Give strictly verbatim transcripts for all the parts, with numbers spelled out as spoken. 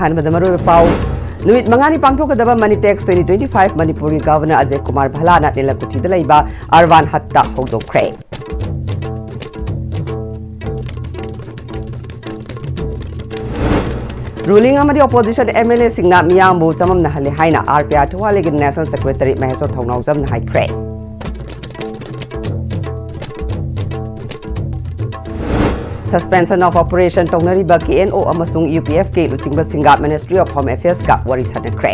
ꯑꯍꯥꯟꯕꯗ ꯃꯔꯨꯑꯣꯏꯕ ꯄꯥꯎ꯫ ꯅꯨꯃꯤꯠ ꯃꯉꯥꯅꯤ ꯄꯥꯡꯊꯣꯛꯀꯗꯕ ꯃꯅꯤꯇꯦꯛꯁ twenty twenty-five ꯃꯅꯤꯄꯨꯔꯒꯤ ꯒꯚꯔꯅꯔ ꯑꯖꯦ ꯀꯨꯃꯥꯔ ꯚꯜꯂꯥꯅ ꯅꯤꯂꯀꯨꯊꯤꯗ ꯂꯩꯕ ꯑꯔꯕꯥꯟ ꯍꯠꯇ ꯍꯧꯗꯣꯛꯈ꯭ꯔꯦ꯫ ꯔꯨꯂꯤꯡ ꯑꯃꯗꯤ ꯑꯣꯄꯣꯖꯤꯁꯟ MLAꯁꯤꯡꯅ ꯃꯤꯌꯥꯝꯕꯨ ꯆꯃꯝꯅꯍꯜꯂꯦ ꯍꯥꯏꯅ RPI ꯊꯧꯕꯥꯜꯒꯤ ꯅꯦꯁꯅꯦꯜ ꯁꯦꯀ꯭ꯔꯦꯇꯔꯤ ꯃꯍꯦꯁꯣꯔ ꯊꯧꯅꯥꯎꯖꯝꯅ ꯍꯥꯏꯈ꯭ꯔꯦ꯫ Suspension of Operation ꯇꯧꯅꯔꯤꯕ KNO ꯑꯃꯁꯨꯡ UPFꯀꯤ ꯂꯨꯆꯤꯡꯕꯁꯤꯡꯒ Ministry of Home Affairsꯀ ꯋꯥꯔꯤ ꯁꯥꯟꯅꯈ꯭ꯔꯦ꯫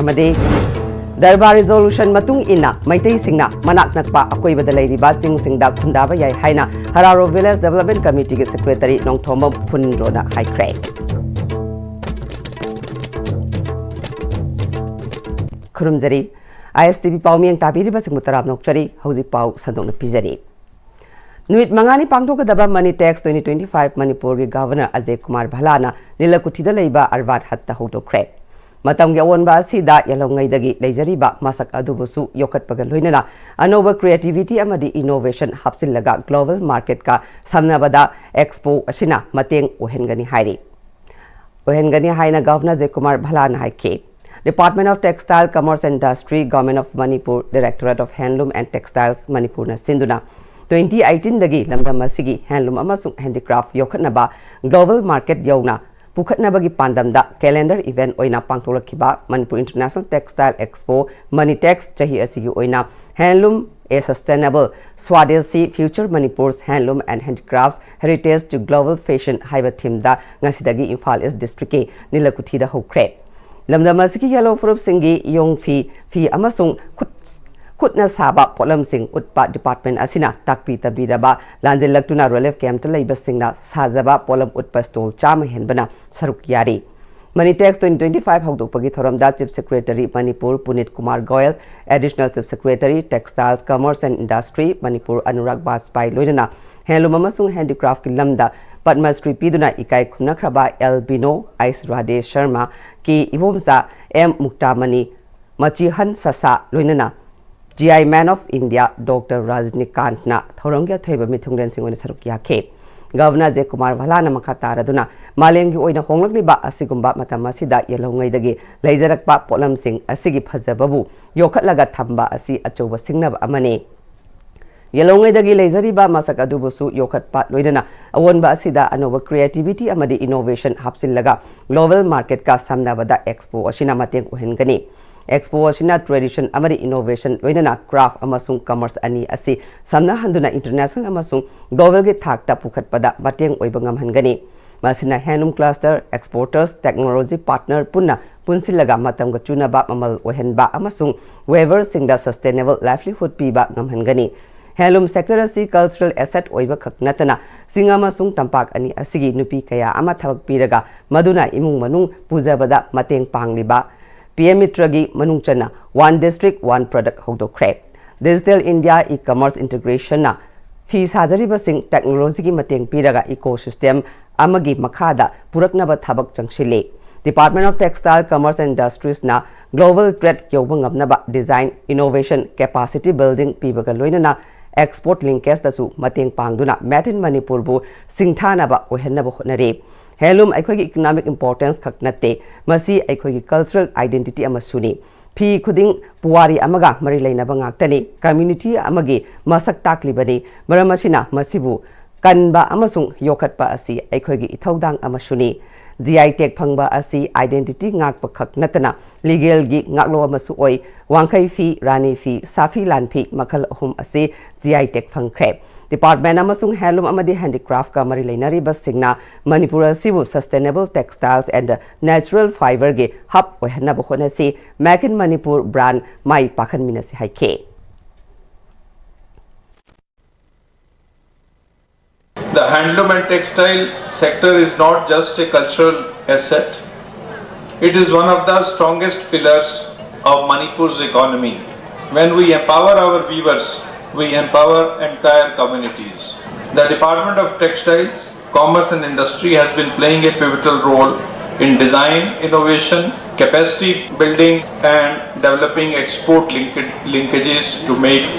ꯑꯃꯗꯤ ꯗꯔꯕꯥꯔ ꯔꯤꯖꯣꯂꯨꯁꯟ ꯃꯇꯨꯡ ꯏꯟꯅ ꯃꯩꯇꯩꯁꯤꯡꯅ ꯃꯅꯥꯛ ꯅꯛꯄ ꯑꯀꯣꯏꯕꯗ ꯂꯩꯔꯤꯕ ꯆꯤꯡꯁꯤꯡꯗ ꯈꯨꯟꯗꯥꯕ ꯌꯥꯏ ꯍꯥꯏꯅ ꯍꯔꯥꯔꯣ Village Development Committeeꯒꯤ ꯁꯦꯀ꯭ꯔꯦꯇꯔꯤ ꯅꯣꯡꯊꯣꯝꯕꯝ ꯐꯨꯟꯗ꯭ꯔꯣꯅ ꯍꯥꯏꯈ꯭ꯔꯦ꯫ ꯈꯨꯔꯨꯝꯖꯔꯤ꯫ ISTV ꯄꯥꯎ ꯃꯤꯠꯌꯦꯡ ꯇꯥꯕꯤꯔꯤꯕꯁꯤꯡꯕꯨ ꯇꯔꯥꯝꯅ ꯑꯣꯛꯆꯔꯤ꯫ ꯍꯧꯖꯤꯛ ꯄꯥꯎ ꯁꯟꯗꯣꯛꯅ ꯄꯤꯖꯔꯤ꯫ ꯅꯨꯃꯤꯠ ꯃꯉꯥꯅꯤ ꯄꯥꯡꯊꯣꯛꯀꯗꯕ ꯃꯅꯤꯇꯦꯛꯁ twenty twenty-five ꯃꯅꯤꯄꯨꯔꯒꯤ ꯒꯚꯔꯅꯔ ꯑꯖꯦ ꯀꯨꯃꯥꯔ ꯚꯜꯂꯥꯅ ꯅꯤꯂꯀꯨꯊꯤꯗ ꯂꯩꯕ ꯑꯔꯕꯥꯟ ꯍꯠꯇ ꯍꯧꯗꯣꯛꯈ꯭ꯔꯦ꯫ ꯃꯇꯝꯒꯤ ꯑꯑꯣꯟꯕ ꯑꯁꯤꯗ ꯌꯦꯜꯍꯧꯉꯩꯗꯒꯤ ꯂꯩꯖꯔꯤꯕ ꯃꯁꯛ ꯑꯗꯨꯕꯨꯁꯨ ꯌꯣꯛꯈꯠꯄꯒ ꯂꯣꯏꯅꯅ ꯑꯅꯧꯕ creativity ꯑꯃꯗꯤ innovation ꯍꯥꯞꯆꯤꯜꯂꯒ global marketꯀ ꯁꯝꯅꯕꯗ expo ꯑꯁꯤꯅ ꯃꯇꯦꯡ ꯑꯣꯏꯍꯟꯒꯅꯤ ꯍꯥꯏꯔꯤ꯫ ꯑꯣꯏꯍꯟꯒꯅꯤ ꯍꯥꯏꯅ ꯒꯚꯔꯅꯔ ꯑꯖꯦ ꯀꯨꯃꯥꯔ ꯚꯜꯂꯥꯅ ꯍꯥꯏꯈꯤ꯫ Department of Textile, Commerce and Industry, Government of Manipur, Directorate of Handloom and Textiles ꯃꯅꯤꯄꯨꯔꯅ ꯁꯤꯟꯗꯨꯅ twenty eighteenꯗꯒꯤ ꯂꯝꯗꯝ ꯑꯁꯤꯒꯤ handloom ꯑꯃꯁꯨꯡ handicraft ꯌꯣꯛꯈꯠꯅꯕ global market ꯌꯧꯅ ꯄꯨꯈꯠꯅꯕꯒꯤ ꯄꯥꯟꯗꯝꯗ calendar event ꯑꯣꯏꯅ ꯄꯥꯡꯊꯣꯛꯂꯛꯈꯤꯕ Manipur International Textile Expo, ꯃꯅꯤꯇꯦꯛꯁ, ꯆꯍꯤ ꯑꯁꯤꯒꯤ ꯑꯣꯏꯅ Handloom, a Sustainable Swadeshi Future, Manipur's Handloom and Handicrafts, Heritage to Global Fashion ꯍꯥꯏꯕ themeꯗ ꯉꯁꯤꯗꯒꯤ ꯏꯝꯐꯥꯜ ꯏꯁ ꯗꯤꯁꯇ꯭ꯔꯤꯛꯀꯤ ꯅꯤꯂꯀꯨꯊꯤꯗ ꯍꯧꯈ꯭ꯔꯦ꯫ ꯂꯝꯗꯝ ꯑꯁꯤꯒꯤ ꯌꯦꯜꯍꯧ ꯐꯨꯔꯨꯞꯁꯤꯡꯒꯤ ꯏꯌꯣꯡ ꯐꯤ, ꯐꯤ ꯑꯃꯁꯨꯡ ꯈꯨꯠ, ꯈꯨꯠꯅ ꯁꯥꯕ ꯄꯣꯠꯂꯝꯁꯤꯡ ꯎꯠꯄ department ꯑꯁꯤꯅ ꯇꯥꯛꯄꯤ ꯇꯝꯕꯤꯔꯕ ꯂꯥꯟꯖꯦꯜꯂꯛꯇꯨꯅ relief campꯇ ꯂꯩꯕꯁꯤꯡꯅ ꯁꯥꯖꯕ ꯄꯣꯠꯂꯝ ꯎꯠꯄ stall ꯆꯥꯝꯃ ꯍꯦꯟꯕꯅ ꯁꯔꯨꯛ ꯌꯥꯔꯤ꯫ ꯃꯅꯤꯇꯦꯛꯁ twenty twenty-five ꯍꯧꯗꯣꯛꯄꯒꯤ ꯊꯧꯔꯝꯗ Chief Secretary Manipur ꯄꯨꯅꯤꯠ Kumar Goyal, Additional Chief Secretary Textiles, Commerce and Industry Manipur Anurag ꯕꯥꯖꯄꯥꯏ ꯂꯣꯏꯅꯅ handloom ꯑꯃꯁꯨꯡ handicraftꯀꯤ ꯂꯝꯗ ꯄꯗꯃ ꯁ꯭ꯔꯤ ꯄꯤꯗꯨꯅ ꯏꯀꯥꯏ ꯈꯨꯝꯅꯈ꯭ꯔꯕ ꯑꯦꯜ ꯕꯤꯅꯣ, ꯑꯩꯁ ꯔꯥꯙꯦ ꯁꯔꯃ, ꯀꯦ ꯏꯕꯣꯝꯆꯥ, ꯑꯦꯝ ꯃꯨꯛꯇꯥꯃꯅꯤ, ꯃꯆꯤꯍꯟ ꯁꯁꯥ ꯂꯣꯏꯅꯅ GI Man of India Doctor ꯔꯥꯖꯅꯤꯀꯥꯟꯠꯅ ꯊꯧꯔꯝꯒꯤ ꯑꯊꯣꯏꯕ ꯃꯤꯊꯨꯡꯂꯦꯟꯁꯤꯡ ꯑꯣꯏꯅ ꯁꯔꯨꯛ ꯌꯥꯈꯤ꯫ ꯒꯚꯔꯅꯔ ꯖꯦ ꯀꯨꯃꯥꯔ ꯚꯜꯂꯥꯅ ꯃꯈꯥ ꯇꯥꯔꯗꯨꯅ ꯃꯥꯂꯦꯝꯒꯤ ꯑꯣꯏꯅ ꯍꯣꯡꯂꯛꯂꯤꯕ ꯑꯁꯤꯒꯨꯝꯕ ꯃꯇꯝ ꯑꯁꯤꯗ ꯌꯦꯜꯍꯧꯉꯩꯗꯒꯤ ꯂꯩꯖꯔꯛꯄ ꯄꯣꯠꯂꯝꯁꯤꯡ ꯑꯁꯤꯒꯤ ꯐꯖꯕꯕꯨ ꯌꯣꯛꯈꯠꯂꯒ ꯊꯝꯕ ꯑꯁꯤ ꯑꯆꯧꯕ ꯁꯤꯡꯅꯕ ꯑꯃꯅꯤ꯫ ꯌꯦꯜꯍꯧꯉꯩꯗꯒꯤ ꯂꯩꯖꯔꯤꯕ ꯃꯁꯛ ꯑꯗꯨꯕꯨꯁꯨ ꯌꯣꯛꯈꯠꯄ ꯂꯣꯏꯅꯅ ꯑꯑꯣꯟꯕ ꯑꯁꯤꯗ ꯑꯅꯧꯕ creativity ꯑꯃꯗꯤ innovation ꯍꯥꯞꯆꯤꯜꯂꯒ global marketꯀ ꯁꯝꯅꯕꯗ expo ꯑꯁꯤꯅ ꯃꯇꯦꯡ ꯑꯣꯏꯍꯟꯒꯅꯤ꯫ Expo ꯑꯁꯤꯅ tradition ꯑꯃꯗꯤ innovation ꯂꯣꯏꯅꯅ craft ꯑꯃꯁꯨꯡ commerce ꯑꯅꯤ ꯑꯁꯤ ꯁꯝꯅꯍꯟꯗꯨꯅ international ꯑꯃꯁꯨꯡ globalꯒꯤ ꯊꯥꯛꯇ ꯄꯨꯈꯠꯄꯗ ꯃꯇꯦꯡ ꯑꯣꯏꯕ ꯉꯝꯍꯟꯒꯅꯤ꯫ ꯃꯁꯤꯅ handloom cluster, exporters, technology partner ꯄꯨꯟꯅ ꯄꯨꯟꯁꯤꯜꯂꯒ ꯃꯇꯝꯒ ꯆꯨꯅꯕ ꯃꯃꯜ ꯑꯣꯏꯍꯟꯕ ꯑꯃꯁꯨꯡ weaverꯁꯤꯡꯗ sustainable livelihood ꯄꯤꯕ ꯉꯝꯍꯟꯒꯅꯤ꯫ Handloom sector ꯑꯁꯤ cultural asset ꯑꯣꯏꯕ ꯈꯛ ꯅꯠꯇꯅ ꯆꯤꯡ ꯑꯃꯁꯨꯡ ꯇꯝꯄꯥꯛ ꯑꯅꯤ ꯑꯁꯤꯒꯤ ꯅꯨꯄꯤ ꯀꯌꯥ ꯑꯃ ꯊꯕꯛ ꯄꯤꯔꯒ ꯃꯗꯨꯅ ꯏꯃꯨꯡ ꯃꯅꯨꯡ ꯄꯨꯖꯕꯗ ꯃꯇꯦꯡ ꯄꯥꯡꯂꯤꯕ ꯄꯤ ꯑꯦꯝ ꯃꯤꯇ꯭ꯔꯒꯤ ꯃꯅꯨꯡ ꯆꯟꯅ One District One Product ꯍꯧꯗꯣꯛꯈ꯭ꯔꯦ꯫ Digital India e-commerce integrationꯅ ꯐꯤ ꯁꯥꯖꯔꯤꯕꯁꯤꯡ technologyꯒꯤ ꯃꯇꯦꯡ ꯄꯤꯔꯒ ecosystem ꯑꯃꯒꯤ ꯃꯈꯥꯗ ꯄꯨꯔꯛꯅꯕ ꯊꯕꯛ ꯆꯪꯁꯤꯜꯂꯤ꯫ Department of Textile, Commerce and Industriesꯅ global trade ꯌꯧꯕ ꯉꯝꯅꯕ design, innovation, capacity building ꯄꯤꯕꯒ ꯂꯣꯏꯅꯅ export linkageꯇꯁꯨ ꯃꯇꯦꯡ ꯄꯥꯡꯗꯨꯅ Made in Manipurꯕꯨ ꯁꯤꯡꯊꯥꯅꯕ ꯑꯣꯏꯍꯟꯅꯕ ꯍꯣꯠꯅꯔꯤ꯫ Handloom ꯑꯩꯈꯣꯏꯒꯤ economic importance ꯈꯛ ꯅꯠꯇꯦ, ꯃꯁꯤ ꯑꯩꯈꯣꯏꯒꯤ cultural identity ꯑꯃꯁꯨꯅꯤ꯫ ꯐꯤ ꯈꯨꯗꯤꯡ ꯄꯨꯋꯥꯔꯤ ꯑꯃꯒ ꯃꯔꯤ ꯂꯩꯅꯕ ꯉꯥꯛꯇꯅꯤ, community ꯑꯃꯒꯤ ꯃꯁꯛ ꯇꯥꯛꯂꯤꯕꯅꯤ꯫ ꯃꯔꯝ ꯑꯁꯤꯅ ꯃꯁꯤꯕꯨ ꯀꯟꯕ ꯑꯃꯁꯨꯡ ꯌꯣꯛꯈꯠꯄ ꯑꯁꯤ ꯑꯩꯈꯣꯏꯒꯤ ꯏꯊꯧꯗꯥꯡ ꯑꯃꯁꯨꯅꯤ꯫ G I tag ꯐꯪꯕ ꯑꯁꯤ identity ꯉꯥꯛꯄ ꯈꯛ ꯅꯠꯇꯅ legalꯒꯤ ꯉꯥꯛꯂꯣ ꯑꯃꯁꯨ ꯑꯣꯏ꯫ ꯋꯥꯡꯈꯩ ꯐꯤ, ꯔꯥꯅꯤ ꯐꯤ, ꯁꯥꯐꯤ ꯂꯥꯟꯐꯤ ꯃꯈꯜ ꯑꯍꯨꯝ ꯑꯁꯤ G I tag ꯐꯪꯈ꯭ꯔꯦ꯫ Department ꯑꯃꯁꯨꯡ handloom ꯑꯃꯗꯤ handicraftꯀ ꯃꯔꯤ ꯂꯩꯅꯔꯤꯕꯁꯤꯡꯅ ꯃꯅꯤꯄꯨꯔ ꯑꯁꯤꯕꯨ sustainable textiles and natural fiberꯒꯤ hub ꯑꯣꯏꯍꯟꯅꯕ ꯍꯣꯠꯅꯁꯤ, Make in Manipur brand ꯃꯥꯏ ꯄꯥꯛꯍꯟꯃꯤꯟꯅꯁꯤ ꯍꯥꯏꯈꯤ꯫ The handloom and textile sector is not just a cultural asset, it is one of the strongest pillars of Manipur's economy. When we empower our weavers, we empower entire communities. The Department of Textiles, Commerce and Industry has been playing a pivotal role in design, innovation, capacity building, and developing export linkage- linkages to make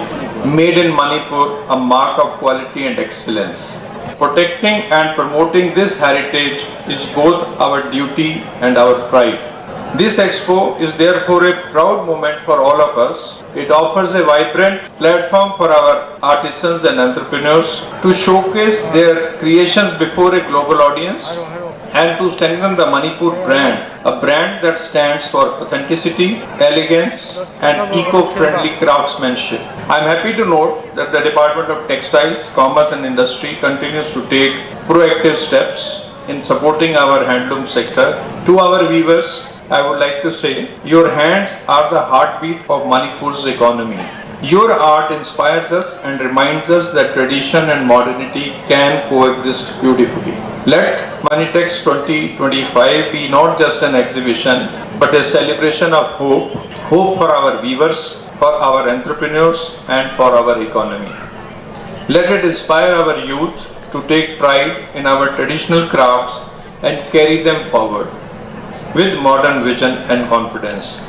Made in Manipur a mark of quality and excellence. Protecting and promoting this heritage is both our duty and our pride. This expo is therefore a proud moment for all of us. It offers a vibrant platform for our artisans and entrepreneurs to showcase their creations before a global audience and to strengthen the Manipur brand, a brand that stands for authenticity, elegance, and eco-friendly craftsmanship. I'm happy to note that the Department of Textiles, Commerce and Industry continues to take proactive steps in supporting our handloom sector. To our weavers, I would like to say, your hands are the heartbeat of Manipur's economy. Your art inspires us and reminds us that tradition and modernity can coexist beautifully. Let Manitex twenty twenty-five be not just an exhibition, but a celebration of hope, hope for our weavers, for our entrepreneurs, and for our economy. Let it inspire our youth to take pride in our traditional crafts and carry them forward with modern vision and confidence.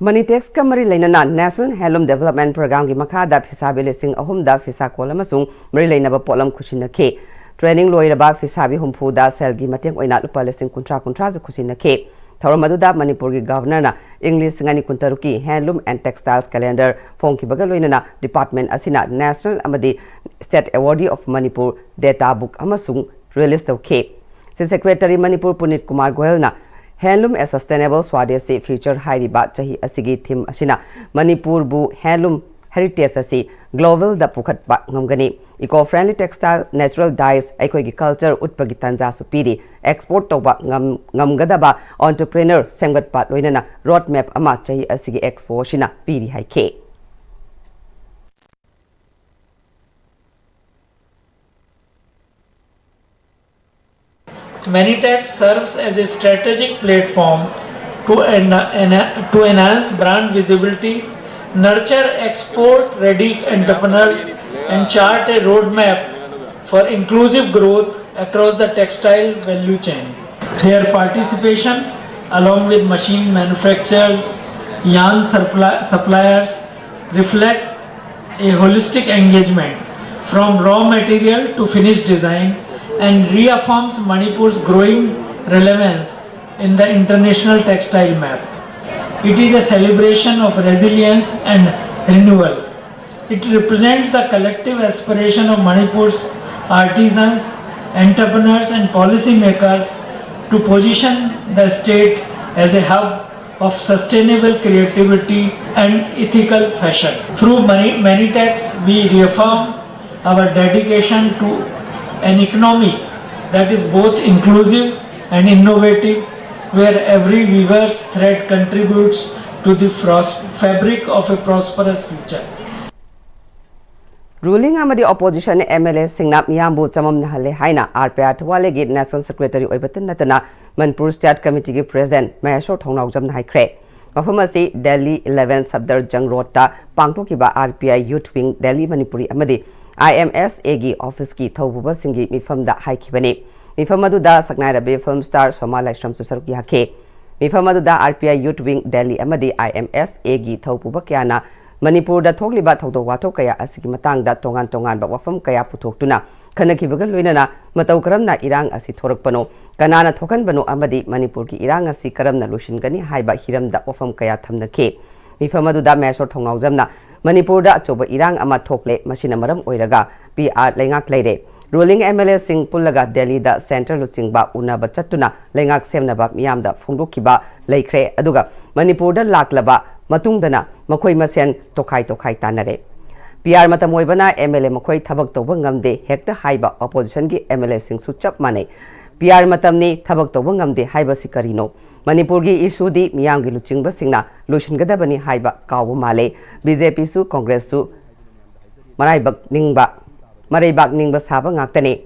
ꯃꯅꯤꯇꯦꯛꯁꯀ ꯃꯔꯤ ꯂꯩꯅꯅ National Handloom Development Programꯒꯤ ꯃꯈꯥꯗ ꯐꯤꯁꯥꯕꯤ ꯂꯤꯁꯤꯡ ꯑꯍꯨꯝꯗ ꯐꯤꯁꯥ call ꯑꯃꯁꯨꯡ ꯃꯔꯤ ꯂꯩꯅꯕ ꯄꯣꯠꯂꯝ ꯈꯨꯠꯁꯤꯟꯅꯈꯤ꯫ Training ꯂꯣꯏꯔꯕ ꯐꯤꯁꯥꯕꯤ ꯍꯨꯝꯐꯨꯗ ꯁꯦꯜꯒꯤ ꯃꯇꯦꯡ ꯑꯣꯏꯅ ꯂꯨꯄꯥ ꯂꯤꯁꯤꯡ ꯀꯨꯟꯊ꯭ꯔꯥ ꯀꯨꯟꯊ꯭ꯔꯥꯁꯨ ꯈꯨꯠꯁꯤꯟꯅꯈꯤ꯫ ꯊꯧꯔꯝ ꯑꯗꯨꯗ ꯃꯅꯤꯄꯨꯔꯒꯤ Governorꯅ ꯏꯪ ꯂꯤꯁꯤꯡ ꯑꯅꯤ ꯀꯨꯟꯇꯔꯨꯛꯀꯤ Handloom and Textiles Calendar ꯐꯣꯡꯈꯤꯕꯒ ꯂꯣꯏꯅꯅ department ꯑꯁꯤꯅ national ꯑꯃꯗꯤ state awardee of Manipur data book ꯑꯃꯁꯨꯡ release ꯇꯧꯈꯤ꯫ Chief Secretary Manipur ꯄꯨꯅꯤꯠ Kumar ꯒꯣꯌꯜꯅ Handloom, a Sustainable Swadeshi Future ꯍꯥꯏꯔꯤꯕ ꯆꯍꯤ ꯑꯁꯤꯒꯤ theme ꯑꯁꯤꯅ ꯃꯅꯤꯄꯨꯔꯕꯨ handloom heritage ꯑꯁꯤ globalꯗ ꯄꯨꯈꯠꯄ ꯉꯝꯒꯅꯤ꯫ Eco-friendly textile, natural dyes ꯑꯩꯈꯣꯏꯒꯤ culture ꯎꯠꯄꯒꯤ ꯇꯥꯟꯖꯥꯁꯨ ꯄꯤꯔꯤ꯫ Export ꯇꯧꯕ ꯉꯝ-, ꯉꯝꯒꯗꯕ entrepreneur ꯁꯦꯝꯒꯠꯄ ꯂꯣꯏꯅꯅ road map ꯑꯃ ꯆꯍꯤ ꯑꯁꯤꯒꯤ expo ꯑꯁꯤꯅ ꯄꯤꯔꯤ ꯍꯥꯏꯈꯤ꯫ Manitex serves as a strategic platform to, en- en- to enhance brand visibility, nurture export ready entrepreneurs, and chart a roadmap for inclusive growth across the textile value chain. Their participation, along with machine manufacturers, yarn suppli- suppliers, reflect a holistic engagement from raw material to finished design, and reaffirms Manipur's growing relevance in the international textile map. It is a celebration of resilience and renewal. It represents the collective aspiration of Manipur's artisans, entrepreneurs, and policymakers to position the state as a hub of sustainable creativity and ethical fashion. Through Mani-, Manitex, we reaffirm our dedication to an economy that is both inclusive and innovative, where every weaver's thread contributes to the fros-, fabric of a prosperous future. Ruling ꯑꯃꯗꯤ opposition MLAꯁꯤꯡꯅ ꯃꯤꯌꯥꯝꯕꯨ ꯆꯃꯝꯅꯍꯜꯂꯦ ꯍꯥꯏꯅ RPI ꯊꯧꯕꯥꯜꯒꯤ National Secretary ꯑꯣꯏꯕꯇ ꯅꯠꯇꯅ Manipur State Committeeꯒꯤ President ꯃꯍꯦꯁꯣꯔ ꯊꯧꯅꯥꯎꯖꯝꯅ ꯍꯥꯏꯈ꯭ꯔꯦ꯫ ꯃꯐꯝ ꯑꯁꯤ Delhi eleven Safdarjung Roadꯇ ꯄꯥꯡꯊꯣꯛꯈꯤꯕ RPI Youth Wing Delhi Manipuri ꯑꯃꯗꯤ IMSAꯒꯤ officeꯀꯤ ꯊꯧꯄꯨꯕꯁꯤꯡꯒꯤ ꯃꯤꯐꯝꯗ ꯍꯥꯏꯈꯤꯕꯅꯤ꯫ ꯃꯤꯐꯝ ꯑꯗꯨꯗ ꯁꯛꯅꯥꯏꯔꯕꯤ film star ꯁꯣꯃꯥ ꯂꯥꯏꯁ꯭ꯔꯝꯁꯨ ꯁꯔꯨꯛ ꯌꯥꯈꯤ꯫ ꯃꯤꯐꯝ ꯑꯗꯨꯗ RPI Youth Wing Delhi ꯑꯃꯗꯤ IMSAꯒꯤ ꯊꯧꯄꯨꯕ ꯀꯌꯥꯅ ꯃꯅꯤꯄꯨꯔꯗ ꯊꯣꯛꯂꯤꯕ ꯊꯧꯗꯣꯛ ꯋꯥꯊꯣꯛ ꯀꯌꯥ ꯑꯁꯤꯒꯤ ꯃꯇꯥꯡꯗ ꯇꯣꯉꯥꯟ ꯇꯣꯉꯥꯟꯕ ꯋꯥꯐꯝ ꯀꯌꯥ ꯄꯨꯊꯣꯛꯇꯨꯅ ꯈꯟꯅꯈꯤꯕꯒ ꯂꯣꯏꯅꯅ ꯃꯇꯧ ꯀꯔꯝꯅ ꯏꯔꯥꯡ ꯑꯁꯤ ꯊꯣꯔꯛꯄꯅꯣ, ꯀꯅꯥꯅ ꯊꯣꯛꯍꯟꯕꯅꯣ ꯑꯃꯗꯤ ꯃꯅꯤꯄꯨꯔꯒꯤ ꯏꯔꯥꯡ ꯑꯁꯤ ꯀꯔꯝꯅ ꯂꯣꯏꯁꯤꯟꯒꯅꯤ ꯍꯥꯏꯕ ꯍꯤꯔꯝꯗ ꯋꯥꯐꯝ ꯀꯌꯥ ꯊꯝꯅꯈꯤ꯫ ꯃꯤꯐꯝ ꯑꯗꯨꯗ ꯃꯍꯦꯁꯣꯔ ꯊꯧꯅꯥꯎꯖꯝꯅ ꯃꯅꯤꯄꯨꯔꯗ ꯑꯆꯧꯕ ꯏꯔꯥꯡ ꯑꯃ ꯊꯣꯛꯂꯦ, ꯃꯁꯤꯅ ꯃꯔꯝ ꯑꯣꯏꯔꯒ PR ꯂꯩꯉꯥꯛ ꯂꯩꯔꯦ꯫ Ruling MLAꯁꯤꯡ ꯄꯨꯜꯂꯒ ꯗꯦꯜꯂꯤꯗ centre ꯂꯨꯆꯤꯡꯕ ꯎꯅꯕ ꯆꯠꯇꯨꯅ ꯂꯩꯉꯥꯛ ꯁꯦꯝꯅꯕ ꯃꯤꯌꯥꯝꯗ ꯐꯣꯡꯗꯣꯛꯈꯤꯕ ꯂꯩꯈ꯭ꯔꯦ꯫ ꯑꯗꯨꯒ ꯃꯅꯤꯄꯨꯔꯗ ꯂꯥꯛꯂꯕ ꯃꯇꯨꯡꯗꯅ ꯃꯈꯣꯏ ꯃꯁꯦꯟ ꯇꯣꯈꯥꯏ ꯇꯣꯈꯥꯏ ꯇꯥꯟꯅꯔꯦ꯫ PR ꯃꯇꯝ ꯑꯣꯏꯕꯅ MLA ꯃꯈꯣꯏ ꯊꯕꯛ ꯇꯧꯕ ꯉꯝꯗꯦ ꯍꯦꯛꯇ ꯍꯥꯏꯕ oppositionꯒꯤ MLAꯁꯤꯡꯁꯨ ꯆꯞ ꯃꯥꯟꯅꯩ꯫ PR ꯃꯇꯝꯅꯤ, ꯊꯕꯛ ꯇꯧꯕ ꯉꯝꯗꯦ ꯍꯥꯏꯕꯁꯤ ꯀꯔꯤꯅꯣ? ꯃꯅꯤꯄꯨꯔꯒꯤ issueꯗꯤ ꯃꯤꯌꯥꯝꯒꯤ ꯂꯨꯆꯤꯡꯕꯁꯤꯡꯅ ꯂꯣꯏꯁꯤꯟꯒꯗꯕꯅꯤ ꯍꯥꯏꯕ ꯀꯥꯎꯕ ꯃꯥꯜꯂꯦ꯫ BJPꯁꯨ Congressꯁꯨ ꯃꯔꯥꯏꯕꯛ ꯅꯤꯡꯕ, ꯃꯔꯩꯕꯥꯛ ꯅꯤꯡꯕ ꯁꯥꯕ ꯉꯥꯛꯇꯅꯤ꯫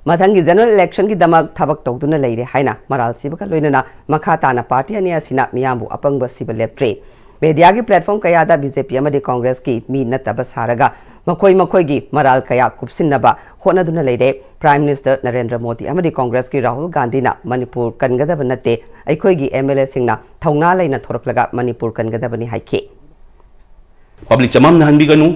ꯃꯊꯪꯒꯤ general electionꯒꯤꯗꯃꯛ ꯊꯕꯛ ꯇꯧꯗꯨꯅ ꯂꯩꯔꯦ ꯍꯥꯏꯅ ꯃꯔꯥꯜ ꯁꯤꯕꯒ ꯂꯣꯏꯅꯅ ꯃꯈꯥ ꯇꯥꯅ party ꯑꯅꯤ ꯑꯁꯤꯅ ꯃꯤꯌꯥꯝꯕꯨ ꯑꯄꯪꯕ ꯁꯤꯕ ꯂꯦꯞꯇ꯭ꯔꯤ꯫ Mediaꯒꯤ platform ꯀꯌꯥꯗ BJP ꯑꯃꯗꯤ Congressꯀꯤ ꯃꯤ ꯅꯠꯇꯕ ꯁꯥꯔꯒ ꯃꯈꯣꯏ ꯃꯈꯣꯏꯒꯤ ꯃꯔꯥꯜ ꯀꯌꯥ ꯀꯨꯞꯁꯤꯟꯅꯕ ꯍꯣꯠꯅꯗꯨꯅ ꯂꯩꯔꯦ꯫ Prime Minister ꯅꯔꯦꯟꯗ꯭ꯔ ꯃꯣꯗꯤ ꯑꯃꯗꯤ Congressꯀꯤ ꯔꯥꯍꯨꯜ ꯒꯥꯟꯙꯤꯅ ꯃꯅꯤꯄꯨꯔ ꯀꯟꯒꯗꯕ ꯅꯠꯇꯦ, ꯑꯩꯈꯣꯏꯒꯤ MLAꯁꯤꯡꯅ ꯊꯧꯅꯥ ꯂꯩꯅ ꯊꯣꯔꯛꯂꯒ ꯃꯅꯤꯄꯨꯔ ꯀꯟꯒꯗꯕꯅꯤ ꯍꯥꯏꯈꯤ꯫ Public ꯆꯃꯝꯅꯍꯟꯕꯤꯒꯅꯨ꯫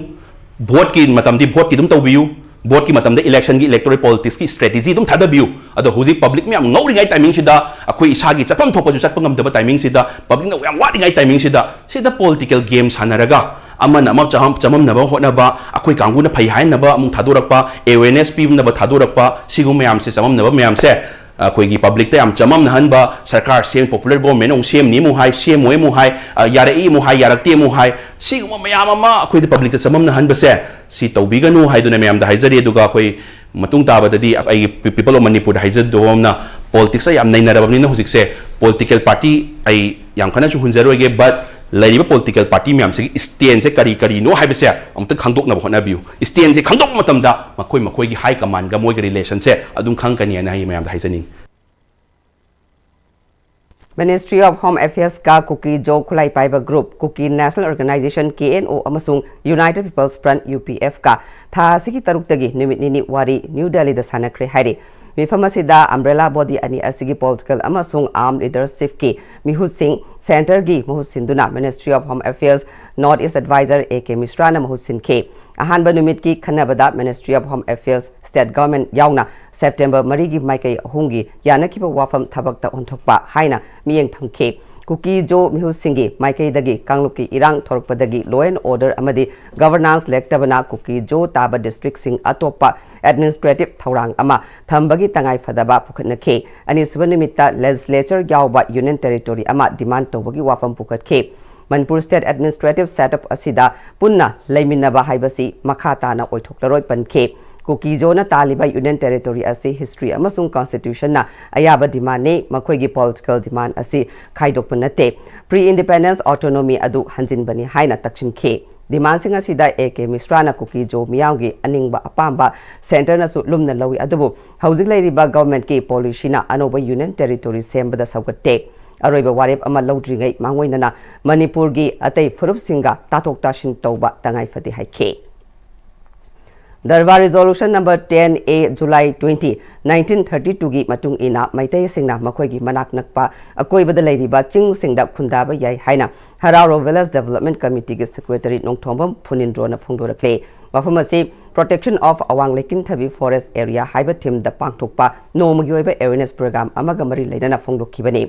ꯚꯣꯠꯀꯤ ꯃꯇꯝꯗꯤ ꯚꯣꯠꯀꯤ ꯑꯗꯨꯝ ꯇꯧꯕꯤꯌꯨ, ꯚꯣꯠꯀꯤ ꯃꯇꯝꯗ ꯏꯂꯦꯛꯁꯟꯒꯤ electoral politicsꯀꯤ strategy ꯑꯗꯨꯝ ꯊꯥꯗꯕꯤꯌꯨ꯫ ꯑꯗꯣ ꯍꯧꯖꯤꯛ ꯄꯕ꯭ꯂꯤꯛ ꯃꯌꯥꯝ ꯉꯧꯔꯤꯉꯩ ꯇꯥꯏꯃꯤꯡꯁꯤꯗ, ꯑꯩꯈꯣꯏ ꯏꯁꯥꯒꯤ ꯆꯠꯐꯝ ꯊꯣꯛꯄꯁꯨ ꯆꯠꯄ ꯉꯝꯗꯕ ꯇꯥꯏꯃꯤꯡꯁꯤꯗ, ꯄꯕ꯭ꯂꯤꯛꯅ ꯌꯥꯝ ꯋꯥꯔꯤꯉꯩ ꯇꯥꯏꯃꯤꯡꯁꯤꯗ, ꯁꯤꯗ political game ꯁꯥꯟꯅꯔꯒ ꯑꯃꯅ ꯑꯃ ꯆꯃꯝ- ꯆꯃꯝꯅꯕ ꯍꯣꯠꯅꯕ, ꯑꯩꯈꯣꯏ ꯀꯥꯡꯕꯨꯅ ꯐꯩ ꯍꯥꯏꯅꯕ ꯑꯃꯨꯛ ꯊꯥꯗꯣꯔꯛꯄ, awareness ꯄꯤꯅꯕ ꯊꯥꯗꯣꯔꯛꯄ, ꯁꯤꯒꯨꯝꯕ ꯃꯌꯥꯝꯁꯦ, ꯆꯃꯝꯅꯕ ꯃꯌꯥꯝꯁꯦ ꯑꯩꯈꯣꯏꯒꯤ ꯄꯕ꯭ꯂꯤꯛꯇ ꯌꯥꯝ ꯆꯃꯝꯅꯍꯟꯕ, ꯁꯔꯀꯥꯔ ꯁꯦꯝ, popular government ꯑꯃꯨꯛ ꯁꯦꯝꯅꯤ ꯑꯃꯨꯛ ꯍꯥꯏ, ꯁꯦꯝꯃꯣꯏ ꯑꯃꯨꯛ ꯍꯥꯏ, ꯑ, ꯌꯥꯔꯛꯏ ꯑꯃꯨꯛ ꯍꯥꯏ, ꯌꯥꯔꯛꯇꯦ ꯑꯃꯨꯛ ꯍꯥꯏ, ꯁꯤꯒꯨꯝꯕ ꯃꯌꯥꯝ ꯑꯃ ꯑꯩꯈꯣꯏꯗ ꯄꯕ꯭ꯂꯤꯛꯇ ꯆꯃꯝꯅꯍꯟꯕꯁꯦ, ꯁꯤ ꯇꯧꯕꯤꯒꯅꯨ ꯍꯥꯏꯗꯨꯅ ꯃꯌꯥꯝꯗ ꯍꯥꯏꯖꯔꯤ꯫ ꯑꯗꯨꯒ ꯑꯩꯈꯣꯏ ꯃꯇꯨꯡ ꯇꯥꯕꯗꯗꯤ ꯑꯩꯒꯤ Pe-, People of Manipurꯗ ꯍꯥꯏꯖꯗꯧꯕ ꯑꯃꯅ, politicsꯇ ꯌꯥꯝ ꯅꯩꯅꯔꯕꯅꯤꯅ ꯍꯧꯖꯤꯛꯁꯦ political party ꯑꯩ ꯌꯥꯝ ꯀꯟꯅꯁꯨ ꯍꯨꯟꯖꯔꯣꯏꯒꯦ, but ꯂꯩꯔꯤꯕ political party ꯃꯌꯥꯝꯁꯤꯒꯤ standꯁꯦ ꯀꯔꯤ ꯀꯔꯤꯅꯣ ꯍꯥꯏꯕꯁꯦ ꯑꯃꯨꯛꯇ ꯈꯪꯗꯣꯛꯅꯕ ꯍꯣꯠꯅꯕꯤꯌꯨ꯫ Standꯁꯦ ꯈꯪꯗꯣꯛꯄ ꯃꯇꯝꯗ ꯃꯈꯣꯏ ꯃꯈꯣꯏꯒꯤ high commandꯒ ꯃꯣꯏꯒ relationꯁꯦ ꯑꯗꯨꯝ ꯈꯪꯒꯅꯤ ꯍꯥꯏꯅ ꯑꯩ ꯃꯌꯥꯝꯗ ꯍꯥꯏꯖꯅꯤꯡꯉꯤ꯫ Ministry of Home Affairsꯀ ꯀꯨꯀꯤ ꯖꯣ ꯈꯨꯠꯂꯥꯏ ꯄꯥꯏꯕ group, Kuki National Organisation, K N O, ꯑꯃꯁꯨꯡ United People's Front, UPFꯀ ꯊꯥ ꯑꯁꯤꯒꯤ ꯇꯔꯨꯛꯇꯒꯤ ꯅꯨꯃꯤꯠ ꯅꯤꯅꯤ ꯋꯥꯔꯤ ꯅ꯭ꯌꯨ ꯗꯦꯜꯂꯤꯗ ꯁꯥꯟꯅꯈ꯭ꯔꯦ ꯍꯥꯏꯔꯤ꯫ ꯃꯤꯐꯝ ꯑꯁꯤꯗ umbrella body ꯑꯅꯤ ꯑꯁꯤꯒꯤ political ꯑꯃꯁꯨꯡ armed leadershipꯀꯤ ꯃꯤꯍꯨꯠꯁꯤꯡ, centreꯒꯤ ꯃꯍꯨꯠ ꯁꯤꯟꯗꯨꯅ Ministry of Home Affairs North East Advisor A K Mishraꯅ ꯃꯍꯨꯠ ꯁꯤꯟꯈꯤ꯫ ꯑꯍꯥꯟꯕ ꯅꯨꯃꯤꯠꯀꯤ ꯈꯟꯅꯕꯗ Ministry of Home Affairs, State Government ꯌꯥꯎꯅ September ꯃꯔꯤꯒꯤ ꯃꯥꯏꯀꯩ ꯑꯍꯨꯝꯒꯤ ꯌꯥꯅꯈꯤꯕ ꯋꯥꯐꯝ ꯊꯕꯛꯇ ꯑꯣꯟꯊꯣꯛꯄ ꯍꯥꯏꯅ ꯃꯤꯠꯌꯦꯡ ꯊꯝꯈꯤ꯫ ꯀꯨꯀꯤ ꯖꯣ ꯃꯤꯍꯨꯠꯁꯤꯡꯒꯤ ꯃꯥꯏꯀꯩꯗꯒꯤ ꯀꯥꯡꯂꯨꯞꯀꯤ ꯏꯔꯥꯡ ꯊꯣꯔꯛꯄꯗꯒꯤ law and order ꯑꯃꯗꯤ governance ꯂꯩꯔꯛꯇꯕꯅ ꯀꯨꯀꯤ ꯖꯣ ꯇꯥꯕ districtꯁꯤꯡ ꯑꯇꯣꯞꯄ administrative ꯊꯧꯔꯥꯡ ꯑꯃ ꯊꯝꯕꯒꯤ ꯇꯉꯥꯏ ꯐꯗꯕ ꯄꯨꯈꯠꯅꯈꯤ꯫ ꯑꯅꯤꯁꯨꯕ ꯅꯨꯃꯤꯠꯇ legislature ꯌꯥꯎꯕ union territory ꯑꯃ demand ꯇꯧꯕꯒꯤ ꯋꯥꯐꯝ ꯄꯨꯈꯠꯈꯤ꯫ ꯃꯅꯤꯄꯨꯔ state administrative setup ꯑꯁꯤꯗ ꯄꯨꯟꯅ ꯂꯩꯃꯤꯟꯅꯕ ꯍꯥꯏꯕꯁꯤ ꯃꯈꯥ ꯇꯥꯅ ꯑꯣꯏꯊꯣꯛꯂꯔꯣꯏ ꯄꯟꯈꯤ꯫ ꯀꯨꯀꯤ ꯖꯣꯅ ꯇꯥꯜꯂꯤꯕ union territory ꯑꯁꯤ history ꯑꯃꯁꯨꯡ constitutionꯅ ꯑꯌꯥꯕ demandꯅꯤ, ꯃꯈꯣꯏꯒꯤ political demand ꯑꯁꯤ ꯈꯥꯏꯗꯣꯛꯄ ꯅꯠꯇꯦ, pre-independence autonomy ꯑꯗꯨ ꯍꯟꯖꯤꯟꯕꯅꯤ ꯍꯥꯏꯅ ꯇꯛꯁꯤꯟꯈꯤ꯫ Demandꯁꯤꯡ ꯑꯁꯤꯗ A K ꯃꯤꯁ꯭ꯔꯥꯅ ꯀꯨꯀꯤ ꯖꯣ ꯃꯤꯌꯥꯝꯒꯤ ꯑꯅꯤꯡꯕ ꯑꯄꯥꯝꯕ centreꯅꯁꯨ ꯂꯨꯝꯅ ꯂꯧꯏ, ꯑꯗꯨꯕꯨ ꯍꯧꯖꯤꯛ ꯂꯩꯔꯤꯕ governmentꯀꯤ policyꯅ ꯑꯅꯧꯕ union territory ꯁꯦꯝꯕꯗ ꯁꯧꯒꯠꯇꯦ꯫ ꯑꯔꯣꯏꯕ ꯋꯥꯔꯦꯞ ꯑꯃ ꯂꯧꯗ꯭ꯔꯤꯉꯩ ꯃꯥꯡꯑꯣꯏꯅꯅ ꯃꯅꯤꯄꯨꯔꯒꯤ ꯑꯇꯩ ꯐꯨꯔꯨꯞꯁꯤꯡꯒ ꯇꯥꯊꯣꯛ ꯇꯥꯁꯤꯟ ꯇꯧꯕ ꯇꯉꯥꯏ ꯐꯗꯦ ꯍꯥꯏꯈꯤ꯫ Darbar Resolution number ten A, July twenty, nineteen thirty two ꯒꯤ ꯃꯇꯨꯡ ꯏꯟꯅ ꯃꯩꯇꯩꯁꯤꯡꯅ ꯃꯈꯣꯏꯒꯤ ꯃꯅꯥꯛ ꯅꯛꯄ ꯑꯀꯣꯏꯕꯗ ꯂꯩꯔꯤꯕ ꯆꯤꯡꯁꯤꯡꯗ ꯈꯨꯟꯗꯥꯕ ꯌꯥꯏ ꯍꯥꯏꯅ ꯍꯔꯥꯎꯔꯣ Village Development Committee ꯒꯤ Secretary ꯅꯣꯡꯊꯣꯝꯕꯝ ꯐꯨꯅꯤꯟꯗ꯭ꯔꯣꯅ ꯐꯣꯡꯗꯣꯔꯛꯂꯦ꯫ ꯃꯐꯝ ꯑꯁꯤ Protection of Awang Lekintabi Forest Area ꯍꯥꯏꯕ theme ꯗ ꯄꯥꯡꯊꯣꯛꯄ ꯅꯣꯡꯃꯒꯤ ꯑꯣꯏꯕ awareness program ꯑꯃꯒ ꯃꯔꯤ ꯂꯩꯅꯅ ꯐꯣꯡꯗꯣꯛꯈꯤꯕꯅꯤ꯫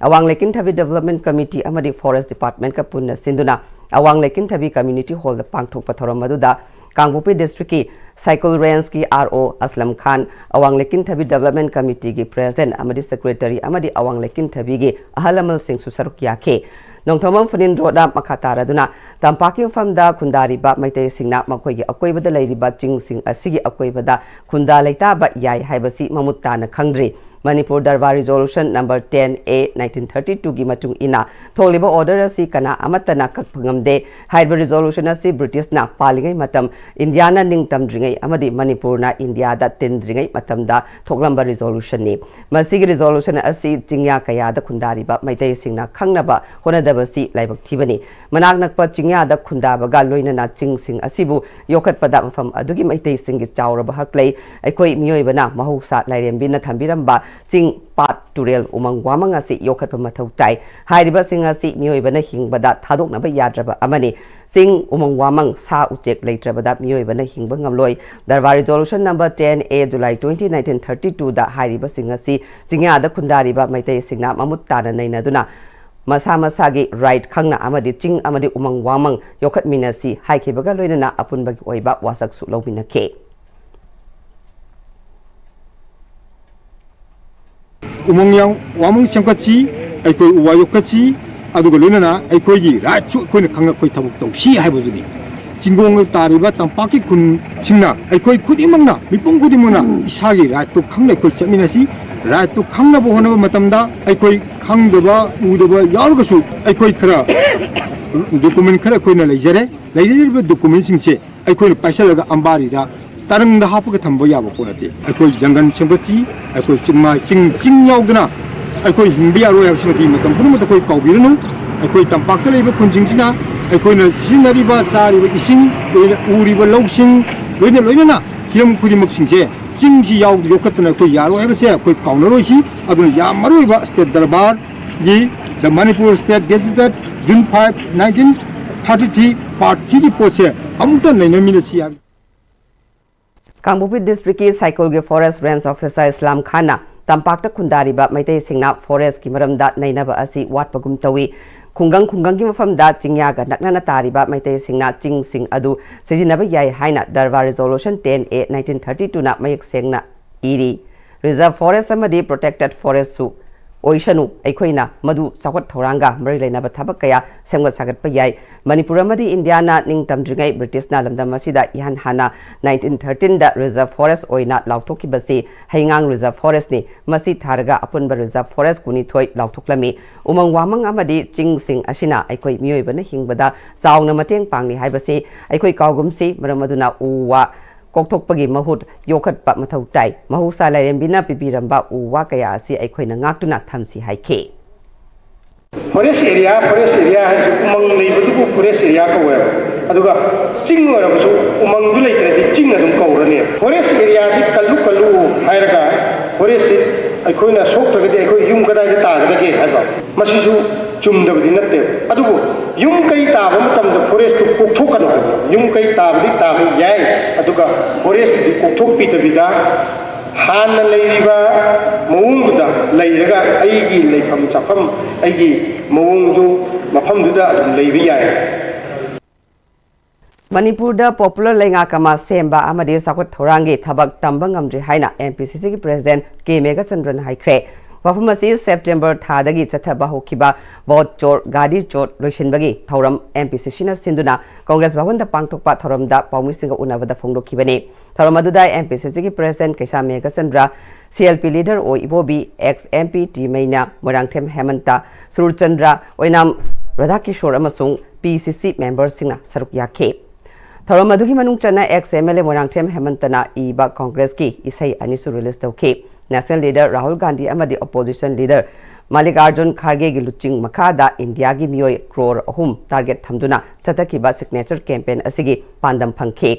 ꯑꯋꯥꯡ ꯂꯩꯀꯤꯟꯊꯕꯤ Development Committee ꯑꯃꯗꯤ Forest Department ꯀ ꯄꯨꯟꯅ ꯁꯤꯟꯗꯨꯅ ꯑꯋꯥꯡ ꯂꯩꯀꯤꯟꯊꯕꯤ Community Hall ꯗ ꯄꯥꯡꯊꯣꯛꯄ ꯊꯧꯔꯝ ꯑꯗꯨꯗ ꯀꯥꯡꯄꯣꯛꯄꯤ District ꯀꯤ ꯁꯥꯏꯀꯨꯜ Range ꯀꯤ R O ꯑꯁꯂꯝ ꯈꯥꯟ, ꯑꯋꯥꯡ ꯂꯩꯀꯤꯟꯊꯕꯤ Development Committee ꯒꯤ President ꯑꯃꯗꯤ Secretary ꯑꯃꯗꯤ ꯑꯋꯥꯡ ꯂꯩꯀꯤꯟꯊꯕꯤꯒꯤ ꯑꯍꯜ ꯂꯃꯟꯁꯤꯡꯁꯨ ꯁꯔꯨꯛ ꯌꯥꯈꯤ꯫ ꯅꯣꯡꯊꯣꯝꯕꯝ ꯐꯨꯅꯤꯟꯗ꯭ꯔꯣꯅ ꯃꯈꯥ ꯇꯥꯔꯗꯨꯅ, ꯇꯝꯄꯥꯛꯀꯤ ꯃꯐꯝꯗ ꯈꯨꯟꯗꯥꯔꯤꯕ ꯃꯩꯇꯩꯁꯤꯡꯅ ꯃꯈꯣꯏꯒꯤ ꯑꯀꯣꯏꯕꯗ ꯂꯩꯔꯤꯕ ꯆꯤꯡꯁꯤꯡ ꯑꯁꯤꯒꯤ ꯑꯀꯣꯏꯕꯗ ꯈꯨꯟꯗꯥ ꯂꯩꯇꯥꯕ ꯌꯥꯏ ꯍꯥꯏꯕꯁꯤ ꯃꯃꯨꯠ ꯇꯥꯅ ꯈꯪꯗ꯭ꯔꯤ꯫ Manipur darbar Resolution number ten A, nineteen thirty two ꯒꯤ ꯃꯇꯨꯡ ꯏꯟꯅ ꯊꯣꯛꯂꯤꯕ order ꯑꯁꯤ ꯀꯅꯥ ꯑꯃꯠꯇꯅ ꯀꯛꯄ ꯉꯝꯗꯦ꯫ ꯍꯥꯏꯔꯤꯕ resolution ꯑꯁꯤ British ꯅ ꯄꯥꯜꯂꯤꯉꯩ ꯃꯇꯝ, ꯏꯟꯗꯤꯌꯥꯅ ꯅꯤꯡꯇꯝꯗ꯭ꯔꯤꯉꯩ ꯑꯃꯗꯤ ꯃꯅꯤꯄꯨꯔꯅ ꯏꯟꯗꯤꯌꯥꯗ ꯇꯤꯟꯗ꯭ꯔꯤꯉꯩ ꯃꯇꯝꯗ ꯊꯣꯛꯂꯝꯕ resolution ꯅꯤ꯫ ꯃꯁꯤꯒꯤ resolution ꯑꯁꯤ ꯆꯤꯡꯌꯥ ꯀꯌꯥꯗ ꯈꯨꯟꯗꯥꯔꯤꯕ ꯃꯩꯇꯩꯁꯤꯡꯅ ꯈꯪꯅꯕ ꯍꯣꯠꯅꯗꯕꯁꯤ ꯂꯥꯏꯕꯛ ꯊꯤꯕꯅꯤ꯫ ꯃꯅꯥꯛ ꯅꯛꯄ ꯆꯤꯡꯌꯥꯗ ꯈꯨꯟꯗꯥꯕꯒ ꯂꯣꯏꯅꯅ ꯆꯤꯡꯁꯤꯡ ꯑꯁꯤꯕꯨ ꯌꯣꯛꯈꯠꯄꯗ ꯃꯐꯝ ꯑꯗꯨꯒꯤ ꯃꯩꯇꯩꯁꯤꯡꯒꯤ ꯆꯥꯎꯔꯕ ꯍꯛ ꯂꯩ꯫ ꯑꯩꯈꯣꯏ ꯃꯤꯑꯣꯏꯕꯅ ꯃꯍꯧꯁꯥ ꯂꯥꯏꯔꯦꯝꯕꯤꯅ ꯊꯝꯕꯤꯔꯝꯕ ꯆꯤꯡ, ꯄꯥꯠ, ꯇꯨꯔꯦꯜ, ꯎꯃꯪ ꯋꯥꯃꯪ ꯑꯁꯤ ꯌꯣꯛꯈꯠꯄ ꯃꯊꯧ ꯇꯥꯏ꯫ ꯍꯥꯏꯔꯤꯕꯁꯤꯡ ꯑꯁꯤ ꯃꯤꯑꯣꯏꯕꯅ ꯍꯤꯡꯕꯗ ꯊꯥꯗꯣꯛꯅꯕ ꯌꯥꯗ꯭ꯔꯕ ꯑꯃꯅꯤ꯫ ꯆꯤꯡ, ꯎꯃꯪ ꯋꯥꯃꯪ, ꯁꯥ ꯎꯆꯦꯛ ꯂꯩꯇ꯭ꯔꯕꯗ ꯃꯤꯑꯣꯏꯕꯅ ꯍꯤꯡꯕ ꯉꯝꯂꯣꯏ꯫ Darbar Resolution number ten A, July twenty, nineteen thirty two ꯗ ꯍꯥꯏꯔꯤꯕꯁꯤꯡ ꯑꯁꯤ ꯆꯤꯡꯌꯥꯗ ꯈꯨꯟꯗꯥꯔꯤꯕ ꯃꯩꯇꯩꯁꯤꯡꯅ ꯃꯃꯨꯠ ꯇꯥꯅ ꯅꯩꯅꯗꯨꯅ ꯃꯁꯥ ꯃꯁꯥꯒꯤ right ꯈꯪꯅ ꯑꯃꯗꯤ ꯆꯤꯡ ꯑꯃꯗꯤ ꯎꯃꯪ ꯋꯥꯃꯪ ꯌꯣꯛꯈꯠꯃꯤꯟꯅꯁꯤ ꯍꯥꯏꯈꯤꯕꯒ ꯂꯣꯏꯅꯅ ꯑꯄꯨꯟꯕꯒꯤ ꯑꯣꯏꯕ ꯋꯥꯁꯛꯁꯨ ꯂꯧꯃꯤꯟꯅꯈꯤ꯫ ꯎꯃꯪ ꯌꯥꯝ ꯋꯥꯃꯪ ꯁꯦꯝꯒꯠꯁꯤ, ꯑꯩꯈꯣꯏ ꯎ ꯋꯥ ꯌꯣꯛꯈꯠꯁꯤ, ꯑꯗꯨꯒ ꯂꯣꯏꯅꯅ ꯑꯩꯈꯣꯏꯒꯤ rightꯁꯨ ꯑꯩꯈꯣꯏꯅ ꯈꯪꯅ ꯑꯩꯈꯣꯏ ꯊꯕꯛ ꯇꯧꯁꯤ ꯍꯥꯏꯕꯗꯨꯅꯤ꯫ ꯆꯤꯡꯒꯣꯡꯗ ꯇꯥꯔꯤꯕ ꯇꯝꯄꯥꯛꯀꯤ ꯈꯨꯟꯁꯤꯡꯅ ꯑꯩꯈꯣꯏ ꯈꯨꯗꯤꯡꯃꯛꯅ, ꯃꯤꯄꯨꯝ ꯈꯨꯗꯤꯡꯃꯛꯅ ꯏꯁꯥꯒꯤ rightꯇꯨ ꯈꯪꯅ ꯑꯩꯈꯣꯏ ꯆꯠꯃꯤꯟꯅꯁꯤ꯫ Rightꯇꯨ ꯈꯪꯅꯕ ꯍꯣꯠꯅꯕ ꯃꯇꯝꯗ ꯑꯩꯈꯣꯏ ꯈꯪꯗꯕ ꯎꯗꯕ ꯌꯥꯎꯔꯒꯁꯨ ꯑꯩꯈꯣꯏ ꯈꯔ document ꯈꯔ ꯑꯩꯈꯣꯏꯅ ꯂꯩꯖꯔꯦ꯫ ꯂꯩꯖꯔꯤꯕ documentꯁꯤꯡꯁꯦ ꯑꯩꯈꯣꯏꯅ ꯄꯥꯏꯁꯤꯜꯂꯒ ꯑꯝꯕꯥꯔꯤꯗ ꯇꯔꯪꯗ ꯍꯥꯞꯄꯒ ꯊꯝꯕ ꯌꯥꯕ ꯄꯣꯠ ꯅꯠꯇꯦ꯫ ꯑꯩꯈꯣꯏ ꯖꯪꯒꯜ ꯁꯦꯝꯒꯠꯁꯤ, ꯑꯩꯈꯣꯏ ꯆꯤꯡꯃꯥꯏ ꯆꯤꯡ ꯆꯤꯡ ꯌꯥꯎꯗꯅ ꯑꯩꯈꯣꯏ ꯍꯤꯡꯕ ꯌꯥꯔꯣꯏ ꯍꯥꯏꯕꯁꯤꯃꯗꯤ ꯃꯇꯝ ꯄꯨꯝꯅꯃꯛꯇ ꯑꯩꯈꯣꯏ ꯀꯥꯎꯕꯤꯔꯅꯨ꯫ ꯑꯩꯈꯣꯏ ꯇꯝꯄꯥꯛꯇ ꯂꯩꯕ ꯈꯨꯟꯁꯤꯡꯁꯤꯅ ꯑꯩꯈꯣꯏꯅ ꯁꯤꯖꯤꯟꯅꯔꯤꯕ, ꯆꯥꯔꯤꯕ ꯏꯁꯤꯡ, ꯎꯔꯤꯕ ꯂꯧꯁꯤꯡ, ꯂꯣꯏꯅ ꯂꯣꯏꯅꯅ ꯍꯤꯔꯝ ꯈꯨꯗꯤꯡꯃꯛꯁꯤꯡꯁꯦ ꯆꯤꯡꯁꯤ ꯌꯥꯎ-, ꯌꯣꯛꯈꯠꯇꯅ ꯑꯩꯈꯣꯏ ꯌꯥꯔꯣꯏ ꯍꯥꯏꯕꯁꯦ ꯑꯩꯈꯣꯏ ꯀꯥꯎꯅꯔꯣꯏꯁꯤ꯫ ꯑꯗꯨꯅ ꯌꯥꯝ ꯃꯔꯨ ꯑꯣꯏꯕ state ꯗꯔꯕꯥꯔꯒꯤ The Manipur State Gazetted June five, nineteen thirty three part three ꯒꯤ ꯄꯣꯠꯁꯦ ꯑꯃꯨꯛꯇ ꯅꯩꯅꯃꯤꯟꯅꯁꯤ ꯍꯥꯏꯕ꯫ ꯀꯥꯡꯄꯣꯛꯄꯤ district ꯀꯤ ꯁꯥꯏꯀꯜꯒꯤ forest range officer ꯏꯁꯂꯥꯝ ꯈꯥꯟꯅ ꯇꯝꯄꯥꯛꯇ ꯈꯨꯟꯗꯥꯔꯤꯕ ꯃꯩꯇꯩꯁꯤꯡꯅ forest ꯀꯤ ꯃꯔꯝꯗ ꯅꯩꯅꯕ ꯑꯁꯤ ꯋꯥꯠꯄꯒꯨꯝ ꯇꯧꯏ꯫ ꯈꯨꯡꯒꯪ ꯈꯨꯡꯒꯪꯒꯤ ꯃꯐꯝꯗ ꯆꯤꯡꯌꯥꯒ ꯅꯛꯅꯅ ꯇꯥꯔꯤꯕ ꯃꯩꯇꯩꯁꯤꯡꯅ ꯆꯤꯡꯁꯤꯡ ꯑꯗꯨ ꯁꯤꯖꯤꯟꯅꯕ ꯌꯥꯏ ꯍꯥꯏꯅ darbar Resolution ten A nineteen thirty two ꯅ ꯃꯌꯦꯛ ꯁꯦꯡꯅ ꯏꯔꯤ꯫ Reserve forest ꯑꯃꯗꯤ protected forest ꯁꯨ ꯑꯣꯏꯁꯅꯨ, ꯑꯩꯈꯣꯏꯅ ꯃꯗꯨ ꯆꯥꯎꯈꯠ ꯊꯧꯔꯥꯡꯒ ꯃꯔꯤ ꯂꯩꯅꯕ ꯊꯕꯛ ꯀꯌꯥ ꯁꯦꯝꯒꯠ ꯁꯥꯒꯠꯄ ꯌꯥꯏ꯫ ꯃꯅꯤꯄꯨꯔ ꯑꯃꯗꯤ ꯏꯟꯗꯤꯌꯥꯅ ꯅꯤꯡꯇꯝꯗ꯭ꯔꯤꯉꯩ ꯕ꯭ꯔꯤꯇꯤꯁꯅ ꯂꯝꯗꯝ ꯑꯁꯤꯗ ꯏꯍꯥꯟ ꯍꯥꯟꯅ nineteen thirteen ꯗ reserve forest ꯑꯣꯏꯅ ꯂꯥꯎꯊꯣꯛꯈꯤꯕꯁꯤ ꯍꯩꯉꯥꯡ reserve forest ꯅꯤ꯫ ꯃꯁꯤ ꯊꯥꯔꯒ ꯑꯄꯨꯟꯕ reserve forest ꯀꯨꯟꯅꯤꯊꯣꯏ ꯂꯥꯎꯊꯣꯛꯂꯝꯃꯤ꯫ ꯎꯃꯪ ꯋꯥꯃꯪ ꯑꯃꯗꯤ ꯆꯤꯡꯁꯤꯡ ꯑꯁꯤꯅ ꯑꯩꯈꯣꯏ ꯃꯤꯑꯣꯏꯕꯅ ꯍꯤꯡꯕꯗ ꯆꯥꯎꯅ ꯃꯇꯦꯡ ꯄꯥꯡꯂꯤ ꯍꯥꯏꯕꯁꯤ ꯑꯩꯈꯣꯏ ꯀꯥꯎꯒꯨꯝꯁꯤ꯫ ꯃꯔꯝ ꯑꯗꯨꯅ ꯎ ꯋꯥ ꯀꯣꯛꯊꯣꯛꯄꯒꯤ ꯃꯍꯨꯠ ꯌꯣꯛꯈꯠꯄ ꯃꯊꯧ ꯇꯥꯏ꯫ ꯃꯍꯧꯁꯥ ꯂꯥꯏꯔꯦꯝꯕꯤꯅ ꯄꯤꯕꯤꯔꯝꯕ ꯎ ꯋꯥ ꯀꯌꯥ ꯑꯁꯤ ꯑꯩꯈꯣꯏꯅ ꯉꯥꯛꯇꯨꯅ ꯊꯝꯁꯤ ꯍꯥꯏꯈꯤ꯫ Forest area, forest area ꯍꯥꯏꯁꯤ ꯎꯃꯪ ꯂꯩꯕꯗꯨꯕꯨ forest area ꯀꯧꯋꯦꯕ꯫ ꯑꯗꯨꯒ ꯆꯤꯡ ꯑꯣꯏꯔꯕꯁꯨ ꯎꯃꯪꯗꯨ ꯂꯩꯇ꯭ꯔꯗꯤ ꯆꯤꯡ ꯑꯗꯨꯝ ꯀꯧꯔꯅꯦꯕ꯫ Forest area ꯁꯤ ꯀꯜꯂꯨ ꯀꯜꯂꯨ ꯍꯥꯏꯔꯒ forest ꯁꯤ ꯑꯩꯈꯣꯏꯅ ꯁꯣꯛꯇ꯭ꯔꯒꯗꯤ ꯑꯩꯈꯣꯏ ꯌꯨꯝ ꯀꯗꯥꯏꯗ ꯇꯥꯒꯗꯒꯦ ꯍꯥꯏꯕ, ꯃꯁꯤꯁꯨ ꯆꯨꯝꯗꯕꯗꯤ ꯅꯠꯇꯦꯕ꯫ ꯑꯗꯨꯕꯨ ꯌꯨꯝ ꯀꯩ ꯇꯥꯕ ꯃꯇꯝꯗ forest ꯇꯨ ꯀꯣꯛꯊꯣꯛꯀꯅꯨ ꯍꯥꯏꯕ꯫ ꯌꯨꯝ ꯀꯩ ꯇꯥꯕꯗꯤ ꯇꯥꯕ ꯌꯥꯏ, ꯑꯗꯨꯒ forest ꯇꯨꯗꯤ ꯀꯣꯛꯊꯣꯛꯄꯤꯗꯕꯤꯗ ꯍꯥꯟꯅ ꯂꯩꯔꯤꯕ ꯃꯑꯣꯡꯗꯨꯗ ꯂꯩꯔꯒ ꯑꯩꯒꯤ ꯂꯩꯐꯝ ꯆꯥꯐꯝ, ꯑꯩꯒꯤ ꯃꯑꯣꯡꯗꯨ ꯃꯐꯝꯗꯨꯗ ꯑꯗꯨꯝ ꯂꯩꯕ ꯌꯥꯏ꯫ ꯃꯅꯤꯄꯨꯔꯗ popular ꯂꯩꯉꯥꯛ ꯑꯃ ꯁꯦꯝꯕ ꯑꯃꯗꯤ ꯆꯥꯎꯈꯠ ꯊꯧꯔꯥꯡꯒꯤ ꯊꯕꯛ ꯇꯝꯕ ꯉꯝꯗ꯭ꯔꯤ ꯍꯥꯏꯅ M P C C ꯒꯤ president K ꯃꯦꯘꯆꯟꯗ꯭ꯔꯅ ꯍꯥꯏꯈ꯭ꯔꯦ꯫ ꯋꯥꯐꯝ ꯑꯁꯤ September ꯊꯥꯗꯒꯤ ꯆꯠꯊꯕ ꯍꯧꯈꯤꯕ ꯚꯣꯠ ꯆꯣꯔ, ꯒꯥꯔꯤ ꯆꯣꯔ ꯂꯣꯏꯁꯤꯟꯕꯒꯤ ꯊꯧꯔꯝ M P C C ꯅ ꯁꯤꯟꯗꯨꯅ ꯀꯪꯒ꯭ꯔꯦꯁ ꯚꯕꯟꯗ ꯄꯥꯡꯊꯣꯛꯄ ꯊꯧꯔꯝꯗ ꯄꯥꯎꯃꯤꯁꯤꯡꯒ ꯎꯅꯕꯗ ꯐꯣꯡꯗꯣꯛꯈꯤꯕꯅꯤ꯫ ꯊꯧꯔꯝ ꯑꯗꯨꯗ M P C C ꯒꯤ president ꯀꯩꯁꯥꯝ Meghachandra, C L P leader ꯑꯣ ꯏꯕꯣꯕꯤ, ex M P ꯇꯤꯃꯩꯅ, Moirangthem ꯍꯦꯃꯟꯇ, Surchandra, ꯑꯣꯏꯅꯥꯝ ꯔꯥꯙꯥꯀꯤꯁꯣꯔ ꯑꯃꯁꯨꯡ P C C member ꯁꯤꯡꯅ ꯁꯔꯨꯛ ꯌꯥꯈꯤ꯫ ꯊꯧꯔꯝ ꯑꯗꯨꯒꯤ ꯃꯅꯨꯡ ꯆꯟꯅ ex M L A Moirangthem ꯍꯦꯃꯟꯇꯅ ꯏꯕ ꯀꯪꯒ꯭ꯔꯦꯁꯀꯤ ꯏꯁꯩ ꯑꯅꯤꯁꯨ release ꯇꯧꯈꯤ꯫ National leader ꯔꯥꯍꯨꯜ ꯒꯥꯟꯙꯤ ꯑꯃꯗꯤ opposition leader ꯃꯜꯂꯤꯀꯥꯔꯖꯨꯟ ꯈꯥꯔꯒꯦꯒꯤ ꯂꯨꯆꯤꯡ ꯃꯈꯥꯗ ꯏꯟꯗꯤꯌꯥꯒꯤ ꯃꯤꯑꯣꯏ crore ꯑꯍꯨꯝ target ꯊꯝꯗꯨꯅ ꯆꯠꯊꯈꯤꯕ signature campaign ꯑꯁꯤꯒꯤ ꯄꯥꯟꯗꯝ ꯐꯪꯈꯤ꯫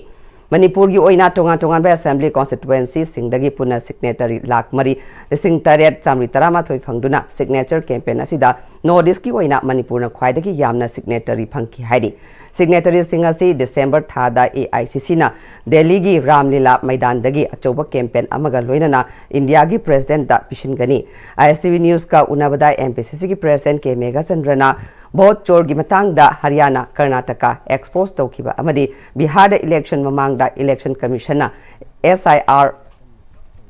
ꯃꯅꯤꯄꯨꯔꯒꯤ ꯑꯣꯏꯅ ꯇꯣꯉꯥꯟ ꯇꯣꯉꯥꯟꯕ assembly constituencyꯁꯤꯡꯗꯒꯤ ꯄꯨꯟꯅ signatory ꯂꯥꯈ ꯃꯔꯤ ꯂꯤꯁꯤꯡ ꯇꯔꯦꯠ ꯆꯥꯃꯔꯤ ꯇꯔꯥꯃꯥꯊꯣꯏ ꯐꯪꯗꯨꯅ signature campaign ꯑꯁꯤꯗ North Eastꯀꯤ ꯑꯣꯏꯅ ꯃꯅꯤꯄꯨꯔꯅ ꯈ꯭ꯋꯥꯏꯗꯒꯤ ꯌꯥꯝꯅ signatory ꯐꯪꯈꯤ ꯍꯥꯏꯔꯤ꯫ Signatoryꯁꯤꯡ ꯑꯁꯤ December ꯊꯥꯗ AICCꯅ ꯗꯦꯜꯂꯤꯒꯤ ꯔꯥꯝꯂꯤꯂꯥ ꯃꯩꯗꯥꯟꯗꯒꯤ ꯑꯆꯧꯕ campaign ꯑꯃꯒ ꯂꯣꯏꯅꯅ ꯏꯟꯗꯤꯌꯥꯒꯤ Presidentꯇ ꯄꯤꯁꯤꯟꯒꯅꯤ꯫ ISTV Newsꯀ ꯎꯅꯕꯗ MPCCꯒꯤ President ꯀꯦ ꯃꯦꯘꯆꯟꯗ꯭ꯔꯅ vote ꯆꯣꯔꯒꯤ ꯃꯇꯥꯡꯗ ꯍꯔꯤꯌꯥꯅꯥ, ꯀꯔꯅꯥꯇꯀꯥ expose ꯇꯧꯈꯤꯕ ꯑꯃꯗꯤ ꯕꯤꯍꯥꯔꯗ election ꯃꯃꯥꯡꯗ Election Commissionꯅ SIR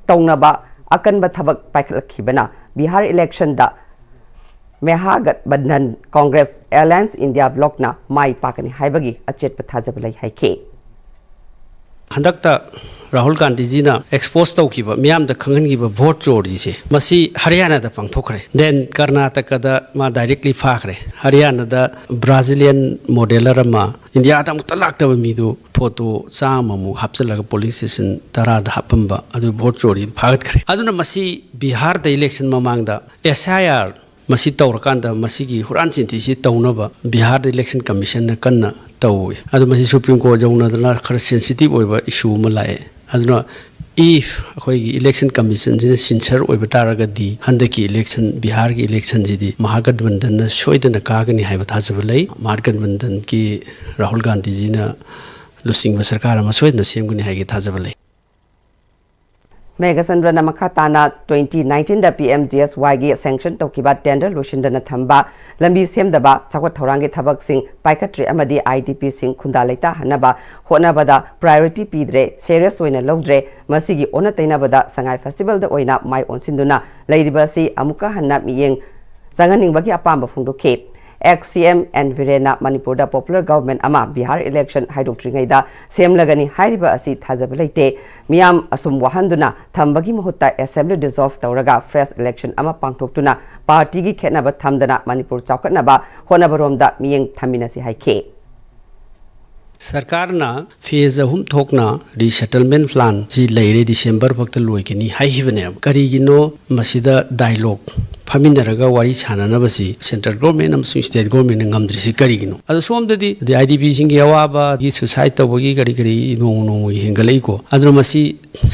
ꯇꯧꯅꯕ ꯑꯀꯟꯕ ꯊꯕꯛ ꯄꯥꯏꯈꯠꯂꯛꯈꯤꯕꯅ ꯕꯤꯍꯥꯔ electionꯗ ꯃꯍꯥꯒꯠꯕꯟꯙꯟ Congress Alliance India Blocꯅ ꯃꯥꯏ ꯄꯥꯛꯀꯅꯤ ꯍꯥꯏꯕꯒꯤ ꯑꯆꯦꯠꯄ ꯊꯥꯖꯕ ꯂꯩ ꯍꯥꯏꯈꯤ꯫ ꯍꯟꯗꯛꯇ ꯔꯥꯍꯨꯜ ꯒꯥꯟꯙꯤꯖꯤꯅ expose ꯇꯧꯈꯤꯕ, ꯃꯤꯌꯥꯝꯗ ꯈꯪꯍꯟꯈꯤꯕ vote ꯆꯣꯔꯤꯁꯦ, ꯃꯁꯤ ꯍꯔꯤꯌꯥꯅꯥꯗ ꯄꯥꯡꯊꯣꯛꯈ꯭ꯔꯦ꯫ Then ꯀꯔꯅꯥꯇꯀꯗ ꯃꯥ directly ꯐꯥꯈ꯭ꯔꯦ꯫ ꯍꯔꯤꯌꯥꯅꯥꯗ Brazilian modeller ꯑꯃ, ꯏꯟꯗꯤꯌꯥꯗ ꯑꯃꯨꯛꯇ ꯂꯥꯛꯇꯕ ꯃꯤꯗꯨ, photo ꯆꯥꯝꯃꯃꯨꯛ ꯍꯥꯞꯆꯤꯜꯂꯒ polling station ꯇꯔꯥꯗ ꯍꯥꯞꯄꯝꯕ ꯑꯗꯨ vote ꯆꯣꯔꯤ ꯐꯥꯒꯠꯈ꯭ꯔꯦ꯫ ꯑꯗꯨꯅ ꯃꯁꯤ ꯕꯤꯍꯥꯔꯗ election ꯃꯃꯥꯡꯗ SIR ꯃꯁꯤ ꯇꯧꯔꯀꯥꯟꯗ ꯃꯁꯤꯒꯤ ꯍꯨꯔꯥꯟ ꯆꯤꯟꯊꯤꯁꯤ ꯇꯧꯅꯕ ꯕꯤꯍꯥꯔꯗ Election Commissionꯅ ꯀꯟꯅ ꯇꯧꯏ꯫ ꯑꯗꯨ ꯃꯁꯤ Supreme Court ꯌꯧꯅꯗꯅ ꯈꯔ sensitive ꯑꯣꯏꯕ issue ꯑꯃ ꯂꯥꯛꯑꯦ꯫ ꯑꯗꯨꯅ if ꯑꯩꯈꯣꯏꯒꯤ Election Commissionꯁꯤꯅ sincere ꯑꯣꯏꯕ ꯇꯥꯔꯒꯗꯤ ꯍꯟꯗꯛꯀꯤ election, ꯕꯤꯍꯥꯔꯒꯤ electionꯁꯤꯗꯤ ꯃꯍꯥꯒꯠꯕꯟꯙꯟꯅ ꯁꯣꯏꯗꯅ ꯀꯥꯒꯅꯤ ꯍꯥꯏꯕ ꯊꯥꯖꯕ ꯂꯩ꯫ ꯃꯍꯥꯒꯠꯕꯟꯙꯟꯒꯤ ꯔꯥꯍꯨꯜ ꯒꯥꯟꯙꯤꯖꯤꯅ ꯂꯨꯆꯤꯡꯕ ꯁꯔꯀꯥꯔ ꯑꯃ ꯁꯣꯏꯗꯅ ꯁꯦꯝꯒꯅꯤ ꯍꯥꯏꯒꯤ ꯊꯥꯖꯕ ꯂꯩ꯫ ꯃꯦꯘꯆꯟꯗ꯭ꯔꯅ ꯃꯈꯥ ꯇꯥꯅ twenty nineteenꯗ PMGSYꯒꯤ sanction ꯇꯧꯈꯤꯕ tender ꯂꯣꯏꯁꯤꯟꯗꯅ ꯊꯝꯕ, ꯂꯝꯕꯤ ꯁꯦꯝꯗꯕ, ꯆꯥꯎꯈꯠ ꯊꯧꯔꯥꯡꯒꯤ ꯊꯕꯛꯁꯤꯡ ꯄꯥꯏꯈꯠꯇ꯭ꯔꯦ ꯑꯃꯗꯤ IDPꯁꯤꯡ ꯈꯨꯟꯗꯥ ꯂꯩꯇꯥꯍꯟꯅꯕ ꯍꯣꯠꯅꯕꯗ priority ꯄꯤꯗ꯭ꯔꯦ, serious ꯑꯣꯏꯅ ꯂꯧꯗ꯭ꯔꯦ, ꯃꯁꯤꯒꯤ ꯑꯣꯟꯅ ꯇꯩꯅꯕꯗ ꯁꯉꯥꯏ Festivalꯗ ꯑꯣꯏꯅ ꯃꯥꯏ ꯑꯣꯟꯁꯤꯟꯗꯨꯅ ꯂꯩꯔꯤꯕ ꯑꯁꯤ ꯑꯃꯨꯛꯀ ꯍꯟꯅ ꯃꯤꯠꯌꯦꯡ ꯆꯪꯍꯟꯅꯤꯡꯕꯒꯤ ꯑꯄꯥꯝꯕ ꯐꯣꯡꯗꯣꯛꯈꯤ꯫ Ex-CM N ꯕꯤꯔꯦꯟꯅ ꯃꯅꯤꯄꯨꯔꯗ popular government ꯑꯃ ꯕꯤꯍꯥꯔ election ꯍꯥꯏꯗꯣꯛꯇ꯭ꯔꯤꯉꯩꯗ ꯁꯦꯝꯂꯒꯅꯤ ꯍꯥꯏꯔꯤꯕ ꯑꯁꯤ ꯊꯥꯖꯕ ꯂꯩꯇꯦ꯫ ꯃꯤꯌꯥꯝ ꯑꯁꯨꯝ ꯋꯥꯍꯟꯗꯨꯅ ꯊꯝꯕꯒꯤ ꯃꯍꯨꯠꯇ assembly dissolve ꯇꯧꯔꯒ fresh election ꯑꯃ ꯄꯥꯡꯊꯣꯛꯇꯨꯅ partyꯒꯤ ꯈꯦꯠꯅꯕ ꯊꯝꯗꯅ ꯃꯅꯤꯄꯨꯔ ꯆꯥꯎꯈꯠꯅꯕ ꯍꯣꯠꯅꯕꯔꯣꯝꯗ ꯃꯤꯠꯌꯦꯡ ꯊꯝꯃꯤꯟꯅꯁꯤ ꯍꯥꯏꯈꯤ꯫ ꯁꯔꯀꯥꯔꯅ phase ꯑꯍꯨꯝ ꯊꯣꯛꯅ resettlement planꯁꯤ ꯂꯩꯔꯦ, December ꯐꯥꯎꯗ ꯂꯣꯏꯒꯅꯤ ꯍꯥꯏꯈꯤꯕꯅꯦꯕ꯫ ꯀꯔꯤꯒꯤꯅꯣ ꯃꯁꯤꯗ dialogue ꯐꯝꯃꯤꯟꯅꯔꯒ ꯋꯥꯔꯤ ꯁꯥꯟꯅꯅꯕꯁꯤ central government ꯑꯃꯁꯨꯡ state government ꯅ ꯉꯝꯗ꯭ꯔꯤꯁꯤ ꯀꯔꯤꯒꯤꯅꯣ? ꯑꯗꯣ ꯁꯣꯝꯗꯗꯤ ꯑꯗꯩ IDP ꯁꯤꯡꯒꯤ ꯑꯋꯥꯕꯒꯤ suicide ꯇꯧꯕꯒꯤ ꯀꯔꯤ ꯀꯔꯤ ꯅꯣꯡꯃ ꯅꯣꯡꯃꯒꯤ ꯍꯦꯟꯒꯠꯂꯛꯏꯀꯣ꯫ ꯑꯗꯨꯅ ꯃꯁꯤ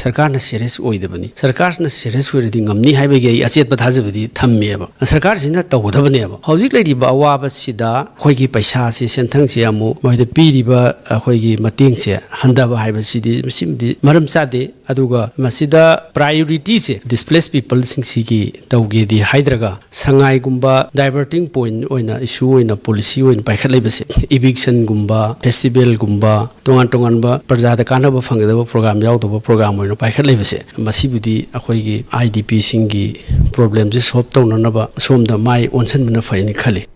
ꯁꯔꯀꯥꯔꯅ serious ꯑꯣꯏꯗꯕꯅꯤ꯫ ꯁꯔꯀꯥꯔꯅ serious ꯑꯣꯏꯔꯗꯤ ꯉꯝꯅꯤ ꯍꯥꯏꯕꯒꯤ ꯑꯩ ꯑꯆꯦꯠꯄ ꯊꯥꯖꯕꯗꯤ ꯊꯝꯃꯦꯕ꯫ ꯁꯔꯀꯥꯔꯁꯤꯅ ꯇꯧꯒꯗꯕꯅꯦꯕ꯫ ꯍꯧꯖꯤꯛ ꯂꯩꯔꯤꯕ ꯑꯋꯥꯕꯁꯤꯗ ꯑꯩꯈꯣꯏꯒꯤ ꯄꯩꯁꯥꯁꯤ, ꯁꯦꯟꯊꯪꯁꯤ ꯑꯃꯨꯛ ꯃꯣꯏꯗ ꯄꯤꯔꯤꯕ ꯑꯩꯈꯣꯏꯒꯤ ꯃꯇꯦꯡꯁꯦ ꯍꯟꯊꯕ ꯍꯥꯏꯕꯁꯤꯗꯤ ꯃꯁꯤꯃꯗꯤ ꯃꯔꯝ ꯆꯥꯗꯦ꯫ ꯑꯗꯨꯒ ꯃꯁꯤꯗ priority ꯁꯦ displaced people ꯁꯤꯡꯁꯤꯒꯤ ꯇꯧꯒꯦꯗꯤ ꯍꯥꯏꯗ꯭ꯔꯒ, ꯁꯉꯥꯏꯒꯨꯝꯕ diverting point ꯑꯣꯏꯅ, issue ꯑꯣꯏꯅ, policy ꯑꯣꯏꯅ ꯄꯥꯏꯈꯠꯂꯛꯏꯕꯁꯦ, eviction ꯒꯨꯝꯕ, festival ꯒꯨꯝꯕ, ꯇꯣꯉꯥꯟ ꯇꯣꯉꯥꯟꯕ ꯄ꯭ꯔꯖꯥꯗ ꯀꯥꯟꯅꯕ ꯐꯪꯒꯗꯕ program ꯌꯥꯎꯗꯕ program ꯑꯣꯏꯅ ꯄꯥꯏꯈꯠꯂꯛꯏꯕꯁꯦ, ꯃꯁꯤꯕꯨꯗꯤ ꯑꯩꯈꯣꯏꯒꯤ IDP ꯁꯤꯡꯒꯤ problem ꯁꯦ solve ꯇꯧꯅꯅꯕ ꯁꯣꯝꯗ ꯃꯥꯏ ꯑꯣꯟꯁꯤꯟꯕꯅ ꯐꯩꯅ ꯈꯜꯂꯤ꯫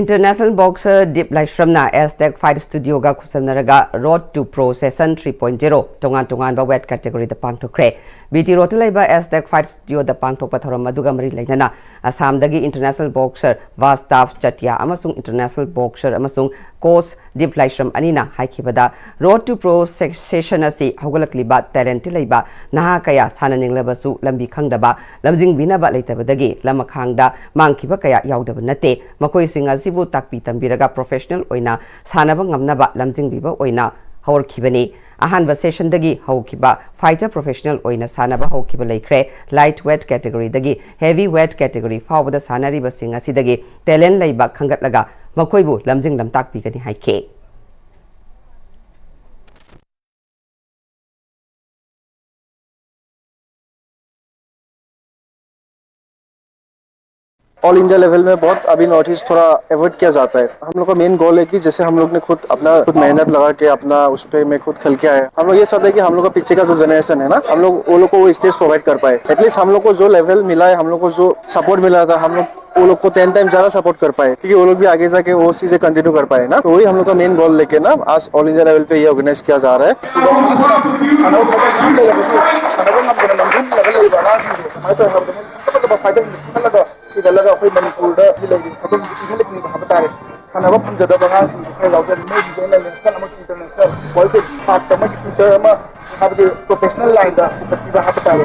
International boxer ꯗꯤꯞ ꯂꯥꯏꯁ꯭ꯔꯝꯅ Aztec Fight Studio ꯒ ꯈꯨꯠꯁꯝꯅꯔꯒ Road to Pro Session three point zero ꯇꯣꯉꯥꯟ ꯇꯣꯉꯥꯟꯕ weight category ꯗ ꯄꯥꯡꯊꯣꯛꯈ꯭ꯔꯦ꯫ BT Road ꯇ ꯂꯩꯕ Aztec Fight Studio ꯗ ꯄꯥꯡꯊꯣꯛꯄ ꯊꯧꯔꯝ ꯑꯗꯨꯒ ꯃꯔꯤ ꯂꯩꯅꯅ ꯑꯁꯥꯝꯗꯒꯤ international boxer ꯚꯥꯁꯇꯥꯚ ꯆꯇꯤꯌꯥ ꯑꯃꯁꯨꯡ international boxer ꯑꯃꯁꯨꯡ coach ꯗꯤꯞ ꯂꯥꯏꯁ꯭ꯔꯝ ꯑꯅꯤꯅ ꯍꯥꯏꯈꯤꯕꯗ, Road to Pro Session ꯑꯁꯤ ꯍꯧꯒꯠꯂꯛꯂꯤꯕ talent ꯂꯩꯕ ꯅꯍꯥ ꯀꯌꯥ ꯁꯥꯟꯅꯅꯤꯡꯂꯕꯁꯨ ꯂꯝꯕꯤ ꯈꯪꯗꯕ, ꯂꯝꯖꯤꯡꯕꯤꯅꯕ ꯂꯩꯇꯕꯗꯒꯤ ꯂꯃꯈꯥꯡꯗ ꯃꯥꯡꯈꯤꯕ ꯀꯌꯥ ꯌꯥꯎꯗꯕ ꯅꯠꯇꯦ꯫ ꯃꯈꯣꯏꯁꯤꯡ ꯑꯁꯤꯕꯨ ꯇꯥꯛꯄꯤ ꯇꯝꯕꯤꯔꯒ professional ꯑꯣꯏꯅ ꯁꯥꯟꯅꯕ ꯉꯝꯅꯕ ꯂꯝꯖꯤꯡꯕꯤꯕ ꯑꯣꯏꯅ ꯍꯧꯔꯛꯈꯤꯕꯅꯤ꯫ ꯑꯍꯥꯟꯕ session ꯗꯒꯤ ꯍꯧꯈꯤꯕ fighter professional ꯑꯣꯏꯅ ꯁꯥꯟꯅꯕ ꯍꯧꯈꯤꯕ ꯂꯩꯈ꯭ꯔꯦ꯫ Light weight category ꯗꯒꯤ heavy weight category ꯐꯥꯎꯕꯗ ꯁꯥꯟꯅꯔꯤꯕꯁꯤꯡ ꯑꯁꯤꯗꯒꯤ talent ꯂꯩꯕ ꯈꯪꯒꯠꯂꯒ ꯃꯈꯣꯏꯕꯨ ꯂꯝꯖꯤꯡ ꯂꯝꯇꯥꯛꯄꯤꯒꯅꯤ ꯍꯥꯏꯈꯤ꯫ All India level में बहुत अभी नॉर्थ ईस्ट थोड़ा अवॉइड किया जाता है। हम लोग का मेन गोल है कि जैसे हम लोग ने खुद अपना खुद मेहनत लगा के अपना उस पे में खुद खल के आए, हम लोग ये चाहते हैं कि हम लोग का पीछे का जो जनरेशन है ना, हम लोग वो लोग को वो स्टेज प्रोवाइड कर पाए। एटलीस्ट हम लोग को जो लेवल मिला है, हम लोग को जो सपोर्ट मिला था, हम लोग वो लोग को टेन टाइम ज्यादा सपोर्ट कर पाए, क्योंकि वो लोग भी आगे जाके वो चीजें कंटिन्यू कर पाए ना। तो वही हम लोग का मेन गोल लेके ना आज ऑल इंडिया लेवल पे ये ऑर्गेनाइज किया जा रहा है। ꯁꯤꯗ ꯐꯥꯏꯗꯔ ꯈꯜꯂꯒ ꯑꯩꯈꯣꯏ ꯃꯅꯤꯄꯨꯔꯗ ꯂꯩꯔꯤꯕ ꯑꯗꯨꯝ ꯏꯟꯈꯠꯂꯛꯂꯤꯕ ꯍꯥꯏꯕ ꯇꯥꯔꯦ꯫ ꯁꯥꯟꯅꯕ ꯐꯪꯖꯗꯕ ꯑꯉꯥꯡꯁꯤꯡꯁꯨ ꯈꯔ ꯌꯥꯎꯖꯔꯤ꯫ ꯃꯣꯏꯒꯤꯁꯨ ꯑꯩꯅ ꯅꯦꯁꯅꯦꯜ ꯑꯃꯁꯨꯡ ꯏꯟꯇꯔꯅꯦꯁꯅꯦꯜ ꯋꯥꯔꯜ ꯀꯞꯀꯤ ꯊꯥꯛꯇ ꯑꯃꯒꯤ ꯐ꯭ꯌꯨꯆꯔ ꯑꯃ ꯍꯥꯏꯕꯗꯤ ꯄ꯭ꯔꯣꯐꯦꯁꯅꯦꯜ ꯂꯥꯏꯟꯗ ꯄꯨꯈꯠꯄꯤꯕ ꯍꯥꯏꯕ ꯇꯥꯔꯦ꯫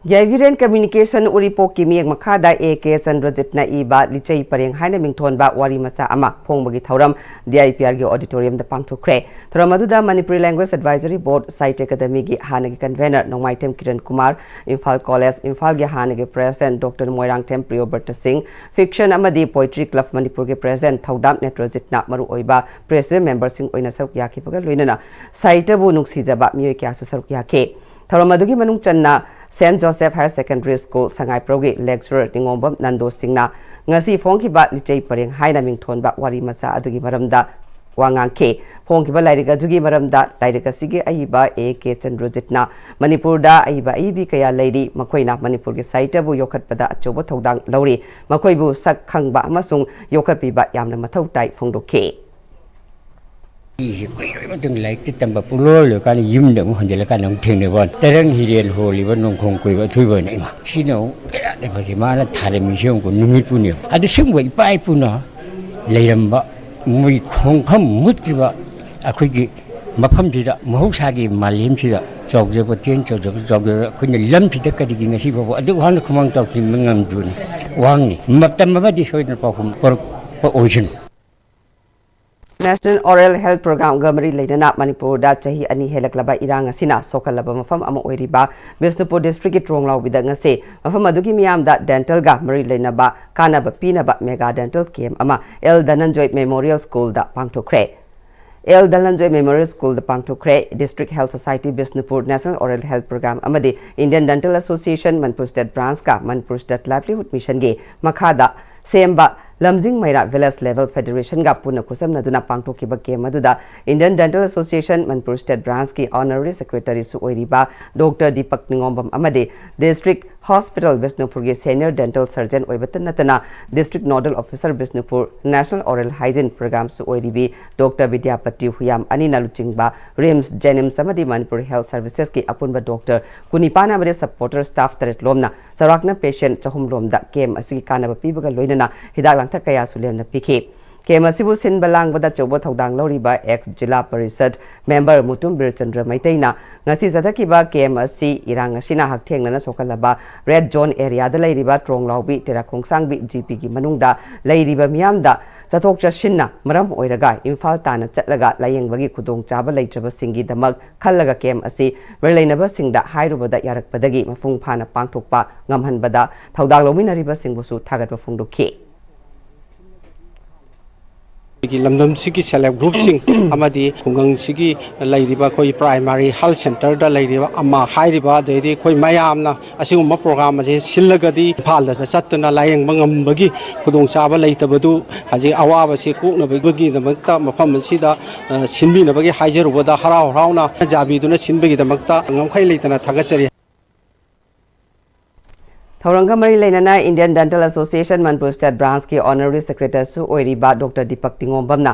ꯌꯥꯏꯕꯤꯔꯦꯟ ꯀꯝꯃ꯭ꯌꯨꯅꯤꯀꯦꯁꯟ ꯎꯔꯤꯄꯣꯛꯀꯤ ꯃꯤꯌꯦꯛ ꯃꯈꯥꯗ ꯑꯦ ꯀꯦ ꯆꯟꯗ꯭ꯔꯖꯤꯠꯅ ꯏꯕ ꯂꯤꯆꯩ ꯄꯔꯦꯡ ꯍꯥꯏꯅ ꯃꯤꯡꯊꯣꯟꯕ ꯋꯥꯔꯤ ꯃꯆꯥ ꯑꯃ ꯐꯣꯡꯕꯒꯤ ꯊꯧꯔꯝ ꯗꯤ ꯑꯥꯏ ꯄꯤ ꯑꯥꯔꯒꯤ ꯑꯣꯗꯤꯇꯣꯔꯤꯌꯝꯗ ꯄꯥꯡꯊꯣꯛꯈ꯭ꯔꯦ꯫ ꯊꯧꯔꯝ ꯑꯗꯨꯗ ꯃꯅꯤꯄꯨꯔꯤ ꯂꯦꯡꯒ꯭ꯋꯦꯖ ꯑꯦꯗꯚꯥꯏꯖꯔꯤ ꯕꯣꯔꯗ ꯁꯥꯍꯤꯇ꯭ꯌ ꯑꯦꯀꯥꯗꯃꯤꯒꯤ ꯍꯥꯟꯅꯒꯤ ꯀꯟꯚꯦꯅꯔ ꯅꯣꯡꯃꯥꯏꯊꯦꯝ ꯀꯤꯔꯟ ꯀꯨꯃꯥꯔ, ꯏꯝꯐꯥꯜ ꯀꯣꯂꯦꯖ, ꯏꯝꯐꯥꯜꯒꯤ ꯍꯥꯟꯅꯒꯤ ꯄ꯭ꯔꯦꯁꯤꯗꯦꯟꯠ ꯗꯣꯛꯇꯔ ꯃꯣꯏꯔꯥꯡꯊꯦꯝ ꯄ꯭ꯔꯤꯌꯣꯕ꯭ꯔꯇ ꯁꯤꯡ, ꯐꯤꯛꯁꯟ ꯑꯃꯗꯤ ꯄꯣꯏꯇ꯭ꯔꯤ ꯀ꯭ꯂꯕ ꯃꯅꯤꯄꯨꯔꯒꯤ ꯄ꯭ꯔꯦꯁꯤꯗꯦꯟꯠ ꯊꯧꯗꯥꯝ ꯅꯦꯇ꯭ꯔꯖꯤꯠꯅ ꯃꯔꯨꯑꯣꯏꯕ ꯄ꯭ꯔꯦꯁꯤꯗꯦꯟꯠ ꯃꯦꯝꯕꯔꯁꯤꯡ ꯑꯣꯏꯅ ꯁꯔꯨꯛ ꯌꯥꯈꯤꯕꯒ ꯂꯣꯏꯅꯅ ꯁꯥꯍꯤꯇ꯭ꯌꯕꯨ ꯅꯨꯡꯁꯤꯖꯕ ꯃꯤꯑꯣꯏ ꯀꯌꯥꯁꯨ ꯁꯔꯨꯛ ꯌꯥꯈꯤ꯫ ꯊꯧꯔꯝ ꯑꯗꯨꯒꯤ ꯃꯅꯨꯡ ꯆꯟꯅ saint Joseph higher secondary school ꯁꯉꯥꯏꯄ꯭ꯔꯧꯒꯤ ꯂꯦꯛꯆꯔꯔ ꯅꯤꯉꯣꯝꯕꯝ ꯅꯟꯗꯣ ꯁꯤꯡꯅ ꯉꯁꯤ ꯐꯣꯡꯈꯤꯕ ꯂꯤꯆꯩ ꯄꯔꯦꯡ ꯍꯥꯏꯅ ꯃꯤꯡꯊꯣꯟꯕ ꯋꯥꯔꯤ ꯃꯆꯥ ꯑꯗꯨꯒꯤ ꯃꯔꯝꯗ ꯋꯥ ꯉꯥꯡꯈꯤ꯫ ꯐꯣꯡꯈꯤꯕ ꯂꯥꯏꯔꯤꯛ ꯑꯗꯨꯒꯤ ꯃꯔꯝꯗ ꯂꯥꯏꯔꯤꯛ ꯑꯁꯤꯒꯤ ꯑꯏꯕ ꯑꯦ ꯀꯦ ꯆꯟꯗ꯭ꯔꯖꯤꯠꯅ ꯃꯅꯤꯄꯨꯔꯗ ꯑꯏꯕ ꯑꯏꯕꯤ ꯀꯌꯥ ꯂꯩꯔꯤ, ꯃꯈꯣꯏꯅ ꯃꯅꯤꯄꯨꯔꯒꯤ ꯁꯥꯍꯤꯇ꯭ꯌꯕꯨ ꯌꯣꯛꯈꯠꯄꯗ ꯑꯆꯧꯕ ꯊꯧꯗꯥꯡ ꯂꯧꯔꯤ, ꯃꯈꯣꯏꯕꯨ ꯁꯛ ꯈꯪꯕ ꯑꯃꯁꯨꯡ ꯌꯣꯛꯈꯠꯄꯤꯕ ꯌꯥꯝꯅ ꯃꯊꯧ ꯇꯥꯏ ꯐꯣꯡꯗꯣꯛꯈꯤ꯫ ꯑꯩꯁꯦ ꯀꯨꯏꯔꯕ ꯃꯇꯨꯡ ꯂꯥꯏꯔꯤꯛꯇꯤ ꯇꯝꯕ ꯄꯨꯡꯂꯣꯏ ꯂꯣꯏꯀꯥꯟꯗ ꯌꯨꯝꯗ ꯑꯃꯨꯛ ꯍꯟꯖꯤꯜꯂꯀꯥꯟꯗ ꯑꯃꯨꯛ ꯊꯦꯡꯅꯕ ꯋꯥꯅꯤ꯫ ꯇꯔꯪ ꯍꯤꯔꯦꯟ ꯍꯣꯜꯂꯤꯕ ꯅꯣꯡꯈꯣꯡ ꯀꯣꯏꯕ ꯑꯊꯣꯏꯕ ꯑꯣꯏꯅ ꯏꯃꯥ ꯁꯤꯅ ꯑꯃꯨꯛ ꯀꯌꯥꯗ ꯐꯖꯩ ꯃꯥꯅ ꯊꯥꯔꯝꯃꯤꯁꯦ ꯑꯃꯨꯛ ꯅꯨꯃꯤꯠꯄꯨꯅꯦꯕ꯫ ꯑꯗꯨ ꯁꯤꯒꯨꯝꯕ ꯏꯄꯥ ꯏꯄꯨꯅ ꯂꯩꯔꯝꯕ ꯃꯣꯏ ꯈꯣꯡꯐꯝ ꯃꯨꯠꯇ꯭ꯔꯤꯕ ꯑꯩꯈꯣꯏꯒꯤ ꯃꯐꯝꯁꯤꯗ ꯃꯍꯧꯁꯥꯒꯤ ꯃꯥꯂꯦꯝꯁꯤꯗ ꯆꯥꯎꯖꯕ ꯇꯦꯟ ꯆꯥꯎꯖꯕ ꯆꯥꯎꯖꯕ ꯑꯩꯈꯣꯏꯅ ꯂꯝꯁꯤꯗ ꯀꯔꯤꯒꯤ ꯉꯁꯤ ꯐꯥꯎꯕ ꯑꯗꯨꯛ ꯋꯥꯅ ꯈꯨꯃꯥꯡ ꯆꯥꯎꯁꯤꯟꯕ ꯉꯝꯗ꯭ꯔꯤꯕꯅꯤ? ꯋꯥꯡꯅꯤ꯫ ꯃꯇꯝ ꯑꯃꯗꯤ ꯁꯣꯏꯗꯅ ꯄꯥꯎꯈꯨꯝ ꯄꯨꯔꯛꯄ ꯑꯣꯏꯁꯅꯨ꯫ National Oral Health Programꯒ ꯃꯔꯤ ꯂꯩꯅꯅ ꯃꯅꯤꯄꯨꯔꯗ ꯆꯍꯤ ꯑꯅꯤ ꯍꯦꯜꯂꯛꯂꯕ ꯏꯔꯥꯡ ꯑꯁꯤꯅ ꯁꯣꯛꯍꯜꯂꯕ ꯃꯐꯝ ꯑꯃ ꯑꯣꯏꯔꯤꯕ ꯕꯤꯁꯅꯨꯄꯨꯔ ꯗꯤꯁꯇ꯭ꯔꯤꯛꯀꯤ ꯇ꯭ꯔꯣꯡꯂꯥꯎꯕꯤꯗ ꯉꯁꯤ ꯃꯐꯝ ꯑꯗꯨꯒꯤ ꯃꯤꯌꯥꯝꯗ ꯗꯦꯟꯇꯜꯒ ꯃꯔꯤ ꯂꯩꯅꯕ ꯀꯥꯟꯅꯕ ꯄꯤꯅꯕ ꯃꯦꯒꯥ ꯗꯦꯟꯇꯜ ꯀꯦꯝꯞ ꯑꯃ ꯑꯦꯜ ꯙꯅꯟꯖꯣꯏ ꯃꯦꯃꯣꯔꯤꯌꯦꯜ ꯁ꯭ꯀꯨꯜꯗ ꯄꯥꯡꯊꯣꯛꯈ꯭ꯔꯦ꯫ ꯑꯦꯜ ꯙꯅꯟꯖꯣꯏ ꯃꯦꯃꯣꯔꯤꯌꯦꯜ ꯁ꯭ꯀꯨꯜꯗ ꯄꯥꯡꯊꯣꯛꯈ꯭ꯔꯦ꯫ District health society Bishnupur, national oral health program ꯑꯃꯗꯤ Indian dental association Manipur state ꯕ꯭ꯔꯥꯟꯆꯀ ꯃꯅꯤꯄꯨꯔ ꯁ꯭ꯇꯦꯠ ꯂꯥꯏꯚꯂꯤꯍꯨꯗ ꯃꯤꯁꯟꯒꯤ ꯃꯈꯥꯗ ꯁꯦꯝꯕ ꯂꯝꯖꯤꯡ ꯃꯩꯔꯥ ꯚꯤꯂꯦꯖ ꯂꯦꯚꯦꯜ ꯐꯦꯗꯦꯔꯦꯁꯟꯒ ꯄꯨꯟꯅ ꯈꯨꯠꯁꯝꯅꯗꯨꯅ ꯄꯥꯡꯊꯣꯛꯈꯤꯕ ꯀꯦꯝꯞ ꯑꯗꯨꯗ Indian dental association Manipur state ꯕ꯭ꯔꯥꯟꯆꯀꯤ ꯑꯣꯅꯔꯔꯤ ꯁꯦꯀ꯭ꯔꯦꯇꯔꯤꯁꯨ ꯑꯣꯏꯔꯤꯕ ꯗꯣꯛꯇꯔ ꯗꯤꯄꯛ ꯅꯤꯉꯣꯝꯕꯝ ꯑꯃꯗꯤ ꯗꯤꯁꯇ꯭ꯔꯤꯛ ꯍꯣꯁꯄꯤꯇꯥꯜ ꯕꯤꯁꯅꯨꯄꯨꯔꯒꯤ ꯁꯦꯅꯤꯌꯔ ꯗꯦꯟꯇꯜ ꯁꯔꯖꯟ ꯑꯣꯏꯕꯇ ꯅꯠꯇꯅ district nodal officer Bishnupur national oral hygiene ꯄ꯭ꯔꯣꯒ꯭ꯔꯥꯝꯁꯨ ꯑꯣꯏꯔꯤꯕꯤ ꯗꯣꯛꯇꯔ ꯕꯤꯗ꯭ꯌꯥꯄꯇꯤ ꯍꯨꯌꯥꯝ ꯑꯅꯤꯅ ꯂꯨꯆꯤꯡꯕ ꯔꯤꯝꯁ, ꯖꯦꯅꯤꯝꯁ ꯑꯃꯗꯤ ꯃꯅꯤꯄꯨꯔ ꯍꯦꯜꯊ ꯁꯔꯚꯤꯁꯦꯁꯀꯤ ꯑꯄꯨꯟꯕ ꯗꯣꯛꯇꯔ ꯀꯨꯟꯅꯤꯄꯥꯟ ꯑꯃꯗꯤ ꯁꯄꯣꯔꯇꯔ ꯁ꯭ꯇꯥꯐ ꯇꯔꯦꯠ ꯂꯣꯝꯅ ꯆꯥꯎꯔꯥꯛꯅ ꯄꯦꯁꯦꯟꯠ ꯆꯍꯨꯝ ꯂꯣꯝꯗ ꯀꯦꯝꯞ ꯑꯁꯤꯒꯤ ꯀꯥꯟꯅꯕ ꯄꯤꯕꯒ ꯂꯣꯏꯅꯅ ꯍꯤꯗꯥꯛ ꯂꯥꯡꯊꯛ ꯀꯌꯥꯁꯨ ꯂꯦꯝꯅ ꯄꯤꯈꯤ꯫ ꯀꯦꯝ ꯑꯁꯤꯕꯨ ꯁꯤꯟꯕ ꯂꯥꯡꯕꯗ ꯑꯆꯧꯕ ꯊꯧꯗꯥꯡ ꯂꯧꯔꯤꯕ ꯑꯦꯛꯁ ꯖꯤꯂꯥ ꯄꯔꯤꯁꯠ ꯃꯦꯝꯕꯔ ꯃꯨꯇꯨꯝ ꯕꯤꯔꯆꯟꯗ꯭ꯔ ꯃꯩꯇꯩꯅ ꯉꯁꯤ ꯆꯠꯊꯈꯤꯕ ꯀꯦꯝ ꯑꯁꯤ ꯏꯔꯥꯡ ꯑꯁꯤꯅ ꯍꯛꯊꯦꯡꯅꯅ ꯁꯣꯛꯍꯜꯂꯕ ꯔꯦꯗ ꯖꯣꯟ ꯑꯦꯔꯤꯌꯥꯗ ꯂꯩꯔꯤꯕ ꯇ꯭ꯔꯣꯡꯂꯥꯎꯕꯤ, ꯇꯦꯔꯥꯈꯣꯡꯁꯥꯡꯕꯤ ꯖꯤꯄꯤꯒꯤ ꯃꯅꯨꯡꯗ ꯂꯩꯔꯤꯕ ꯃꯤꯌꯥꯝꯗ ꯆꯠꯊꯣꯛ ꯆꯠꯁꯤꯟꯅ ꯃꯔꯝ ꯑꯣꯏꯔꯒ ꯏꯝꯐꯥꯜ ꯇꯥꯟꯅ ꯆꯠꯂꯒ ꯂꯥꯌꯦꯡꯕꯒꯤ ꯈꯨꯗꯣꯡꯆꯥꯕ ꯂꯩꯇ꯭ꯔꯕꯁꯤꯡꯒꯤꯗꯃꯛ ꯈꯜꯂꯒ ꯀꯦꯝ ꯑꯁꯤ ꯃꯔꯤ ꯂꯩꯅꯕꯁꯤꯡꯗ ꯍꯥꯏꯔꯨꯕꯗ ꯌꯥꯔꯛꯄꯗꯒꯤ ꯃꯄꯨꯡ ꯐꯥꯅ ꯄꯥꯡꯊꯣꯛꯄ ꯉꯝꯍꯟꯕꯗ ꯊꯧꯗꯥꯡ ꯂꯧꯃꯤꯟꯅꯔꯤꯕꯁꯤꯡꯕꯨꯁꯨ ꯊꯥꯒꯠꯄ ꯐꯣꯡꯗꯣꯛꯈꯤ꯫ ꯑꯩꯈꯣꯏꯒꯤ ꯂꯝꯗꯝꯁꯤꯒꯤ ꯁꯦꯜꯐ ꯍꯦꯜꯞ ꯒ꯭ꯔꯨꯞꯁꯤꯡ ꯑꯃꯗꯤ ꯈꯨꯡꯒꯪꯁꯤꯒꯤ ꯂꯩꯔꯤꯕ ꯑꯩꯈꯣꯏ ꯄ꯭ꯔꯥꯏꯃꯥꯔꯤ ꯍꯦꯜꯊ ꯁꯦꯟꯇꯔꯗ ꯂꯩꯔꯤꯕ ꯑꯃ ꯍꯥꯏꯔꯤꯕ, ꯑꯗꯩꯗꯤ ꯑꯩꯈꯣꯏ ꯃꯌꯥꯝꯅ ꯑꯁꯤꯒꯨꯝꯕ ꯄ꯭ꯔꯣꯒ꯭ꯔꯥꯝ ꯑꯁꯦ ꯁꯤꯜꯂꯒꯗꯤ ꯏꯝꯐꯥꯜꯗ ꯆꯠꯇꯨꯅ ꯂꯥꯌꯦꯡꯕ ꯉꯝꯕꯒꯤ ꯈꯨꯗꯣꯡꯆꯥꯕ ꯂꯩꯇꯕꯗꯨ ꯍꯧꯖꯤꯛ ꯑꯋꯥꯕꯁꯤ ꯀꯣꯛꯅꯕꯒꯤꯗꯃꯛꯇ ꯃꯐꯝ ꯑꯁꯤꯗ, ꯑ, ꯁꯤꯟꯕꯤꯅꯕꯒꯤ ꯍꯥꯏꯖꯔꯨꯕꯗ ꯍꯔꯥꯎ ꯍꯔꯥꯎꯅ ꯌꯥꯕꯤꯗꯨꯅ ꯁꯤꯟꯕꯒꯤꯗꯃꯛꯇ ꯉꯝꯈꯩ ꯂꯩꯇꯅ ꯊꯥꯒꯠꯆꯔꯤ꯫ ꯊꯧꯔꯝꯒ ꯃꯔꯤ ꯂꯩꯅꯅ Indian Dental Association Manipur State Branchꯀꯤ Honorary Secretaryꯁꯨ ꯑꯣꯏꯔꯤꯕ ꯗꯣꯛꯇꯔ ꯗꯤꯄꯛ ꯇꯤꯉꯣꯝꯕꯝꯅ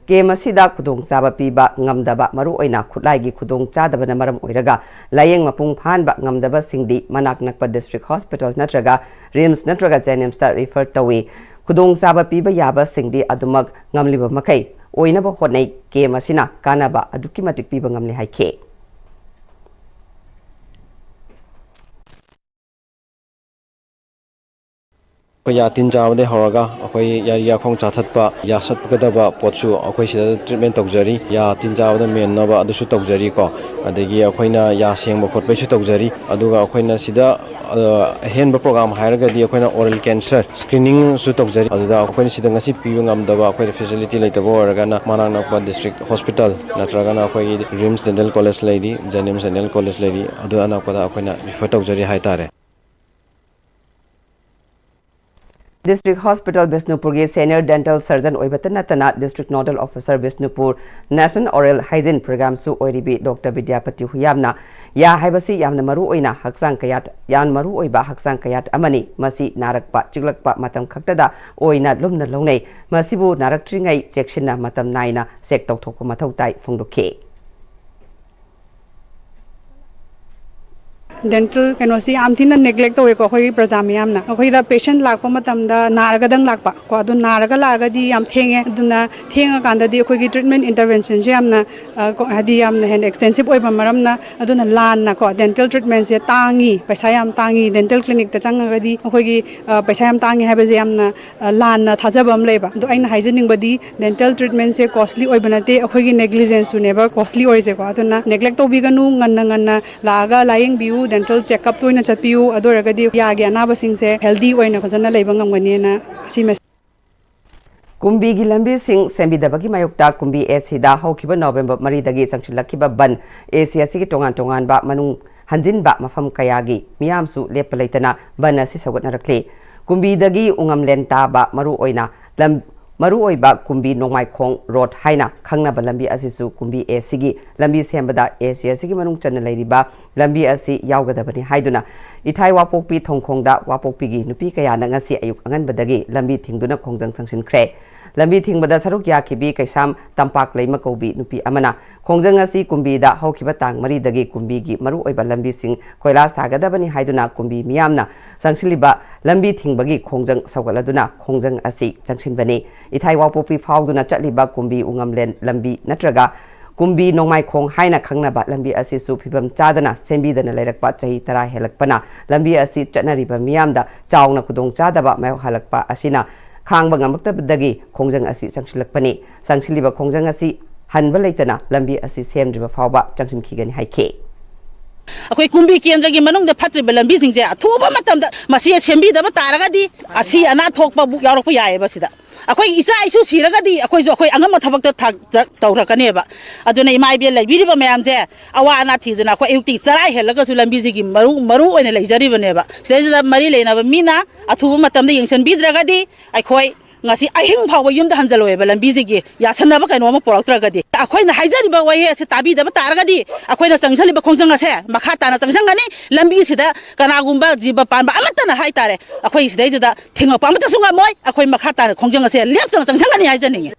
ꯀꯦꯝ ꯑꯁꯤꯗ ꯈꯨꯗꯣꯡꯆꯥꯕ ꯄꯤꯕ ꯉꯝꯗꯕ, ꯃꯔꯨꯑꯣꯏꯅ ꯈꯨꯠꯂꯥꯏꯒꯤ ꯈꯨꯗꯣꯡꯆꯥꯗꯕꯅ ꯃꯔꯝ ꯑꯣꯏꯔꯒ ꯂꯥꯌꯦꯡ ꯃꯄꯨꯡ ꯐꯥꯍꯟꯕ ꯉꯝꯗꯕꯁꯤꯡꯗꯤ ꯃꯅꯥꯛ ꯅꯛꯄ ꯗꯤꯁꯇ꯭ꯔꯤꯛ ꯍꯣꯁꯄꯤꯇꯥꯜ ꯅꯠꯇ꯭ꯔꯒ ꯔꯤꯝꯁ ꯅꯠꯇ꯭ꯔꯒ ꯖꯦꯅꯤꯝꯁꯇ ꯔꯤꯐꯔ ꯇꯧꯏ꯫ ꯈꯨꯗꯣꯡꯆꯥꯕ ꯄꯤꯕ ꯌꯥꯕꯁꯤꯡꯗꯤ ꯑꯗꯨꯃꯛ ꯉꯝꯂꯤꯕ ꯃꯈꯩ ꯑꯣꯏꯅꯕ ꯍꯣꯠꯅꯩ꯫ ꯀꯦꯝ ꯑꯁꯤꯅ ꯀꯥꯟꯅꯕ ꯑꯗꯨꯛꯀꯤ ꯃꯇꯤꯛ ꯄꯤꯕ ꯉꯝꯂꯦ ꯍꯥꯏꯈꯤ꯫ ꯑꯩꯈꯣꯏ ꯌꯥ ꯇꯤꯟ ꯆꯥꯕꯗꯒꯤ ꯍꯧꯔꯒ ꯑꯩꯈꯣꯏ ꯌꯥꯔꯤ ꯌꯥꯈꯣꯡ ꯆꯥꯊꯠꯄ, ꯌꯥ ꯁꯠꯀꯗꯕ ꯄꯣꯠꯁꯨ ꯑꯩꯈꯣꯏ ꯁꯤꯗ ꯇ꯭ꯔꯤꯠꯃꯦꯟ ꯇꯧꯖꯔꯤ꯫ ꯌꯥ ꯇꯤꯟ ꯆꯥꯕꯗ ꯃꯦꯟꯅꯕ ꯑꯗꯨꯁꯨ ꯇꯧꯖꯔꯤꯀꯣ꯫ ꯑꯗꯒꯤ ꯑꯩꯈꯣꯏꯅ ꯌꯥ ꯁꯦꯡꯕ ꯈꯣꯠꯄꯩꯁꯨ ꯇꯧꯖꯔꯤ꯫ ꯑꯗꯨꯒ ꯑꯩꯈꯣꯏꯅ ꯁꯤꯗ, ꯑ, ꯑꯍꯦꯟꯕ ꯄ꯭ꯔꯣꯒ꯭ꯔꯥꯝ ꯍꯥꯏꯔꯒꯗꯤ ꯑꯩꯈꯣꯏꯅ oral cancer screeningꯁꯨ ꯇꯧꯖꯔꯤ꯫ ꯑꯗꯨꯗ ꯑꯩꯈꯣꯏꯅ ꯁꯤꯗ ꯉꯁꯤ ꯄꯤꯕ ꯉꯝꯗꯕ, ꯑꯩꯈꯣꯏꯗ ꯐꯦꯁꯤꯂꯤꯇꯤ ꯂꯩꯇꯕ ꯑꯣꯏꯔꯒꯅ ꯃꯅꯥꯛ ꯅꯛꯄ ꯗꯤꯁꯇ꯭ꯔꯤꯛ ꯍꯣꯁꯄꯤꯇꯥꯜ ꯅꯠꯇ꯭ꯔꯒꯅ ꯑꯩꯈꯣꯏꯒꯤ ꯔꯤꯝꯁ ꯗꯦꯟꯇꯦꯜ ꯀꯣꯂꯦꯖ ꯂꯩꯔꯤ, ꯖꯦꯅꯤꯝꯁ ꯗꯦꯟꯇꯦꯜ ꯀꯣꯂꯦꯖ ꯂꯩꯔꯤ, ꯑꯗꯨ ꯑꯅꯛꯄꯗ ꯑꯩꯈꯣꯏꯅ ꯔꯤꯐꯔ ꯇꯧꯖꯔꯤ ꯍꯥꯏꯇꯥꯔꯦ꯫ ꯗꯤꯁꯇ꯭ꯔꯤꯛ ꯍꯣꯁꯄꯤꯇꯥꯜ ꯕꯤꯁꯅꯨꯄꯨꯔꯒꯤ ꯁꯦꯅꯤꯌꯔ ꯗꯦꯟꯇꯦꯜ ꯁꯔꯖꯟ ꯑꯣꯏꯕꯇ ꯅꯠꯇꯅ district nodal officer Bishnupur national oral hygiene ꯄ꯭ꯔꯣꯒ꯭ꯔꯥꯝꯁꯨ ꯑꯣꯏꯔꯤꯕꯤ ꯗꯣꯛꯇꯔ ꯕꯤꯗ꯭ꯌꯥꯄꯇꯤ ꯍꯨꯌꯥꯝꯅ ꯌꯥ ꯍꯥꯏꯕꯁꯤ ꯌꯥꯝꯅ ꯃꯔꯨ ꯑꯣꯏꯅ ꯍꯛꯆꯥꯡ ꯀꯌꯥꯠ, ꯌꯥꯝ ꯃꯔꯨ ꯑꯣꯏꯕ ꯍꯛꯆꯥꯡ ꯀꯌꯥꯠ ꯑꯃꯅꯤ꯫ ꯃꯁꯤ ꯅꯥꯔꯛꯄ, ꯆꯤꯛꯂꯛꯄ ꯃꯇꯝ ꯈꯛꯇꯗ ꯑꯣꯏꯅ ꯂꯨꯝꯅ ꯂꯧꯅꯩ꯫ ꯃꯁꯤꯕꯨ ꯅꯥꯔꯛꯇ꯭ꯔꯤꯉꯩ ꯆꯦꯛꯁꯤꯟꯅ ꯃꯇꯝ ꯅꯥꯏꯅ ꯆꯦꯛ ꯇꯧꯊꯣꯛꯄ ꯃꯊꯧ ꯇꯥꯏ ꯐꯣꯡꯗꯣꯛꯈꯤ꯫ ꯗꯦꯟꯇꯦꯜ ꯀꯩꯅꯣꯁꯤ ꯌꯥꯝ ꯊꯤꯅ ꯅꯦꯒ꯭ꯂꯦꯛ ꯇꯧꯋꯦꯀꯣ ꯑꯩꯈꯣꯏꯒꯤ ꯄ꯭ꯔꯖꯥ ꯃꯤꯌꯥꯝꯅ꯫ ꯑꯩꯈꯣꯏꯗ ꯄꯦꯁꯦꯟ ꯂꯥꯛꯄ ꯃꯇꯝꯗ ꯅꯥꯔꯒꯗꯪ ꯂꯥꯛꯄ ꯀꯣ, ꯑꯗꯨ ꯅꯥꯔꯒ ꯂꯥꯛꯑꯒꯗꯤ ꯌꯥꯝ ꯊꯦꯡꯉꯦ꯫ ꯑꯗꯨꯅ ꯊꯦꯡꯉꯀꯥꯟꯗꯗꯤ ꯑꯩꯈꯣꯏꯒꯤ ꯇ꯭ꯔꯤꯠꯃꯦꯟ ꯏꯟꯇꯔꯚꯦꯟꯁꯟꯁꯦ ꯌꯥꯝꯅ, ꯑ, ꯀꯣ-, ꯍꯥꯏꯗꯤ ꯌꯥꯝꯅ ꯍꯦꯟꯅ ꯑꯦꯛꯁꯇꯦꯟꯁꯤꯞ ꯑꯣꯏꯕ ꯃꯔꯝꯅ꯫ ꯑꯗꯨꯅ ꯂꯥꯟꯅ ꯀꯣ, ꯗꯦꯟꯇꯦꯜ ꯇ꯭ꯔꯤꯠꯃꯦꯟꯁꯦ ꯇꯥꯡꯉꯤ, ꯄꯩꯁꯥ ꯌꯥꯝ ꯇꯥꯡꯉꯤ, ꯗꯦꯟꯇꯦꯜ ꯀ꯭ꯂꯤꯅꯤꯛꯇ ꯆꯪꯉꯒꯗꯤ ꯑꯩꯈꯣꯏꯒꯤ, ꯑ, ꯄꯩꯁꯥ ꯌꯥꯝ ꯇꯥꯡꯉꯤ ꯍꯥꯏꯕꯁꯦ ꯌꯥꯝꯅ, ꯑ, ꯂꯥꯟꯅ ꯊꯥꯖꯕ ꯑꯃ ꯂꯩꯕ꯫ ꯑꯗꯣ ꯑꯩꯅ ꯍꯥꯏꯖꯅꯤꯡꯕꯗꯤ ꯗꯦꯟꯇꯦꯜ ꯇ꯭ꯔꯤꯠꯃꯦꯟꯁꯦ ꯀꯣꯁꯂꯤ ꯑꯣꯏꯕ ꯅꯠꯇꯦ, ꯑꯩꯈꯣꯏꯒꯤ ꯅꯦꯒ꯭ꯂꯤꯖꯦꯟꯁꯇꯨꯅꯦꯕ ꯀꯣꯁꯂꯤ ꯑꯣꯏꯔꯤꯁꯦꯀꯣ꯫ ꯑꯗꯨꯅ ꯅꯦꯒ꯭ꯂꯦꯛ ꯇꯧꯕꯤꯒꯅꯨ, ꯉꯟꯅ ꯉꯟꯅ ꯂꯥꯛꯑꯒ ꯂꯥꯏꯌꯦꯡꯕꯤꯌꯨ, ꯗꯦꯟꯇꯦꯜ ꯆꯦꯛꯑꯞ ꯇꯣꯏꯅ ꯆꯠꯄꯤꯌꯨ, ꯑꯗꯨ ꯑꯣꯏꯔꯒꯗꯤ ꯌꯥꯒꯤ ꯑꯅꯥꯕꯁꯤꯡꯁꯦ ꯍꯦꯜꯗꯤ ꯑꯣꯏꯅ ꯐꯖꯅ ꯂꯩꯕ ꯉꯝꯒꯅꯤꯅ ꯁꯤ message꯫ ꯀꯨꯝꯕꯤꯒꯤ ꯂꯝꯕꯤꯁꯤꯡ ꯁꯦꯝꯕꯤꯗꯕꯒꯤ ꯃꯥꯌꯣꯛꯇ ꯀꯨꯝꯕꯤ ꯑꯦꯁꯤꯗ ꯍꯧꯈꯤꯕ ꯅꯣꯕꯦꯝꯕꯔ ꯃꯔꯤꯗꯒꯤ ꯆꯪꯁꯤꯜꯂꯛꯈꯤꯕ ꯕꯟ ꯑꯦꯁꯤ ꯑꯁꯤꯒꯤ ꯇꯣꯉꯥꯟ ꯇꯣꯉꯥꯟꯕ ꯃꯅꯨꯡ ꯍꯟꯖꯤꯟꯕ ꯃꯐꯝ ꯀꯌꯥꯒꯤ ꯃꯤꯌꯥꯝꯁꯨ ꯂꯦꯞꯄ ꯂꯩꯇꯅ ꯕꯟ ꯑꯁꯤ ꯁꯧꯒꯠꯅꯔꯛꯂꯤ꯫ ꯀꯨꯝꯕꯤꯗꯒꯤ ꯎꯉꯝꯂꯦꯟ ꯇꯥꯕ ꯃꯔꯨꯑꯣꯏꯅ ꯂꯝ-, ꯃꯔꯨꯑꯣꯏꯕ ꯀꯨꯝꯕꯤ ꯅꯣꯡꯃꯥꯏꯈꯣꯡ ꯔꯣꯗ ꯍꯥꯏꯅ ꯈꯪꯅꯕ ꯂꯝꯕꯤ ꯑꯁꯤꯁꯨ ꯀꯨꯝꯕꯤ ꯑꯦꯁꯤꯒꯤ ꯂꯝꯕꯤ ꯁꯦꯝꯕꯗ ꯑꯦꯁꯤ ꯑꯁꯤꯒꯤ ꯃꯅꯨꯡ ꯆꯟꯅ ꯂꯩꯔꯤꯕ ꯂꯝꯕꯤ ꯑꯁꯤ ꯌꯥꯎꯒꯗꯕꯅꯤ ꯍꯥꯏꯗꯨꯅ ꯏꯊꯥꯏ ꯋꯥꯄꯣꯛꯄꯤ ꯊꯣꯡꯈꯣꯡꯗ ꯋꯥꯄꯣꯛꯄꯤꯒꯤ ꯅꯨꯄꯤ ꯀꯌꯥꯅ ꯉꯁꯤ ꯑꯌꯨꯛ ꯑꯉꯟꯕꯗꯒꯤ ꯂꯝꯕꯤ ꯊꯤꯡꯗꯨꯅ ꯈꯣꯡꯖꯪ ꯆꯪꯁꯤꯟꯈ꯭ꯔꯦ꯫ ꯂꯝꯕꯤ ꯊꯤꯡꯕꯗ ꯁꯔꯨꯛ ꯌꯥꯈꯤꯕꯤ ꯀꯩꯁꯥꯝ ꯇꯝꯄꯥꯛ ꯂꯩꯃ ꯀꯧꯕꯤ ꯅꯨꯄꯤ ꯑꯃꯅ ꯈꯣꯡꯖꯪ ꯑꯁꯤ ꯀꯨꯝꯕꯤꯗ ꯍꯧꯈꯤꯕ ꯇꯥꯡ ꯃꯔꯤꯗꯒꯤ ꯀꯨꯝꯕꯤꯒꯤ ꯃꯔꯨꯑꯣꯏꯕ ꯂꯝꯕꯤꯁꯤꯡ ꯀꯣꯏꯂꯥꯁ ꯊꯥꯒꯗꯕꯅꯤ ꯍꯥꯏꯗꯨꯅ ꯀꯨꯝꯕꯤ ꯃꯤꯌꯥꯝꯅ ꯆꯪꯁꯤꯜꯂꯤꯕ ꯂꯝꯕꯤ ꯊꯤꯡꯕꯒꯤ ꯈꯣꯡꯖꯪ ꯁꯧꯒꯠꯂꯗꯨꯅ ꯈꯣꯡꯖꯪ ꯑꯁꯤ ꯆꯪꯁꯤꯟꯕꯅꯤ꯫ ꯏꯊꯥꯏ ꯋꯥꯄꯣꯛꯄꯤ ꯐꯥꯎꯗꯨꯅ ꯆꯠꯂꯤꯕ ꯀꯨꯝꯕꯤ ꯎꯉꯝꯂꯦꯟ ꯂꯝꯕꯤ ꯅꯠꯇ꯭ꯔꯒ ꯀꯨꯝꯕꯤ ꯅꯣꯡꯃꯥꯏꯈꯣꯡ ꯍꯥꯏꯅ ꯈꯪꯅꯕ ꯂꯝꯕꯤ ꯑꯁꯤꯁꯨ ꯐꯤꯕꯝ ꯆꯥꯗꯅ ꯁꯦꯝꯕꯤꯗꯅ ꯂꯩꯔꯛꯄ ꯆꯍꯤ ꯇꯔꯥ ꯍꯦꯜꯂꯛꯄꯅ ꯂꯝꯕꯤ ꯑꯁꯤ ꯆꯠꯅꯔꯤꯕ ꯃꯤꯌꯥꯝꯗ ꯆꯥꯎꯅ ꯈꯨꯗꯣꯡꯆꯥꯗꯕ ꯃꯥꯌꯣꯛꯍꯜꯂꯛꯄ ꯑꯁꯤꯅ ꯈꯥꯡꯕ ꯉꯝꯂꯛꯇꯕꯗꯒꯤ ꯈꯣꯡꯖꯪ ꯑꯁꯤ ꯆꯪꯁꯤꯜꯂꯛꯄꯅꯤ꯫ ꯆꯪꯁꯤꯜꯂꯤꯕ ꯈꯣꯡꯖꯪ ꯑꯁꯤ ꯍꯟꯕ ꯂꯩꯇꯅ ꯂꯝꯕꯤ ꯑꯁꯤ ꯁꯦꯝꯗ꯭ꯔꯤꯕ ꯐꯥꯎꯕ ꯆꯪꯁꯤꯟꯈꯤꯒꯅꯤ ꯍꯥꯏꯈꯤ꯫ ꯑꯩꯈꯣꯏ ꯀꯨꯝꯕꯤ ꯀꯦꯟꯗ꯭ꯔꯒꯤ ꯃꯅꯨꯡꯗ ꯐꯠꯇ꯭ꯔꯤꯕ ꯂꯝꯕꯤꯁꯤꯡꯁꯦ ꯑꯊꯨꯕ ꯃꯇꯝꯗ ꯃꯁꯤ ꯁꯦꯝꯕꯤꯗꯕ ꯇꯥꯔꯒꯗꯤ ꯑꯁꯤ ꯑꯅꯥ ꯊꯣꯛꯄꯕꯨ ꯌꯥꯎꯔꯛꯄ ꯌꯥꯏꯌꯦꯕ ꯁꯤꯗ꯫ ꯑꯩꯈꯣꯏ ꯏꯆꯥ ꯏꯁꯨ ꯁꯤꯔꯒꯗꯤ ꯑꯩꯈꯣꯏꯁꯨ ꯑꯩꯈꯣꯏ ꯑꯉꯝꯕ ꯊꯕꯛꯇ ꯊꯥ-, ꯇ-, ꯇꯧꯔꯛꯀꯅꯦꯕ꯫ ꯑꯗꯨꯅ ꯏꯃꯥ ꯏꯕꯦꯜ ꯂꯩꯕꯤꯔꯤꯕ ꯃꯌꯥꯝꯁꯦ ꯑꯋꯥ ꯑꯅꯥ ꯊꯤꯗꯅ ꯑꯩꯈꯣꯏ ꯑꯌꯨꯛꯇꯤ ꯆꯔꯥ ꯍꯦꯜꯂꯒꯁꯨ ꯂꯝꯕꯤꯁꯤꯒꯤ ꯃꯔꯨ, ꯃꯔꯨ ꯑꯣꯏꯅ ꯂꯩꯖꯔꯤꯕꯅꯦꯕ꯫ ꯁꯤꯗꯩꯁꯤꯗ ꯃꯔꯤ ꯂꯩꯅꯕ ꯃꯤꯅ ꯑꯊꯨꯕ ꯃꯇꯝꯗ ꯌꯦꯡꯁꯤꯟꯕꯤꯗ꯭ꯔꯒꯗꯤ ꯑꯩꯈꯣꯏ ꯉꯁꯤ ꯑꯍꯤꯡ ꯐꯥꯎꯕ ꯌꯨꯝꯗ ꯍꯟꯖꯜꯂꯣꯏꯕ ꯂꯝꯕꯤꯁꯤꯒꯤ ꯌꯥꯁꯟꯅꯕ ꯀꯩꯅꯣ ꯑꯃ ꯄꯨꯔꯛꯇ꯭ꯔꯒꯗꯤ꯫ ꯑꯩꯈꯣꯏꯅ ꯍꯥꯏꯖꯔꯤꯕ ꯋꯥꯍꯩ ꯑꯁꯤ ꯇꯥꯕꯤꯗꯕ ꯇꯥꯔꯒꯗꯤ ꯑꯩꯈꯣꯏꯅ ꯆꯪꯁꯤꯜꯂꯤꯕ ꯈꯣꯡꯖꯪ ꯑꯁꯦ ꯃꯈꯥ ꯇꯥꯅ ꯆꯪꯁꯤꯟꯒꯅꯤ꯫ ꯂꯝꯕꯤꯁꯤꯗ ꯀꯅꯥꯒꯨꯝꯕ ꯖꯤꯕ ꯄꯥꯟꯕ ꯑꯃꯠꯇꯅ ꯍꯥꯏꯇꯥꯔꯦ ꯑꯩꯈꯣꯏ ꯁꯤꯗꯩꯁꯤꯗ ꯊꯤꯡꯉꯛꯄ ꯑꯃꯠꯇꯁꯨ ꯉꯝꯃꯣꯏ꯫ ꯑꯩꯈꯣꯏ ꯃꯈꯥ ꯇꯥꯅ ꯈꯣꯡꯖꯪ ꯑꯁꯦ ꯂꯦꯞꯇꯅ ꯆꯪꯁꯤꯟꯒꯅꯤ ꯍꯥꯏꯖꯅꯤꯡꯉꯤ꯫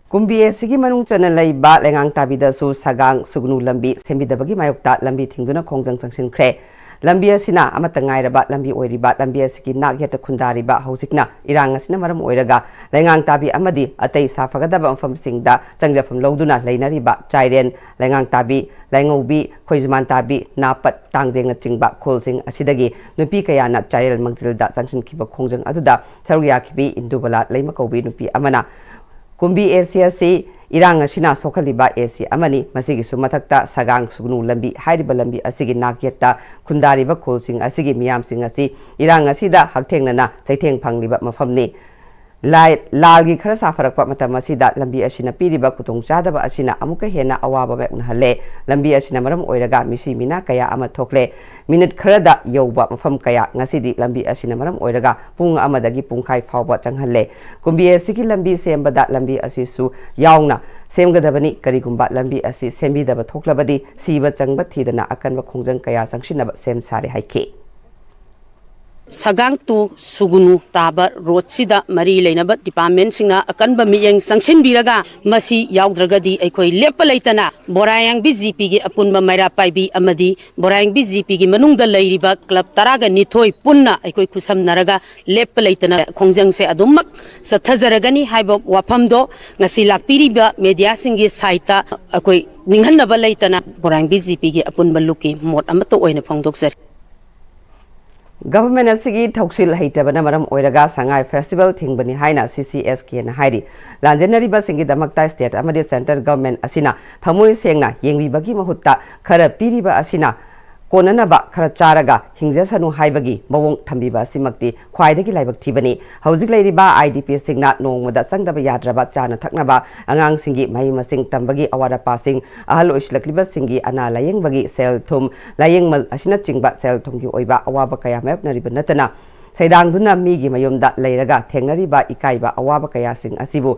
ꯀꯨꯝꯕꯤ ꯑꯦꯁꯤꯒꯤ ꯃꯅꯨꯡ ꯆꯟꯅ ꯂꯩꯕ ꯂꯩꯉꯥꯡ ꯇꯥꯕꯤꯗꯁꯨ ꯁꯒꯥꯡ ꯁꯨꯒꯅꯨ ꯂꯝꯕꯤ ꯁꯦꯝꯕꯤꯗꯕꯒꯤ ꯃꯥꯌꯣꯛꯇ ꯂꯝꯕꯤ ꯊꯤꯡꯗꯨꯅ ꯈꯣꯡꯖꯪ ꯆꯪꯁꯤꯟꯈ꯭ꯔꯦ꯫ ꯂꯝꯕꯤ ꯑꯁꯤꯅ ꯑꯃꯠꯇ ꯉꯥꯏꯔꯕ ꯂꯝꯕꯤ ꯑꯣꯏꯔꯤꯕ ꯂꯝꯕꯤ ꯑꯁꯤꯒꯤ ꯅꯥꯛ ꯌꯦꯠꯇ ꯈꯨꯟꯗꯥꯔꯤꯕ ꯍꯧꯖꯤꯛꯅ ꯏꯔꯥꯡ ꯑꯁꯤꯅ ꯃꯔꯝ ꯑꯣꯏꯔꯒ ꯂꯩꯉꯥꯡ ꯇꯥꯕꯤ ꯑꯃꯗꯤ ꯑꯇꯩ ꯁꯥꯐꯒꯗꯕ ꯃꯐꯝꯁꯤꯡꯗ ꯆꯪꯖꯐꯝ ꯂꯧꯗꯨꯅ ꯂꯩꯅꯔꯤꯕ ꯆꯥꯏꯔꯦꯟ, ꯂꯩꯉꯥꯡ ꯇꯥꯕꯤ, ꯂꯥꯏꯉꯧꯕꯤ, ꯈꯣꯏꯖꯨꯃꯥꯟ ꯇꯥꯕꯤ, ꯅꯥꯄꯠ, ꯇꯥꯡꯖꯦꯡꯅꯆꯤꯡꯕ ꯈꯨꯜꯁꯤꯡ ꯑꯁꯤꯗꯒꯤ ꯅꯨꯄꯤ ꯀꯌꯥꯅ ꯆꯥꯏꯔꯦꯜ ꯃꯪꯖꯤꯜꯗ ꯆꯪꯁꯤꯟꯈꯤꯕ ꯈꯣꯡꯖꯪ ꯑꯗꯨꯗ ꯁꯔꯨꯛ ꯌꯥꯈꯤꯕꯤ ꯏꯟꯗꯨꯕꯂꯥ ꯂꯩꯃ ꯀꯧꯕꯤ ꯅꯨꯄꯤ ꯑꯃꯅ ꯀꯨꯝꯕꯤ ꯑꯦꯁꯤ ꯑꯁꯤ ꯏꯔꯥꯡ ꯑꯁꯤꯅ ꯁꯣꯛꯍꯜꯂꯤꯕ ꯑꯦꯁꯤ ꯑꯃꯅꯤ꯫ ꯃꯁꯤꯒꯤꯁꯨ ꯃꯊꯛꯇ ꯁꯒꯥꯡ ꯁꯨꯒꯅꯨ ꯂꯝꯕꯤ ꯍꯥꯏꯔꯤꯕ ꯂꯝꯕꯤ ꯑꯁꯤꯒꯤ ꯅꯥꯛꯌꯦꯠꯇ ꯈꯨꯟꯗꯥꯔꯤꯕ ꯈꯨꯜꯁꯤꯡ ꯑꯁꯤꯒꯤ ꯃꯤꯌꯥꯝꯁꯤꯡ ꯑꯁꯤ ꯏꯔꯥꯡ ꯑꯁꯤꯗ ꯍꯛꯊꯦꯡꯅꯅ ꯆꯩꯊꯦꯡ ꯐꯪꯂꯤꯕ ꯃꯐꯝꯅꯤ꯫ ꯂꯥꯏ-, ꯂꯥꯜꯒꯤ ꯈꯔ ꯁꯥꯐꯔꯛꯄ ꯃꯇꯝ ꯑꯁꯤꯗ ꯂꯝꯕꯤ ꯑꯁꯤꯅ ꯄꯤꯔꯤꯕ ꯈꯨꯗꯣꯡꯆꯥꯗꯕ ꯑꯁꯤꯅ ꯑꯃꯨꯛꯀ ꯍꯦꯟꯅ ꯑꯋꯥꯕ ꯃꯥꯌꯣꯛꯅꯍꯜꯂꯦ꯫ ꯂꯝꯕꯤ ꯑꯁꯤꯅ ꯃꯔꯝ ꯑꯣꯏꯔꯒ ꯃꯤꯁꯤ ꯃꯤꯅꯥ ꯀꯌꯥ ꯑꯃ ꯊꯣꯛꯂꯦ꯫ ꯃꯤꯅꯤꯠ ꯈꯔꯗ ꯌꯧꯕ ꯃꯐꯝ ꯀꯌꯥ ꯉꯁꯤꯗꯤ ꯂꯝꯕꯤ ꯑꯁꯤꯅ ꯃꯔꯝ ꯑꯣꯏꯔꯒ ꯄꯨꯡ ꯑꯃꯗꯒꯤ ꯄꯨꯡꯈꯥꯏ ꯐꯥꯎꯕ ꯆꯪꯍꯜꯂꯦ꯫ ꯀꯨꯝꯕꯤ ꯑꯁꯤꯒꯤ ꯂꯝꯕꯤ ꯁꯦꯝꯕꯗ ꯂꯝꯕꯤ ꯑꯁꯤꯁꯨ ꯌꯥꯎꯅ ꯁꯦꯝꯒꯗꯕꯅꯤ꯫ ꯀꯔꯤꯒꯨꯝꯕ ꯂꯝꯕꯤ ꯑꯁꯤ ꯁꯦꯝꯕꯤꯗꯕ ꯊꯣꯛꯂꯕꯗꯤ ꯁꯤꯕ ꯆꯪꯕ ꯊꯤꯗꯅ ꯑꯀꯟꯕ ꯈꯣꯡꯖꯪ ꯀꯌꯥ ꯆꯪꯁꯤꯟꯅꯕ ꯁꯦꯝ ꯁꯥꯔꯦ ꯍꯥꯏꯈꯤ꯫ ꯁꯒꯥꯡ ꯇꯨ ꯁꯨꯒꯨꯅꯨ ꯇꯥꯕ ꯔꯣꯗꯁꯤꯗ ꯃꯔꯤ ꯂꯩꯅꯕ ꯗꯤꯄꯥꯔꯠꯃꯦꯟꯁꯤꯡꯅ ꯑꯀꯟꯕ ꯃꯤꯠꯌꯦꯡ ꯆꯪꯁꯤꯟꯕꯤꯔꯒ ꯃꯁꯤ ꯌꯥꯎꯗ꯭ꯔꯒꯗꯤ ꯑꯩꯈꯣꯏ ꯂꯦꯞꯄ ꯂꯩꯇꯅ ꯕꯣꯔꯥꯌꯥꯡꯕꯤ ꯖꯤꯄꯤꯒꯤ ꯑꯄꯨꯟꯕ ꯃꯩꯔꯥ ꯄꯥꯏꯕꯤ ꯑꯃꯗꯤ ꯕꯣꯔꯥꯌꯥꯡꯕꯤ ꯖꯤꯄꯤꯒꯤ ꯃꯅꯨꯡꯗ ꯂꯩꯔꯤꯕ ꯀ꯭ꯂꯕ ꯇꯔꯥꯒ ꯅꯤꯊꯣꯏ ꯄꯨꯟꯅ ꯑꯩꯈꯣꯏ ꯈꯨꯠꯁꯝꯅꯔꯒ ꯂꯦꯞꯄ ꯂꯩꯇꯅ ꯈꯣꯡꯖꯪꯁꯦ ꯑꯗꯨꯃꯛ ꯆꯠꯊꯖꯔꯒꯅꯤ ꯍꯥꯏꯕ ꯋꯥꯐꯝꯗꯣ ꯉꯁꯤ ꯂꯥꯛꯄꯤꯔꯤꯕ ꯃꯦꯗꯤꯌꯥꯁꯤꯡꯒꯤ ꯁꯥꯏꯠꯇ ꯑꯩꯈꯣꯏ ꯅꯤꯡꯍꯟꯅꯕ ꯂꯩꯇꯅ ꯕꯣꯔꯥꯌꯥꯡꯕꯤ ꯖꯤꯄꯤꯒꯤ ꯑꯄꯨꯟꯕ ꯂꯨꯞꯀꯤ ꯃꯣꯠ ꯑꯃꯠꯇ ꯑꯣꯏꯅ ꯐꯣꯡꯗꯣꯛꯆꯔꯤ꯫ ꯒꯚꯔꯟꯃꯦꯟꯠ ꯑꯁꯤꯒꯤ ꯊꯧꯁꯤꯜ ꯍꯩꯇꯕꯅ ꯃꯔꯝ ꯑꯣꯏꯔꯒ ꯁꯉꯥꯏ ꯐꯦꯁꯇꯤꯚꯦꯜ ꯊꯤꯡꯕꯅꯤ ꯍꯥꯏꯅ ꯁꯤ ꯁꯤ ꯑꯦꯁ ꯀꯦꯅ ꯍꯥꯏꯔꯤ꯫ ꯂꯥꯟꯖꯦꯟꯅꯔꯤꯕꯁꯤꯡꯒꯤꯗꯃꯛꯇ ꯁ꯭ꯇꯦꯠ ꯑꯃꯗꯤ ꯁꯦꯟꯇ꯭ꯔꯦꯜ ꯒꯚꯔꯟꯃꯦꯟꯠ ꯑꯁꯤꯅ ꯊꯃꯣꯏ ꯁꯦꯡꯅ ꯌꯦꯡꯕꯤꯕꯒꯤ ꯃꯍꯨꯠꯇ ꯈꯔ ꯄꯤꯔꯤꯕ ꯑꯁꯤꯅ ꯀꯣꯟꯅꯅꯕ ꯈꯔ ꯆꯥꯔꯒ ꯍꯤꯡꯖꯁꯅꯨ ꯍꯥꯏꯕꯒꯤ ꯃꯑꯣꯡ ꯊꯝꯕꯤꯕ ꯑꯁꯤꯃꯛꯇꯤ ꯈ꯭ꯋꯥꯏꯗꯒꯤ ꯂꯥꯏꯕꯛ ꯊꯤꯕꯅꯤ꯫ ꯍꯧꯖꯤꯛ ꯂꯩꯔꯤꯕ ꯑꯥꯏ ꯗꯤ ꯄꯤꯁꯤꯡꯅ ꯅꯣꯡꯃꯗ ꯆꯪꯗꯕ ꯌꯥꯗ꯭ꯔꯕ ꯆꯥꯅ ꯊꯛꯅꯕ, ꯑꯉꯥꯡꯁꯤꯡꯒꯤ ꯃꯍꯩ ꯃꯁꯤꯡ ꯇꯝꯕꯒꯤ ꯑꯋꯥꯠ ꯑꯄꯥꯁꯤꯡ, ꯑꯍꯜ ꯑꯣꯏꯁꯤꯜꯂꯛꯂꯤꯕꯁꯤꯡꯒꯤ ꯑꯅꯥ ꯂꯥꯌꯦꯡꯕꯒꯤ ꯁꯦꯜ ꯊꯨꯝ, ꯂꯥꯌꯦꯡꯃꯜ ꯑꯁꯤꯅꯆꯤꯡꯕ ꯁꯦꯜ ꯊꯨꯝꯒꯤ ꯑꯣꯏꯕ ꯑꯋꯥꯕ ꯀꯌꯥ ꯃꯥꯌꯣꯛꯅꯔꯤꯕ ꯅꯠꯇꯅ, ꯁꯩꯗꯥꯡꯗꯨꯅ ꯃꯤꯒꯤ ꯃꯌꯨꯝꯗ ꯂꯩꯔꯒ ꯊꯦꯡꯅꯔꯤꯕ ꯏꯀꯥꯏꯕ ꯑꯋꯥꯕ ꯀꯌꯥꯁꯤꯡ ꯑꯁꯤꯕꯨ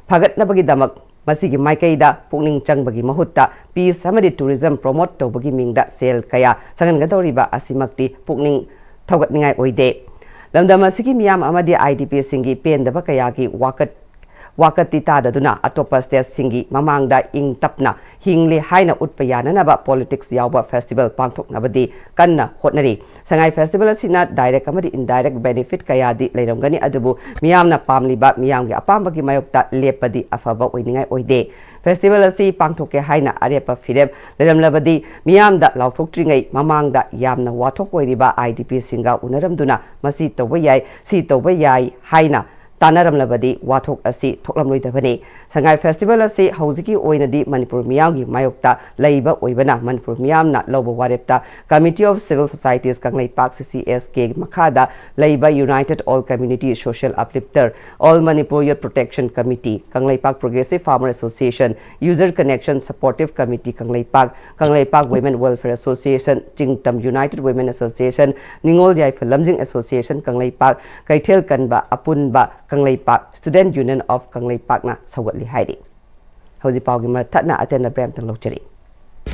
ꯐꯒꯠꯅꯕꯒꯤꯗꯃꯛ ꯃꯁꯤꯒꯤ ꯃꯥꯏꯀꯩꯗ ꯄꯨꯛꯅꯤꯡ ꯆꯪꯕꯒꯤ ꯃꯍꯨꯠꯇ ꯄꯤꯁ ꯑꯃꯗꯤ ꯇꯨꯔꯤꯖꯝ ꯄ꯭ꯔꯣꯃꯣꯠ ꯇꯧꯕꯒꯤ ꯃꯤꯡꯗ ꯁꯦꯜ ꯀꯌꯥ ꯆꯪꯍꯟꯒꯗꯧꯔꯤꯕ ꯑꯁꯤꯃꯛꯇꯤ ꯄꯨꯛꯅꯤꯡ ꯊꯧꯒꯠꯅꯤꯡꯉꯥꯏ ꯑꯣꯏꯗꯦ꯫ ꯂꯝꯗꯝ ꯑꯁꯤꯒꯤ ꯃꯤꯌꯥꯝ ꯑꯃꯗꯤ ꯑꯥꯏ ꯗꯤ ꯄꯤꯁꯤꯡꯒꯤ ꯄꯦꯟꯗꯕ ꯀꯌꯥꯒꯤ ꯋꯥꯀꯠ-, ꯋꯥꯀꯠꯇꯤ ꯇꯥꯗꯗꯨꯅ ꯑꯇꯣꯞꯄ ꯁ꯭ꯇꯦꯠꯁꯤꯡꯒꯤ ꯃꯃꯥꯡꯗ ꯏꯪ ꯇꯞꯅ ꯍꯤꯡꯂꯤ ꯍꯥꯏꯅ ꯎꯠꯄ ꯌꯥꯅꯅꯕ ꯄꯣꯂꯤꯇꯤꯛꯁ ꯌꯥꯎꯕ ꯐꯦꯁꯇꯤꯚꯦꯜ ꯄꯥꯡꯊꯣꯛꯅꯕꯗꯤ ꯀꯟꯅ ꯍꯣꯠꯅꯔꯤ꯫ ꯁꯉꯥꯏ ꯐꯦꯁꯇꯤꯚꯦꯜ ꯑꯁꯤꯅ ꯗꯥꯏꯔꯦꯛ ꯑꯃꯗꯤ ꯏꯟꯗꯥꯏꯔꯦꯛ ꯕꯦꯅꯤꯐꯤꯠ ꯀꯌꯥꯗꯤ ꯂꯩꯔꯝꯒꯅꯤ, ꯑꯗꯨꯕꯨ ꯃꯤꯌꯥꯝꯅ ꯄꯥꯝꯂꯤꯕ ꯃꯤꯌꯥꯝꯒꯤ ꯑꯄꯥꯝꯕꯒꯤ ꯃꯥꯌꯣꯛꯇ ꯂꯦꯞꯄꯗꯤ ꯑꯐꯕ ꯑꯣꯏꯅꯤꯡꯉꯥꯏ ꯑꯣꯏꯗꯦ꯫ ꯐꯦꯁꯇꯤꯚꯦꯜ ꯑꯁꯤ ꯄꯥꯡꯊꯣꯛꯀꯦ ꯍꯥꯏꯅ ꯑꯔꯦꯞꯄ ꯐꯤꯔꯦꯞ ꯂꯩꯔꯝꯂꯕꯗꯤ ꯃꯤꯌꯥꯝꯗ ꯂꯥꯎꯊꯣꯛꯇ꯭ꯔꯤꯉꯩ ꯃꯃꯥꯡꯗ ꯌꯥꯝꯅ ꯋꯥꯊꯣꯛ ꯑꯣꯏꯔꯤꯕ ꯑꯥꯏ ꯗꯤ ꯄꯤꯁꯤꯡꯒ ꯎꯅꯔꯝꯗꯨꯅ ꯃꯁꯤ ꯇꯧꯕ ꯌꯥꯏ, ꯁꯤ ꯇꯧꯕ ꯌꯥꯏ ꯍꯥꯏꯅ ꯇꯥꯟꯅꯔꯝꯂꯕꯗꯤ ꯋꯥꯊꯣꯛ ꯑꯁꯤ ꯊꯣꯛꯂꯝꯂꯣꯏꯗꯕꯅꯤ꯫ ꯁꯉꯥꯏ ꯐꯦꯁꯇꯤꯚꯦꯜ ꯑꯁꯤ ꯍꯧꯖꯤꯛꯀꯤ ꯑꯣꯏꯅꯗꯤ ꯃꯅꯤꯄꯨꯔ ꯃꯤꯌꯥꯝꯒꯤ ꯃꯥꯌꯣꯛꯇ ꯂꯩꯕ ꯑꯣꯏꯕꯅ ꯃꯅꯤꯄꯨꯔ ꯃꯤꯌꯥꯝꯅ ꯂꯧꯕ ꯋꯥꯔꯦꯞꯇ Committee of Civil Societies Kangleipak, C C S K ꯒꯤ ꯃꯈꯥꯗ ꯂꯩꯕ United All Community Social Uplifter, All Manipur Youth Protection Committee, Kangleipak Progressive Farmer Association, User Connection Supportive Committee Kangleipak, Kangleipak Women Welfare Association, ꯆꯤꯡꯇꯝ United Women Association, ꯅꯤꯉꯣꯜ ꯌꯥꯏꯐ ꯂꯝꯖꯤꯡ Association Kangleipak, ꯀꯩꯊꯦꯜ ꯀꯟꯕ ꯑꯄꯨꯟꯕ Kangleipak, Student Union of ꯀꯪꯂꯩꯄꯥꯛꯅ ꯁꯧꯒꯠꯂꯤ ꯍꯥꯏꯔꯤ꯫ ꯍꯧꯖꯤꯛ ꯄꯥꯎꯒꯤ ꯃꯔꯛ ꯊꯠꯅ ꯑꯇꯦꯟꯕ ꯕ꯭ꯔꯦꯛ ꯑꯃꯇꯪ ꯂꯧꯖꯔꯤ꯫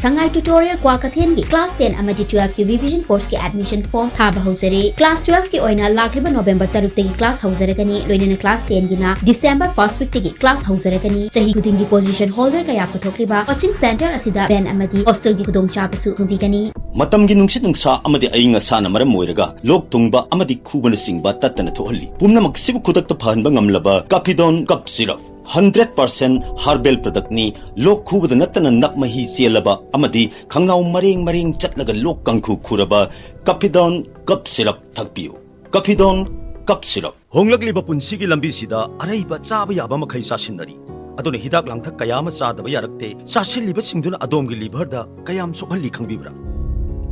ꯁꯉꯥꯏ ꯇ꯭ꯌꯨꯇꯣꯔꯤꯌꯦꯜ ꯀ꯭ꯋꯥꯀꯩꯊꯦꯜꯒꯤ ꯀ꯭ꯂꯥꯁ ꯇꯦꯟ ꯑꯃꯗꯤ ꯇꯨꯋꯦꯜꯐꯀꯤ ꯔꯤꯚꯤꯖꯟ ꯀꯣꯔꯁꯀꯤ ꯑꯦꯗꯃꯤꯁꯟ ꯐꯣꯔꯝ ꯊꯥꯕ ꯍꯧꯖꯔꯦ꯫ ꯀ꯭ꯂꯥꯁ ꯇꯨꯋꯦꯜꯐꯀꯤ ꯑꯣꯏꯅ ꯂꯥꯛꯂꯤꯕ ꯅꯣꯕꯦꯝꯕꯔ ꯇꯔꯨꯛꯇꯒꯤ ꯀ꯭ꯂꯥꯁ ꯍꯧꯖꯔꯒꯅꯤ, ꯂꯣꯏꯅꯅ ꯀ꯭ꯂꯥꯁ ꯇꯦꯟꯒꯤꯅ ꯗꯤꯁꯦꯝꯕꯔ ꯐꯥꯔꯁꯠ ꯋꯤꯛꯇꯒꯤ ꯀ꯭ꯂꯥꯁ ꯍꯧꯖꯔꯒꯅꯤ꯫ ꯆꯍꯤ ꯈꯨꯗꯤꯡꯒꯤ ꯄꯣꯖꯤꯁꯟ ꯍꯣꯜꯗꯔ ꯀꯌꯥ ꯄꯨꯊꯣꯛꯂꯤꯕ ꯀꯣꯆꯤꯡ ꯁꯦꯟꯇꯔ ꯑꯁꯤꯗ ꯚꯦꯟ ꯑꯃꯗꯤ ꯍꯣꯁꯇꯦꯜꯒꯤ ꯈꯨꯗꯣꯡꯆꯥꯕꯁꯨ ꯐꯪꯕꯤꯒꯅꯤ꯫ ꯃꯇꯝꯒꯤ ꯅꯨꯡꯁꯤꯠ ꯅꯨꯡꯁꯥ ꯑꯃꯗꯤ ꯑꯏꯪ ꯑꯁꯥꯅ ꯃꯔꯝ ꯑꯣꯏꯔꯒ ꯂꯣꯛ ꯊꯨꯡꯕ ꯑꯃꯗꯤ ꯈꯨꯕꯅꯆꯤꯡꯕ ꯇꯠꯇꯅ ꯊꯣꯛꯍꯜꯂꯤ꯫ ꯄꯨꯝꯅꯃꯛꯁꯤꯕꯨ ꯈꯨꯗꯛꯇ ꯐꯍꯟꯕ ꯉꯝꯂꯕ ꯀꯥꯐꯤꯗꯣꯟ cup syrup. Hundred percent herbal ꯄ꯭ꯔꯗꯛꯅꯤ꯫ ꯂꯣꯛ ꯈꯨꯕꯗ ꯅꯠꯇꯅ ꯅꯞ ꯃꯍꯤ ꯆꯦꯜꯂꯕ ꯑꯃꯗꯤ ꯈꯪꯅꯥꯎ ꯃꯔꯦꯡ ꯃꯔꯦꯡ ꯆꯠꯂꯒ ꯂꯣꯛ ꯀꯥꯡꯈꯨ ꯈꯨꯔꯕ ꯀꯥꯐꯤꯗꯣꯟ ꯀꯞ ꯁꯤꯔꯞ ꯊꯛꯄꯤꯌꯨ꯫ ꯀꯥꯐꯤꯗꯣꯟ cup syrup. ꯍꯣꯡꯂꯛꯂꯤꯕ ꯄꯨꯟꯁꯤꯒꯤ ꯂꯝꯕꯤꯁꯤꯗ ꯑꯔꯩꯕ ꯆꯥꯕ ꯌꯥꯕ ꯃꯈꯩ ꯆꯥꯁꯤꯟꯅꯔꯤ꯫ ꯑꯗꯨꯅ ꯍꯤꯗꯥꯛ ꯂꯥꯡꯊꯛ ꯀꯌꯥ ꯑꯃ ꯆꯥꯗꯕ ꯌꯥꯔꯛꯇꯦ꯫ ꯆꯥꯁꯤꯜꯂꯤꯕꯁꯤꯡꯗꯨꯅ ꯑꯗꯣꯝꯒꯤ ꯂꯤꯚꯔꯗ ꯀꯌꯥꯝ ꯁꯣꯛꯍꯜꯂꯤ ꯈꯪꯕꯤꯕ꯭ꯔꯥ?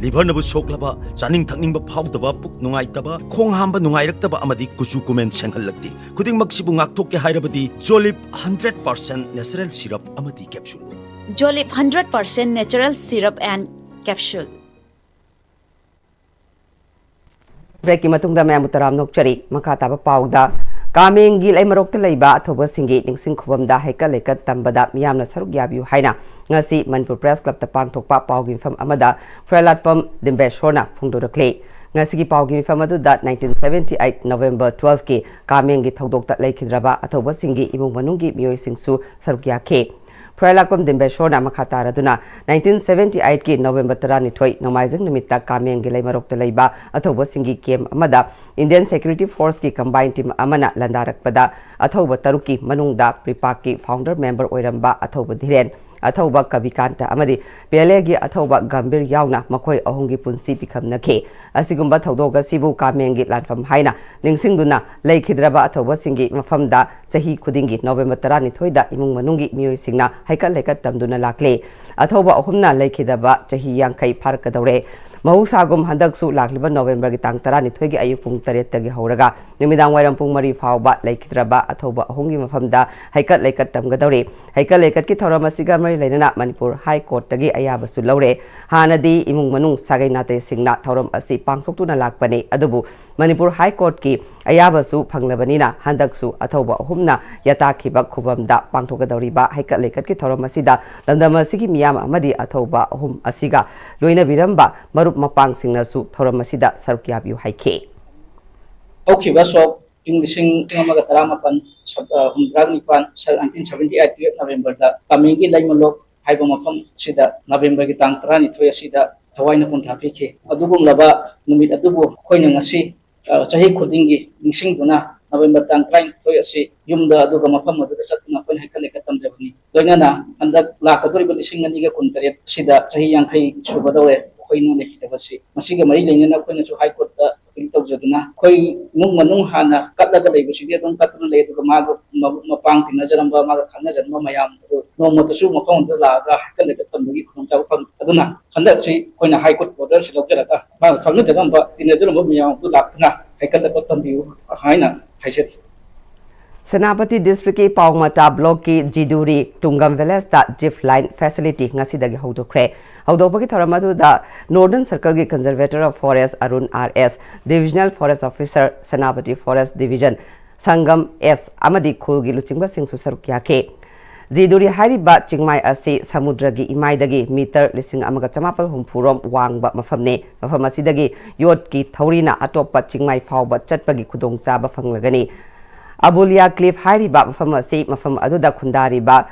ꯂꯤꯚꯔꯅꯕꯨ ꯁꯣꯛꯂꯕ, ꯆꯥꯅꯤꯡ ꯊꯛꯅꯤꯡꯕ ꯐꯥꯎꯗꯕ, ꯄꯨꯛ ꯅꯨꯡꯉꯥꯏꯇꯕ, ꯈꯣꯡ ꯍꯥꯝꯕ ꯅꯨꯡꯉꯥꯏꯔꯛꯇꯕ ꯑꯃꯗꯤ ꯀꯨꯆꯨ ꯀꯨꯃꯦꯟ ꯁꯦꯡꯍꯜꯂꯛꯇꯦ꯫ ꯈꯨꯗꯤꯡꯃꯛꯁꯤꯕꯨ ꯉꯥꯛꯊꯣꯛꯀꯦ ꯍꯥꯏꯔꯕꯗꯤ ꯖꯣꯂꯤꯞ ꯍꯟꯗ꯭ꯔꯦꯠ ꯄꯥꯔꯁꯦꯟ natural syrup ꯑꯃꯗꯤ capsule꯫ Jolip hundred percent natural syrup and capsule. ꯕ꯭ꯔꯦꯛꯀꯤ ꯃꯇꯨꯡꯗ ꯃꯌꯥꯝꯕꯨ ꯇꯔꯥꯝꯅ ꯑꯣꯛꯆꯔꯤ꯫ ꯃꯈꯥ ꯇꯥꯕ ꯄꯥꯎꯗ, ꯀꯥꯃꯦꯡꯒꯤ ꯂꯩꯃꯔꯣꯛꯇ ꯂꯩꯕ ꯑꯊꯧꯕꯁꯤꯡꯒꯤ ꯅꯤꯡꯁꯤꯡ ꯈꯨꯕꯝꯗ ꯍꯩꯀꯠ ꯂꯩꯀꯠ ꯇꯝꯕꯗ ꯃꯤꯌꯥꯝꯅ ꯁꯔꯨꯛ ꯌꯥꯕꯤꯌꯨ ꯍꯥꯏꯅ ꯉꯁꯤ ꯃꯅꯤꯄꯨꯔ ꯄ꯭ꯔꯦꯁ ꯀ꯭ꯂꯕꯇ ꯄꯥꯡꯊꯣꯛꯄ ꯄꯥꯎꯒꯤ ꯃꯤꯐꯝ ꯑꯃꯗ ꯈꯨꯔꯥꯏꯂꯥꯠꯄꯝ ꯗꯤꯝꯕꯦꯁꯣꯔꯅ ꯐꯣꯡꯗꯣꯔꯛꯂꯤ꯫ ꯉꯁꯤꯒꯤ ꯄꯥꯎꯒꯤ ꯃꯤꯐꯝ ꯑꯗꯨꯗ nineteen seventy eight November twelve ꯀꯤ ꯀꯥꯃꯦꯡꯒꯤ ꯊꯧꯗꯣꯛꯇ ꯂꯩꯈꯤꯗ꯭ꯔꯕ ꯑꯊꯧꯕꯁꯤꯡꯒꯤ ꯏꯃꯨꯡ ꯃꯅꯨꯡꯒꯤ ꯃꯤꯑꯣꯏꯁꯤꯡꯁꯨ ꯁꯔꯨꯛ ꯌꯥꯈꯤ꯫ ꯐꯨꯔꯥꯏꯂꯥꯛꯄꯝ ꯗꯤꯝꯕꯦꯁꯣꯔꯅ ꯃꯈꯥ ꯇꯥꯔꯗꯨꯅ, nineteen seventy eight ꯀꯤ November ꯇꯔꯥꯅꯤꯊꯣꯏ ꯅꯣꯡꯃꯥꯏꯖꯤꯡ ꯅꯨꯃꯤꯠꯇ ꯀꯥꯃꯦꯡꯒꯤ ꯂꯩꯃꯔꯣꯛꯇ ꯂꯩꯕ ꯑꯊꯧꯕꯁꯤꯡꯒꯤ ꯀꯦꯝ ꯑꯃꯗ Indian Security Force ꯀꯤ combined team ꯑꯃꯅ ꯂꯥꯟꯗꯥꯔꯛꯄꯗ ꯑꯊꯧꯕ ꯇꯔꯨꯛꯀꯤ ꯃꯅꯨꯡꯗ ꯄ꯭ꯔꯤꯄꯥꯛꯀꯤ founder member ꯑꯣꯏꯔꯝꯕ ꯑꯊꯧꯕ ꯙꯤꯔꯦꯟ, ꯑꯊꯧꯕ ꯀꯕꯤꯀꯥꯟꯇ ꯑꯃꯗꯤ P L A ꯒꯤ ꯑꯊꯧꯕ ꯒꯝꯚꯤꯔ ꯌꯥꯎꯅ ꯃꯈꯣꯏ ꯑꯍꯨꯝꯒꯤ ꯄꯨꯟꯁꯤ ꯄꯤꯈꯝꯅꯈꯤ꯫ ꯑꯁꯤꯒꯨꯝꯕ ꯊꯧꯗꯣꯛ ꯑꯁꯤꯕꯨ ꯀꯥꯃꯦꯡꯒꯤ ꯂꯥꯟꯐꯝ ꯍꯥꯏꯅ ꯅꯤꯡꯁꯤꯡꯗꯨꯅ ꯂꯩꯈꯤꯗ꯭ꯔꯕ ꯑꯊꯧꯕꯁꯤꯡꯒꯤ ꯃꯐꯝꯗ ꯆꯍꯤ ꯈꯨꯗꯤꯡꯒꯤ November ꯇꯔꯥꯅꯤꯊꯣꯏꯗ ꯏꯃꯨꯡ ꯃꯅꯨꯡꯒꯤ ꯃꯤꯑꯣꯏꯁꯤꯡꯅ ꯍꯩꯀꯠ ꯂꯩꯀꯠ ꯇꯝꯗꯨꯅ ꯂꯥꯛꯂꯦ꯫ ꯑꯊꯧꯕ ꯑꯍꯨꯝꯅ ꯂꯩꯈꯤꯗꯕ ꯆꯍꯤ ꯌꯥꯡꯈꯩ ꯐꯥꯔꯛꯀꯗꯧꯔꯦ꯫ ꯃꯍꯧꯁꯥꯒꯨꯝ ꯍꯟꯗꯛꯁꯨ ꯂꯥꯛꯂꯤꯕ November ꯒꯤ ꯇꯥꯡ ꯇꯔꯥꯅꯤꯊꯣꯏꯒꯤ ꯑꯌꯨꯛ ꯄꯨꯡ ꯇꯔꯦꯠꯇꯒꯤ ꯍꯧꯔꯒ ꯅꯨꯃꯤꯗꯥꯡ ꯋꯥꯏꯔꯝ ꯄꯨꯡ ꯃꯔꯤ ꯐꯥꯎꯕ ꯂꯩꯈꯤꯗ꯭ꯔꯕ ꯑꯊꯧꯕ ꯑꯍꯨꯝꯒꯤ ꯃꯐꯝꯗ ꯍꯩꯀꯠ ꯂꯩꯀꯠ ꯇꯝꯒꯗꯧꯔꯤ꯫ ꯍꯩꯀꯠ ꯂꯩꯀꯠꯀꯤ ꯊꯧꯔꯝ ꯑꯁꯤꯒ ꯃꯔꯤ ꯂꯩꯅꯅ ꯃꯅꯤꯄꯨꯔ High Court ꯇꯒꯤ ꯑꯌꯥꯕꯁꯨ ꯂꯧꯔꯦ꯫ ꯍꯥꯟꯅꯗꯤ ꯏꯃꯨꯡ ꯃꯅꯨꯡ ꯁꯥꯒꯩ ꯅꯥꯇꯩꯁꯤꯡꯅ ꯊꯧꯔꯝ ꯑꯁꯤ ꯄꯥꯡꯊꯣꯛꯇꯨꯅ ꯂꯥꯛꯄꯅꯤ, ꯑꯗꯨꯕꯨ ꯃꯅꯤꯄꯨꯔ High Court ꯀꯤ ꯑꯌꯥꯕꯁꯨ ꯐꯪꯂꯕꯅꯤꯅ ꯍꯟꯗꯛꯁꯨ ꯑꯊꯧꯕ ꯑꯍꯨꯝꯅ ꯌꯥꯇꯥꯈꯤꯕ ꯈꯨꯕꯝꯗ ꯄꯥꯡꯊꯣꯛꯀꯗꯧꯔꯤꯕ ꯍꯩꯀꯠ ꯂꯩꯀꯠꯀꯤ ꯊꯧꯔꯝ ꯑꯁꯤꯗ ꯂꯝꯗꯝ ꯑꯁꯤꯒꯤ ꯃꯤꯌꯥꯝ ꯑꯃꯗꯤ ꯑꯊꯧꯕ ꯑꯍꯨꯝ ꯑꯁꯤꯒ ꯂꯣꯏꯅꯕꯤꯔꯝꯕ ꯃꯔꯨꯞ ꯃꯄꯥꯡꯁꯤꯡꯅꯁꯨ ꯊꯧꯔꯝ ꯑꯁꯤꯗ ꯁꯔꯨꯛ ꯌꯥꯕꯤꯌꯨ ꯍꯥꯏꯈꯤ꯫ ꯍꯧꯈꯤꯕ ꯁꯣꯛ ꯏꯪ ꯂꯤꯁꯤꯡ ꯑꯃꯒ ꯇꯔꯥꯃꯥꯄꯟ ꯍꯨꯝꯗ꯭ꯔꯥ ꯅꯤꯄꯥꯟ nineteen seventy eight twelve November ꯗ ꯀꯥꯃꯦꯡꯒꯤ ꯂꯩꯃꯂꯣꯛ ꯍꯥꯏꯕ ꯃꯐꯝ ꯑꯁꯤꯗ November ꯒꯤ ꯇꯥꯡ ꯇꯔꯥꯅꯤꯊꯣꯏ ꯑꯁꯤꯗ ꯊꯋꯥꯏꯅ ꯄꯣꯟꯊꯥ ꯄꯤꯈꯤ꯫ ꯑꯗꯨꯒꯨꯝꯂꯕ ꯅꯨꯃꯤꯠ ꯑꯗꯨꯕꯨ ꯑꯩꯈꯣꯏꯅ ꯉꯁꯤ, ꯑ, ꯆꯍꯤ ꯈꯨꯗꯤꯡꯒꯤ ꯅꯤꯡꯁꯤꯡꯗꯨꯅ November ꯇꯥꯡ ꯇꯔꯥꯅꯤꯊꯣꯏ ꯑꯁꯤ ꯌꯨꯝꯗ ꯑꯗꯨꯒ ꯃꯐꯝ ꯑꯗꯨꯗ ꯆꯠꯇꯨꯅ ꯑꯩꯈꯣꯏꯅ ꯍꯩꯀꯠ ꯂꯩꯀꯠ ꯇꯝꯖꯕꯅꯤ꯫ ꯂꯣꯏꯅꯅ ꯍꯟꯗꯛ ꯂꯥꯛꯀꯗꯧꯔꯤꯕ ꯂꯤꯁꯤꯡ ꯑꯅꯤꯒ ꯀꯨꯟꯇꯔꯦꯠ ꯑꯁꯤꯗ ꯆꯍꯤ ꯌꯥꯡꯈꯩ ꯁꯨꯒꯗꯧꯔꯦ ꯑꯩꯈꯣꯏꯅ ꯂꯩꯈꯤꯗꯕꯁꯤ꯫ ꯃꯁꯤꯒ ꯃꯔꯤ ꯂꯩꯅꯅ ꯑꯩꯈꯣꯏꯅꯁꯨ High Court ꯇ appeal ꯇꯧꯖꯗꯨꯅ ꯑꯩꯈꯣꯏ ꯏꯃꯨꯡ ꯃꯅꯨꯡ ꯍꯥꯟꯅ ꯀꯠꯂꯒ ꯂꯩꯕꯁꯤꯗꯤ ꯑꯗꯨꯝ ꯀꯠꯇꯨꯅ ꯂꯩ, ꯑꯗꯨꯒ ꯃꯥꯒ ꯃ-, ꯃꯄꯥꯡ ꯇꯤꯟꯅꯖꯔꯝꯕ, ꯃꯥꯒ ꯈꯪꯅꯖꯔꯝꯕ ꯃꯌꯥꯝ ꯑꯗꯨ ꯅꯣꯡꯃꯇꯁꯨ ꯃꯐꯝ ꯑꯗꯨꯗ ꯂꯥꯛꯑꯒ ꯍꯩꯀꯠ ꯂꯩꯀꯠ ꯇꯝꯕꯒꯤ ꯈꯨꯗꯣꯡꯆꯥꯕ ꯐꯪ-, ꯑꯗꯨꯅ ꯍꯟꯗꯛꯁꯤ ꯑꯩꯈꯣꯏꯅ High Court order ꯁꯤ ꯂꯧꯖꯔꯒ ꯃꯥꯒ ꯈꯪꯅꯖꯔꯝꯕ, ꯇꯤꯟꯅꯖꯔꯝꯕ ꯃꯌꯥꯝ ꯑꯗꯨ ꯂꯥꯛꯇꯨꯅ ꯍꯩꯀꯠ ꯂꯩꯀꯠ ꯇꯝꯕꯤꯌꯨ ꯍꯥꯏꯅ ꯍꯥꯏꯖꯔꯤ꯫ ꯁꯦꯅꯥꯄꯇꯤ district ꯀꯤ ꯄꯥꯎꯃꯇꯥ block ꯀꯤ ꯖꯤꯗꯨꯔꯤ ꯇꯨꯡꯒꯝ village ꯇ zip line facility ꯉꯁꯤꯗꯒꯤ ꯍꯧꯗꯣꯛꯈ꯭ꯔꯦ꯫ ꯍꯧꯗꯣꯛꯄꯒꯤ ꯊꯧꯔꯝ ꯑꯗꯨꯗ Northern Circle ꯒꯤ Conservator of Forest Arun R S, Divisional Forest Officer Senapati Forest Division ꯁꯪꯒꯝ S ꯑꯃꯗꯤ ꯈꯨꯜꯒꯤ ꯂꯨꯆꯤꯡꯕꯁꯤꯡꯁꯨ ꯁꯔꯨꯛ ꯌꯥꯈꯤ꯫ ꯖꯤꯗꯨꯔꯤ ꯍꯥꯏꯔꯤꯕ ꯆꯤꯡꯃꯥꯏ ꯑꯁꯤ ꯁꯃꯨꯗ꯭ꯔꯒꯤ ꯏꯃꯥꯏꯗꯒꯤ ꯃꯤꯇꯔ ꯂꯤꯁꯤꯡ ꯑꯃꯒ ꯆꯃꯥꯄꯜ ꯍꯨꯝꯐꯨ ꯔꯣꯝ ꯋꯥꯡꯕ ꯃꯐꯝꯅꯤ꯫ ꯃꯐꯝ ꯑꯁꯤꯗꯒꯤ ꯌꯣꯠꯀꯤ ꯊꯧꯔꯤꯅ ꯑꯇꯣꯞꯄ ꯆꯤꯡꯃꯥꯏ ꯐꯥꯎꯕ ꯆꯠꯄꯒꯤ ꯈꯨꯗꯣꯡꯆꯥꯕ ꯐꯪꯂꯒꯅꯤ꯫ ꯑꯕꯨꯂꯤꯌꯥ ꯀ꯭ꯂꯤꯐ ꯍꯥꯏꯔꯤꯕ ꯃꯐꯝ ꯑꯁꯤ ꯃꯐꯝ ꯑꯗꯨꯗ ꯈꯨꯟꯗꯥꯔꯤꯕ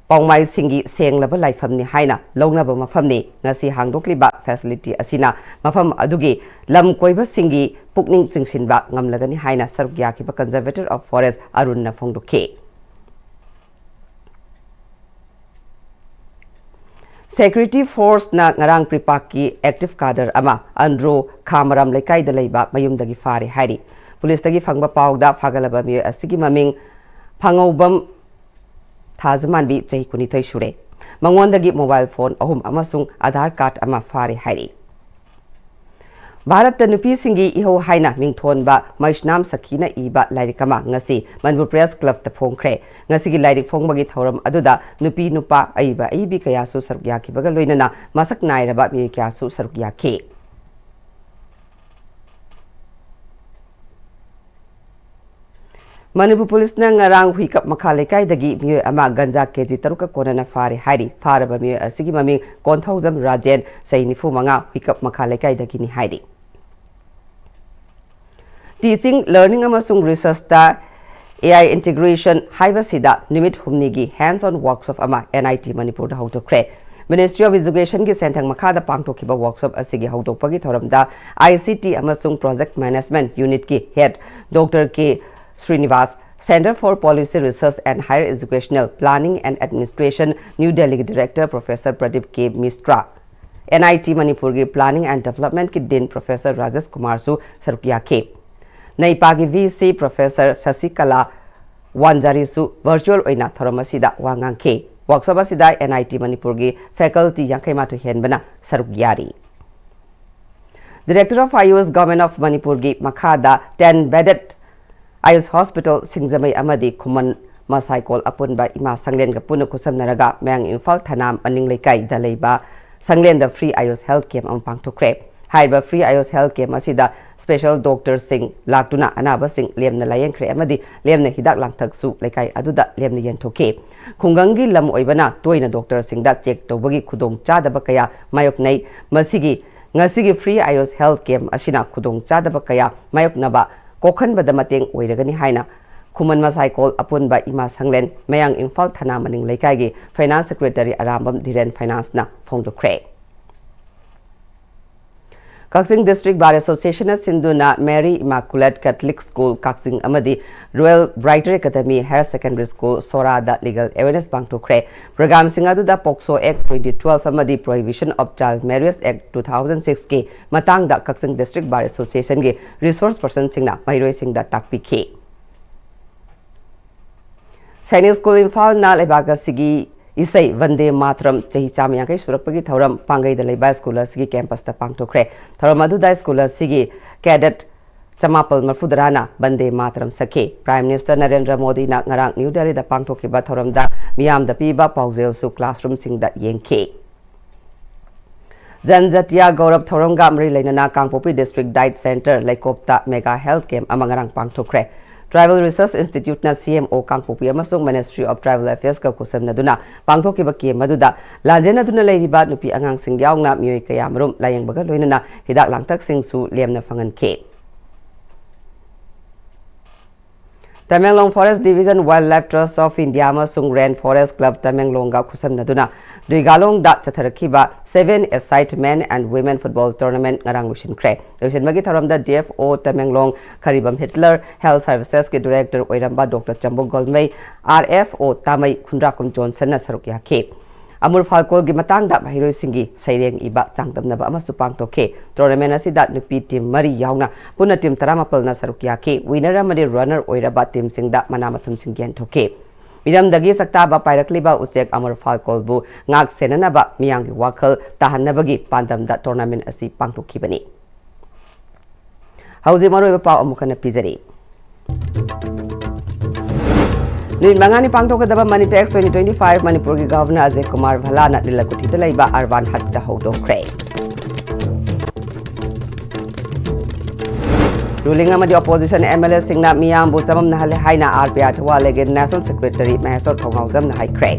ꯄꯥꯎꯃꯥꯏꯁꯤꯡꯒꯤ ꯁꯦꯡꯂꯕ ꯂꯥꯏꯐꯝꯅꯤ ꯍꯥꯏꯅ ꯂꯧꯅꯕ ꯃꯐꯝꯅꯤ꯫ ꯉꯁꯤ ꯍꯥꯡꯗꯣꯛꯂꯤꯕ ꯐꯦꯁꯤꯂꯤꯇꯤ ꯑꯁꯤꯅ ꯃꯐꯝ ꯑꯗꯨꯒꯤ ꯂꯝ ꯀꯣꯏꯕꯁꯤꯡꯒꯤ ꯄꯨꯛꯅꯤꯡ ꯆꯤꯡꯁꯤꯟꯕ ꯉꯝꯂꯒꯅꯤ ꯍꯥꯏꯅ ꯁꯔꯨꯛ ꯌꯥꯈꯤꯕ Conservator of Forest ꯑꯔꯨꯟꯅ ꯐꯣꯡꯗꯣꯛꯈꯤ꯫ Security Forceꯅ ꯉꯔꯥꯡ ꯄ꯭ꯔꯤꯄꯥꯛꯀꯤ active cadre ꯑꯃ ꯑꯟꯗ꯭ꯔꯣ ꯈꯥꯃꯔꯥꯝ ꯂꯩꯀꯥꯏꯗ ꯂꯩꯕ ꯃꯌꯨꯝꯗꯒꯤ ꯐꯥꯔꯦ ꯍꯥꯏꯔꯤ꯫ ꯄꯨꯂꯤꯁꯇꯒꯤ ꯐꯪꯕ ꯄꯥꯎꯗ ꯐꯥꯒꯠꯂꯕ ꯃꯤꯑꯣꯏ ꯑꯁꯤꯒꯤ ꯃꯃꯤꯡ ꯐꯥꯉꯧꯕꯝ ꯊꯥꯖꯃꯥꯟꯕꯤ, ꯆꯍꯤ ꯀꯨꯟꯅꯤꯊꯣꯏ ꯁꯨꯔꯦ꯫ ꯃꯉꯣꯟꯗꯒꯤ mobile phone ꯑꯍꯨꯝ ꯑꯃꯁꯨꯡ Aadhaar card ꯑꯃ ꯐꯥꯔꯦ ꯍꯥꯏꯔꯤ꯫ ꯚꯥꯔꯠꯇ ꯅꯨꯄꯤꯁꯤꯡꯒꯤ ꯏꯍꯧ ꯍꯥꯏꯅ ꯃꯤꯡꯊꯣꯟꯕ ꯃꯩꯁꯅꯥꯝ ꯁꯈꯤꯅ ꯏꯕ ꯂꯥꯏꯔꯤꯛ ꯑꯃ ꯉꯁꯤ ꯃꯅꯤꯄꯨꯔ Press Clubꯇ ꯐꯣꯡꯈ꯭ꯔꯦ꯫ ꯉꯁꯤꯒꯤ ꯂꯥꯏꯔꯤꯛ ꯐꯣꯡꯕꯒꯤ ꯊꯧꯔꯝ ꯑꯗꯨꯗ ꯅꯨꯄꯤ ꯅꯨꯄꯥ, ꯑꯏꯕ ꯑꯏꯕꯤ ꯀꯌꯥꯁꯨ ꯁꯔꯨꯛ ꯌꯥꯈꯤꯕꯒ ꯂꯣꯏꯅꯅ ꯃꯁꯛ ꯅꯥꯏꯔꯕ ꯃꯤꯑꯣꯏ ꯀꯌꯥꯁꯨ ꯁꯔꯨꯛ ꯌꯥꯈꯤ꯫ ꯃꯅꯤꯄꯨꯔ ꯄꯨꯂꯤꯁꯅ ꯉꯔꯥꯡ ꯍꯨꯏꯀꯞ ꯃꯈꯥ ꯂꯩꯀꯥꯏꯗꯒꯤ ꯃꯤꯑꯣꯏ ꯑꯃ ꯒꯟꯖꯥ ꯀꯦꯖꯤ ꯇꯔꯨꯛꯀ ꯀꯣꯟꯅꯅ ꯐꯥꯔꯦ ꯍꯥꯏꯔꯤ꯫ ꯐꯥꯔꯕ ꯃꯤꯑꯣꯏ ꯑꯁꯤꯒꯤ ꯃꯃꯤꯡ ꯀꯣꯟꯊꯧꯖꯝ ꯔꯥꯖꯦꯟ, ꯆꯍꯤ ꯅꯤꯐꯨ ꯃꯉꯥ, ꯍꯨꯏꯀꯞ ꯃꯈꯥ ꯂꯩꯀꯥꯏꯗꯒꯤꯅꯤ ꯍꯥꯏꯔꯤ꯫ Teaching, Learning ꯑꯃꯁꯨꯡ Researchꯇ AI integration ꯍꯥꯏꯕꯁꯤꯗ ꯅꯨꯃꯤꯠ ꯍꯨꯝꯅꯤꯒꯤ hands-on workshop ꯑꯃ NIT ꯃꯅꯤꯄꯨꯔꯗ ꯍꯧꯗꯣꯛꯈ꯭ꯔꯦ꯫ Ministry of Educationꯒꯤ ꯁꯦꯟꯊꯪ ꯃꯈꯥꯗ ꯄꯥꯡꯊꯣꯛꯈꯤꯕ workshop ꯑꯁꯤꯒꯤ ꯍꯧꯗꯣꯛꯄꯒꯤ ꯊꯧꯔꯝꯗ ICT ꯑꯃꯁꯨꯡ Project Management Unitꯀꯤ head Doctor K Srinivas, Center for Policy Research and Higher Educational Planning and Administration, New Delhiꯒꯤ director Professor Pradeep K Misra, NIT ꯃꯅꯤꯄꯨꯔꯒꯤ Planning and Developmentꯀꯤ Dean Professor Rajesh Kumarꯁꯨ ꯁꯔꯨꯛ ꯌꯥꯈꯤ꯫ ꯅꯩꯄꯥꯒꯤ VC Professor Sashikala ꯋꯥꯟꯖꯥꯔꯤꯁꯨ virtual ꯑꯣꯏꯅ ꯊꯧꯔꯝ ꯑꯁꯤꯗ ꯋꯥ ꯉꯥꯡꯈꯤ꯫ Workshop ꯑꯁꯤꯗ NIT ꯃꯅꯤꯄꯨꯔꯒꯤ faculty ꯌꯥꯡꯈꯩ ꯃꯥꯊꯣꯏ ꯍꯦꯟꯕꯅ ꯁꯔꯨꯛ ꯌꯥꯔꯤ꯫ Director of Ayush, Government of ꯃꯅꯤꯄꯨꯔꯒꯤ ꯃꯈꯥꯗ ten bedded Ayush Hospital ꯁꯤꯡꯖꯃꯩ ꯑꯃꯗꯤ ꯈꯨꯃꯟ ꯃꯁꯥꯏꯀꯣꯜ ꯑꯄꯨꯟꯕ ꯏꯃꯥ ꯁꯪꯂꯦꯟꯒ ꯄꯨꯟꯅ ꯈꯨꯠꯁꯝꯅꯔꯒ ꯃꯌꯥꯡ ꯏꯝꯐꯥꯜ ꯊꯅꯥ ꯃꯅꯤꯡ ꯂꯩꯀꯥꯏꯗ ꯂꯩꯕ ꯁꯪꯂꯦꯟꯗ free Ayush health camp ꯑꯃ ꯄꯥꯡꯊꯣꯛꯈ꯭ꯔꯦ꯫ ꯍꯥꯏꯔꯤꯕ free Ayush health camp ꯑꯁꯤꯗ special doctorꯁꯤꯡ ꯂꯥꯛꯇꯨꯅ ꯑꯅꯥꯕꯁꯤꯡ ꯂꯦꯝꯅ ꯂꯥꯌꯦꯡꯈ꯭ꯔꯦ ꯑꯃꯗꯤ ꯂꯦꯝꯅ ꯍꯤꯗꯥꯛ ꯂꯥꯡꯊꯛꯁꯨ ꯂꯩꯀꯥꯏ ꯑꯗꯨꯗ ꯂꯦꯝꯅ ꯌꯦꯟꯊꯣꯛꯈꯤ꯫ ꯈꯨꯡꯒꯪꯒꯤ ꯂꯝ ꯑꯣꯏꯕꯅ ꯇꯣꯏꯅ doctorꯁꯤꯡꯗ check ꯇꯧꯕꯒꯤ ꯈꯨꯗꯣꯡꯆꯥꯗꯕ ꯀꯌꯥ ꯃꯥꯌꯣꯛꯅꯩ꯫ ꯃꯁꯤꯒꯤ ꯉꯁꯤꯒꯤ free Ayush health camp ꯑꯁꯤꯅ ꯈꯨꯗꯣꯡꯆꯥꯗꯕ ꯀꯌꯥ ꯃꯥꯌꯣꯛꯅꯕ ꯀꯣꯛꯍꯟꯕꯗ ꯃꯇꯦꯡ ꯑꯣꯏꯔꯒꯅꯤ ꯍꯥꯏꯅ ꯈꯨꯃꯟ ꯃꯁꯥꯏꯀꯣꯜ ꯑꯄꯨꯟꯕ ꯏꯃꯥ ꯁꯪꯂꯦꯟ, ꯃꯌꯥꯡ ꯏꯝꯐꯥꯜ ꯊꯅꯥꯃꯅꯤꯡ ꯂꯩꯀꯥꯏꯒꯤ finance secretary ꯑꯔꯥꯝꯕꯝ ꯙꯤꯔꯦꯟ financeꯅ ꯐꯣꯡꯗꯣꯛꯈ꯭ꯔꯦ꯫ ꯀꯛꯆꯤꯡ District Bar Associationꯅ ꯁꯤꯟꯗꯨꯅ Mary Immaculate Catholic School ꯀꯛꯆꯤꯡ ꯑꯃꯗꯤ Royal Brighter Academy Higher Secondary School ꯁꯣꯔꯥꯗ legal awareness ꯄꯥꯡꯊꯣꯛꯈ꯭ꯔꯦ꯫ Programꯁꯤꯡ ꯑꯗꯨꯗ POCSO Act twenty twelve ꯑꯃꯗꯤ Prohibition of Child Marriage Act two thousand sixꯀꯤ ꯃꯇꯥꯡꯗ ꯀꯛꯆꯤꯡ District Bar Associationꯒꯤ resource personꯁꯤꯡꯅ ꯃꯍꯩꯔꯣꯏꯁꯤꯡꯗ ꯇꯥꯛꯄꯤꯈꯤ꯫ ꯁꯥꯏꯅꯤꯛ ꯁ꯭ꯀꯨꯜ ꯏꯝꯐꯥꯜꯅ ꯂꯩꯕꯥꯛ ꯑꯁꯤꯒꯤ ꯏꯁꯩ ꯚꯟꯗꯦ ꯃꯥꯇꯔꯝ ꯆꯍꯤ ꯆꯥꯝꯃ ꯌꯥꯡꯈꯩ ꯁꯨꯔꯛꯄꯒꯤ ꯊꯧꯔꯝ ꯄꯥꯡꯒꯩꯗ ꯂꯩꯕ ꯁ꯭ꯀꯨꯜ ꯑꯁꯤꯒꯤ campusꯇ ꯄꯥꯡꯊꯣꯛꯈ꯭ꯔꯦ꯫ ꯊꯧꯔꯝ ꯑꯗꯨꯗ ꯁ꯭ꯀꯨꯜ ꯑꯁꯤꯒꯤ cadet ꯆꯃꯥꯄꯜ ꯃꯔꯐꯨ ꯇꯔꯥꯅ ꯚꯟꯗꯦ ꯃꯥꯇꯔꯝ ꯁꯛꯈꯤ꯫ Prime Minister ꯅꯔꯦꯟꯗ꯭ꯔ ꯃꯣꯗꯤꯅ ꯉꯔꯥꯡ ꯅ꯭ꯌꯨ ꯗꯦꯜꯂꯤꯗ ꯄꯥꯡꯊꯣꯛꯈꯤꯕ ꯊꯧꯔꯝꯗ ꯃꯤꯌꯥꯝꯗ ꯄꯤꯕ ꯄꯥꯎꯖꯦꯜꯁꯨ classroomꯁꯤꯡꯗ ꯌꯦꯡꯈꯤ꯫ ꯖꯟꯖꯇꯤꯌꯥ ꯒꯧꯔꯕ ꯊꯧꯔꯝꯒ ꯃꯔꯤ ꯂꯩꯅꯅ ꯀꯥꯡꯄꯣꯛꯄꯤ District Diet Center ꯂꯩꯀꯣꯞꯇ mega health camp ꯑꯃ ꯉꯔꯥꯡ ꯄꯥꯡꯊꯣꯛꯈ꯭ꯔꯦ꯫ Tribal Research Instituteꯅ CMO ꯀꯥꯡꯄꯣꯛꯄꯤ ꯑꯃꯁꯨꯡ Ministry of Tribal Affairsꯀ ꯈꯨꯠꯁꯝꯅꯗꯨꯅ ꯄꯥꯡꯊꯣꯛꯈꯤꯕ camp ꯑꯗꯨꯗ ꯂꯥꯟꯖꯦꯟꯅꯗꯨꯅ ꯂꯩꯔꯤꯕ ꯅꯨꯄꯤ ꯑꯉꯥꯡꯁꯤꯡ ꯌꯥꯎꯅ ꯃꯤꯑꯣꯏ ꯀꯌꯥꯃꯔꯨꯝ ꯂꯥꯌꯦꯡꯕꯒ ꯂꯣꯏꯅꯅ ꯍꯤꯗꯥꯛ ꯂꯥꯡꯊꯛꯁꯤꯡꯁꯨ ꯂꯦꯝꯅ ꯐꯪꯍꯟꯈꯤ꯫ Tamenglong Forest Division, Wildlife Trust of India ꯑꯃꯁꯨꯡ Rain Forest Club ꯇꯃꯦꯡꯂꯣꯡꯒ ꯈꯨꯠꯁꯝꯅꯗꯨꯅ ꯗꯨꯏꯒꯥꯂꯣꯡꯗ ꯆꯠꯊꯔꯛꯈꯤꯕ seven-a-side Men and Women Football Tournament ꯉꯔꯥꯡ ꯂꯣꯏꯁꯤꯟꯈ꯭ꯔꯦ꯫ ꯂꯣꯏꯁꯤꯟꯕꯒꯤ ꯊꯧꯔꯝꯗ DFO ꯇꯃꯦꯡꯂꯣꯡ ꯈꯔꯤꯕꯝ ꯍꯤꯠꯂꯔ, Health Servicesꯀꯤ Director ꯑꯣꯏꯔꯝꯕ Doctor ꯆꯝꯕꯣ ꯒꯣꯜꯃꯩ, RFO ꯇꯥꯃꯩ ꯈꯨꯟꯗ꯭ꯔꯥꯛꯀꯨꯝ ꯖꯣꯟꯁꯟꯅ ꯁꯔꯨꯛ ꯌꯥꯈꯤ꯫ ꯑꯃꯨꯔ ꯐꯥꯜꯀꯣꯜꯒꯤ ꯃꯇꯥꯡꯗ ꯃꯍꯩꯔꯣꯏꯁꯤꯡꯒꯤ ꯁꯩꯔꯦꯡ ꯏꯕ ꯆꯥꯡꯗꯝꯅꯕ ꯑꯃꯁꯨ ꯄꯥꯡꯊꯣꯛꯈꯤ꯫ Tournament ꯑꯁꯤꯗ ꯅꯨꯄꯤ team ꯃꯔꯤ ꯌꯥꯎꯅ ꯄꯨꯟꯅ team ꯇꯔꯥꯃꯥꯄꯜꯅ ꯁꯔꯨꯛ ꯌꯥꯈꯤ꯫ Winner ꯑꯃꯗꯤ runner ꯑꯣꯏꯔꯕ teamꯁꯤꯡꯗ ꯃꯅꯥ ꯃꯊꯨꯝꯁꯤꯡ ꯌꯦꯟꯊꯣꯛꯈꯤ꯫ ꯃꯤꯔꯝꯗꯒꯤ ꯁꯛꯇꯥꯕ ꯄꯥꯏꯔꯛꯂꯤꯕ ꯎꯆꯦꯛ ꯑꯃꯨꯔ ꯐꯥꯜꯀꯣꯜꯕꯨ ꯉꯥꯛ ꯁꯦꯟꯅꯅꯕ ꯃꯤꯌꯥꯝꯒꯤ ꯋꯥꯈꯜ ꯇꯥꯍꯟꯅꯕꯒꯤ ꯄꯥꯟꯗꯝꯗ tournament ꯑꯁꯤ ꯄꯥꯡꯊꯣꯛꯈꯤꯕꯅꯤ꯫ ꯍꯧꯖꯤꯛ ꯃꯔꯨꯑꯣꯏꯕ ꯄꯥꯎ ꯑꯃꯨꯛ ꯍꯟꯅ ꯄꯤꯖꯔꯤ꯫ ꯅꯨꯃꯤꯠ ꯃꯉꯥꯅꯤ ꯄꯥꯡꯊꯣꯛꯀꯗꯕ Manitex twenty twenty-five ꯃꯅꯤꯄꯨꯔꯒꯤ Governor ꯑꯖꯌ ꯀꯨꯃꯥꯔ ꯚꯜꯂꯥꯅ ꯂꯤꯂꯀꯨꯊꯤꯗ ꯂꯩꯕ ꯑꯔꯕꯥꯟ ꯍꯠꯇ ꯍꯧꯗꯣꯛꯈ꯭ꯔꯦ꯫ Ruling ꯑꯃꯗꯤ opposition MLAꯁꯤꯡꯅ ꯃꯤꯌꯥꯝꯕꯨ ꯆꯃꯝꯅꯍꯜꯂꯦ ꯍꯥꯏꯅ RPI ꯊꯧꯕꯥꯜ ꯂꯩꯒꯤ National Secretary ꯃꯍꯦꯁꯣꯔ ꯊꯧꯅꯥꯎꯖꯝꯅ ꯍꯥꯏꯈ꯭ꯔꯦ꯫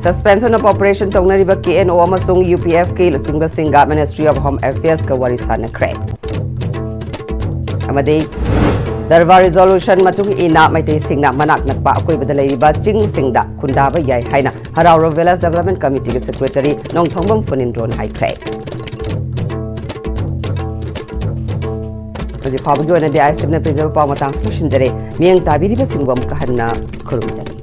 Suspension of Operation ꯇꯧꯅꯔꯤꯕ KNO ꯑꯃꯁꯨꯡ UPFꯀꯤ ꯂꯨꯆꯤꯡꯕꯁꯤꯡꯒ Ministry of Home Affairsꯀ ꯋꯥꯔꯤ ꯁꯥꯟꯅꯈ꯭ꯔꯦ꯫ ꯑꯃꯗꯤ ꯗꯔꯕꯥꯔ resolution ꯃꯇꯨꯡ ꯏꯟꯅ ꯃꯩꯇꯩꯁꯤꯡꯅ ꯃꯅꯥꯛ ꯅꯛꯄ ꯑꯀꯣꯏꯕꯗ ꯂꯩꯔꯤꯕ ꯆꯤꯡꯁꯤꯡꯗ ꯈꯨꯟꯗꯥꯕ ꯌꯥꯏ ꯍꯥꯏꯅ ꯍꯔꯥꯎꯔꯣ Village Development Committeeꯒꯤ Secretary ꯅꯣꯡꯊꯣꯡꯕꯝ ꯐꯨꯅꯤꯟꯗ꯭ꯔꯣꯅ ꯍꯥꯏꯈ꯭ꯔꯦ꯫ ꯍꯧꯖꯤꯛ ꯐꯥꯎꯕꯒꯤ ꯑꯣꯏꯅꯗꯤ ISTVꯅ ꯄꯤꯖꯕ ꯄꯥꯎ ꯃꯇꯥꯡꯁꯤ ꯂꯣꯏꯁꯤꯟꯖꯔꯦ꯫ ꯃꯤꯠꯌꯦꯡ ꯇꯥꯕꯤꯔꯤꯕꯁꯤꯡꯕꯨ ꯑꯃꯨꯛꯀ ꯍꯟꯅ ꯈꯨꯔꯨꯝꯖꯔꯤ꯫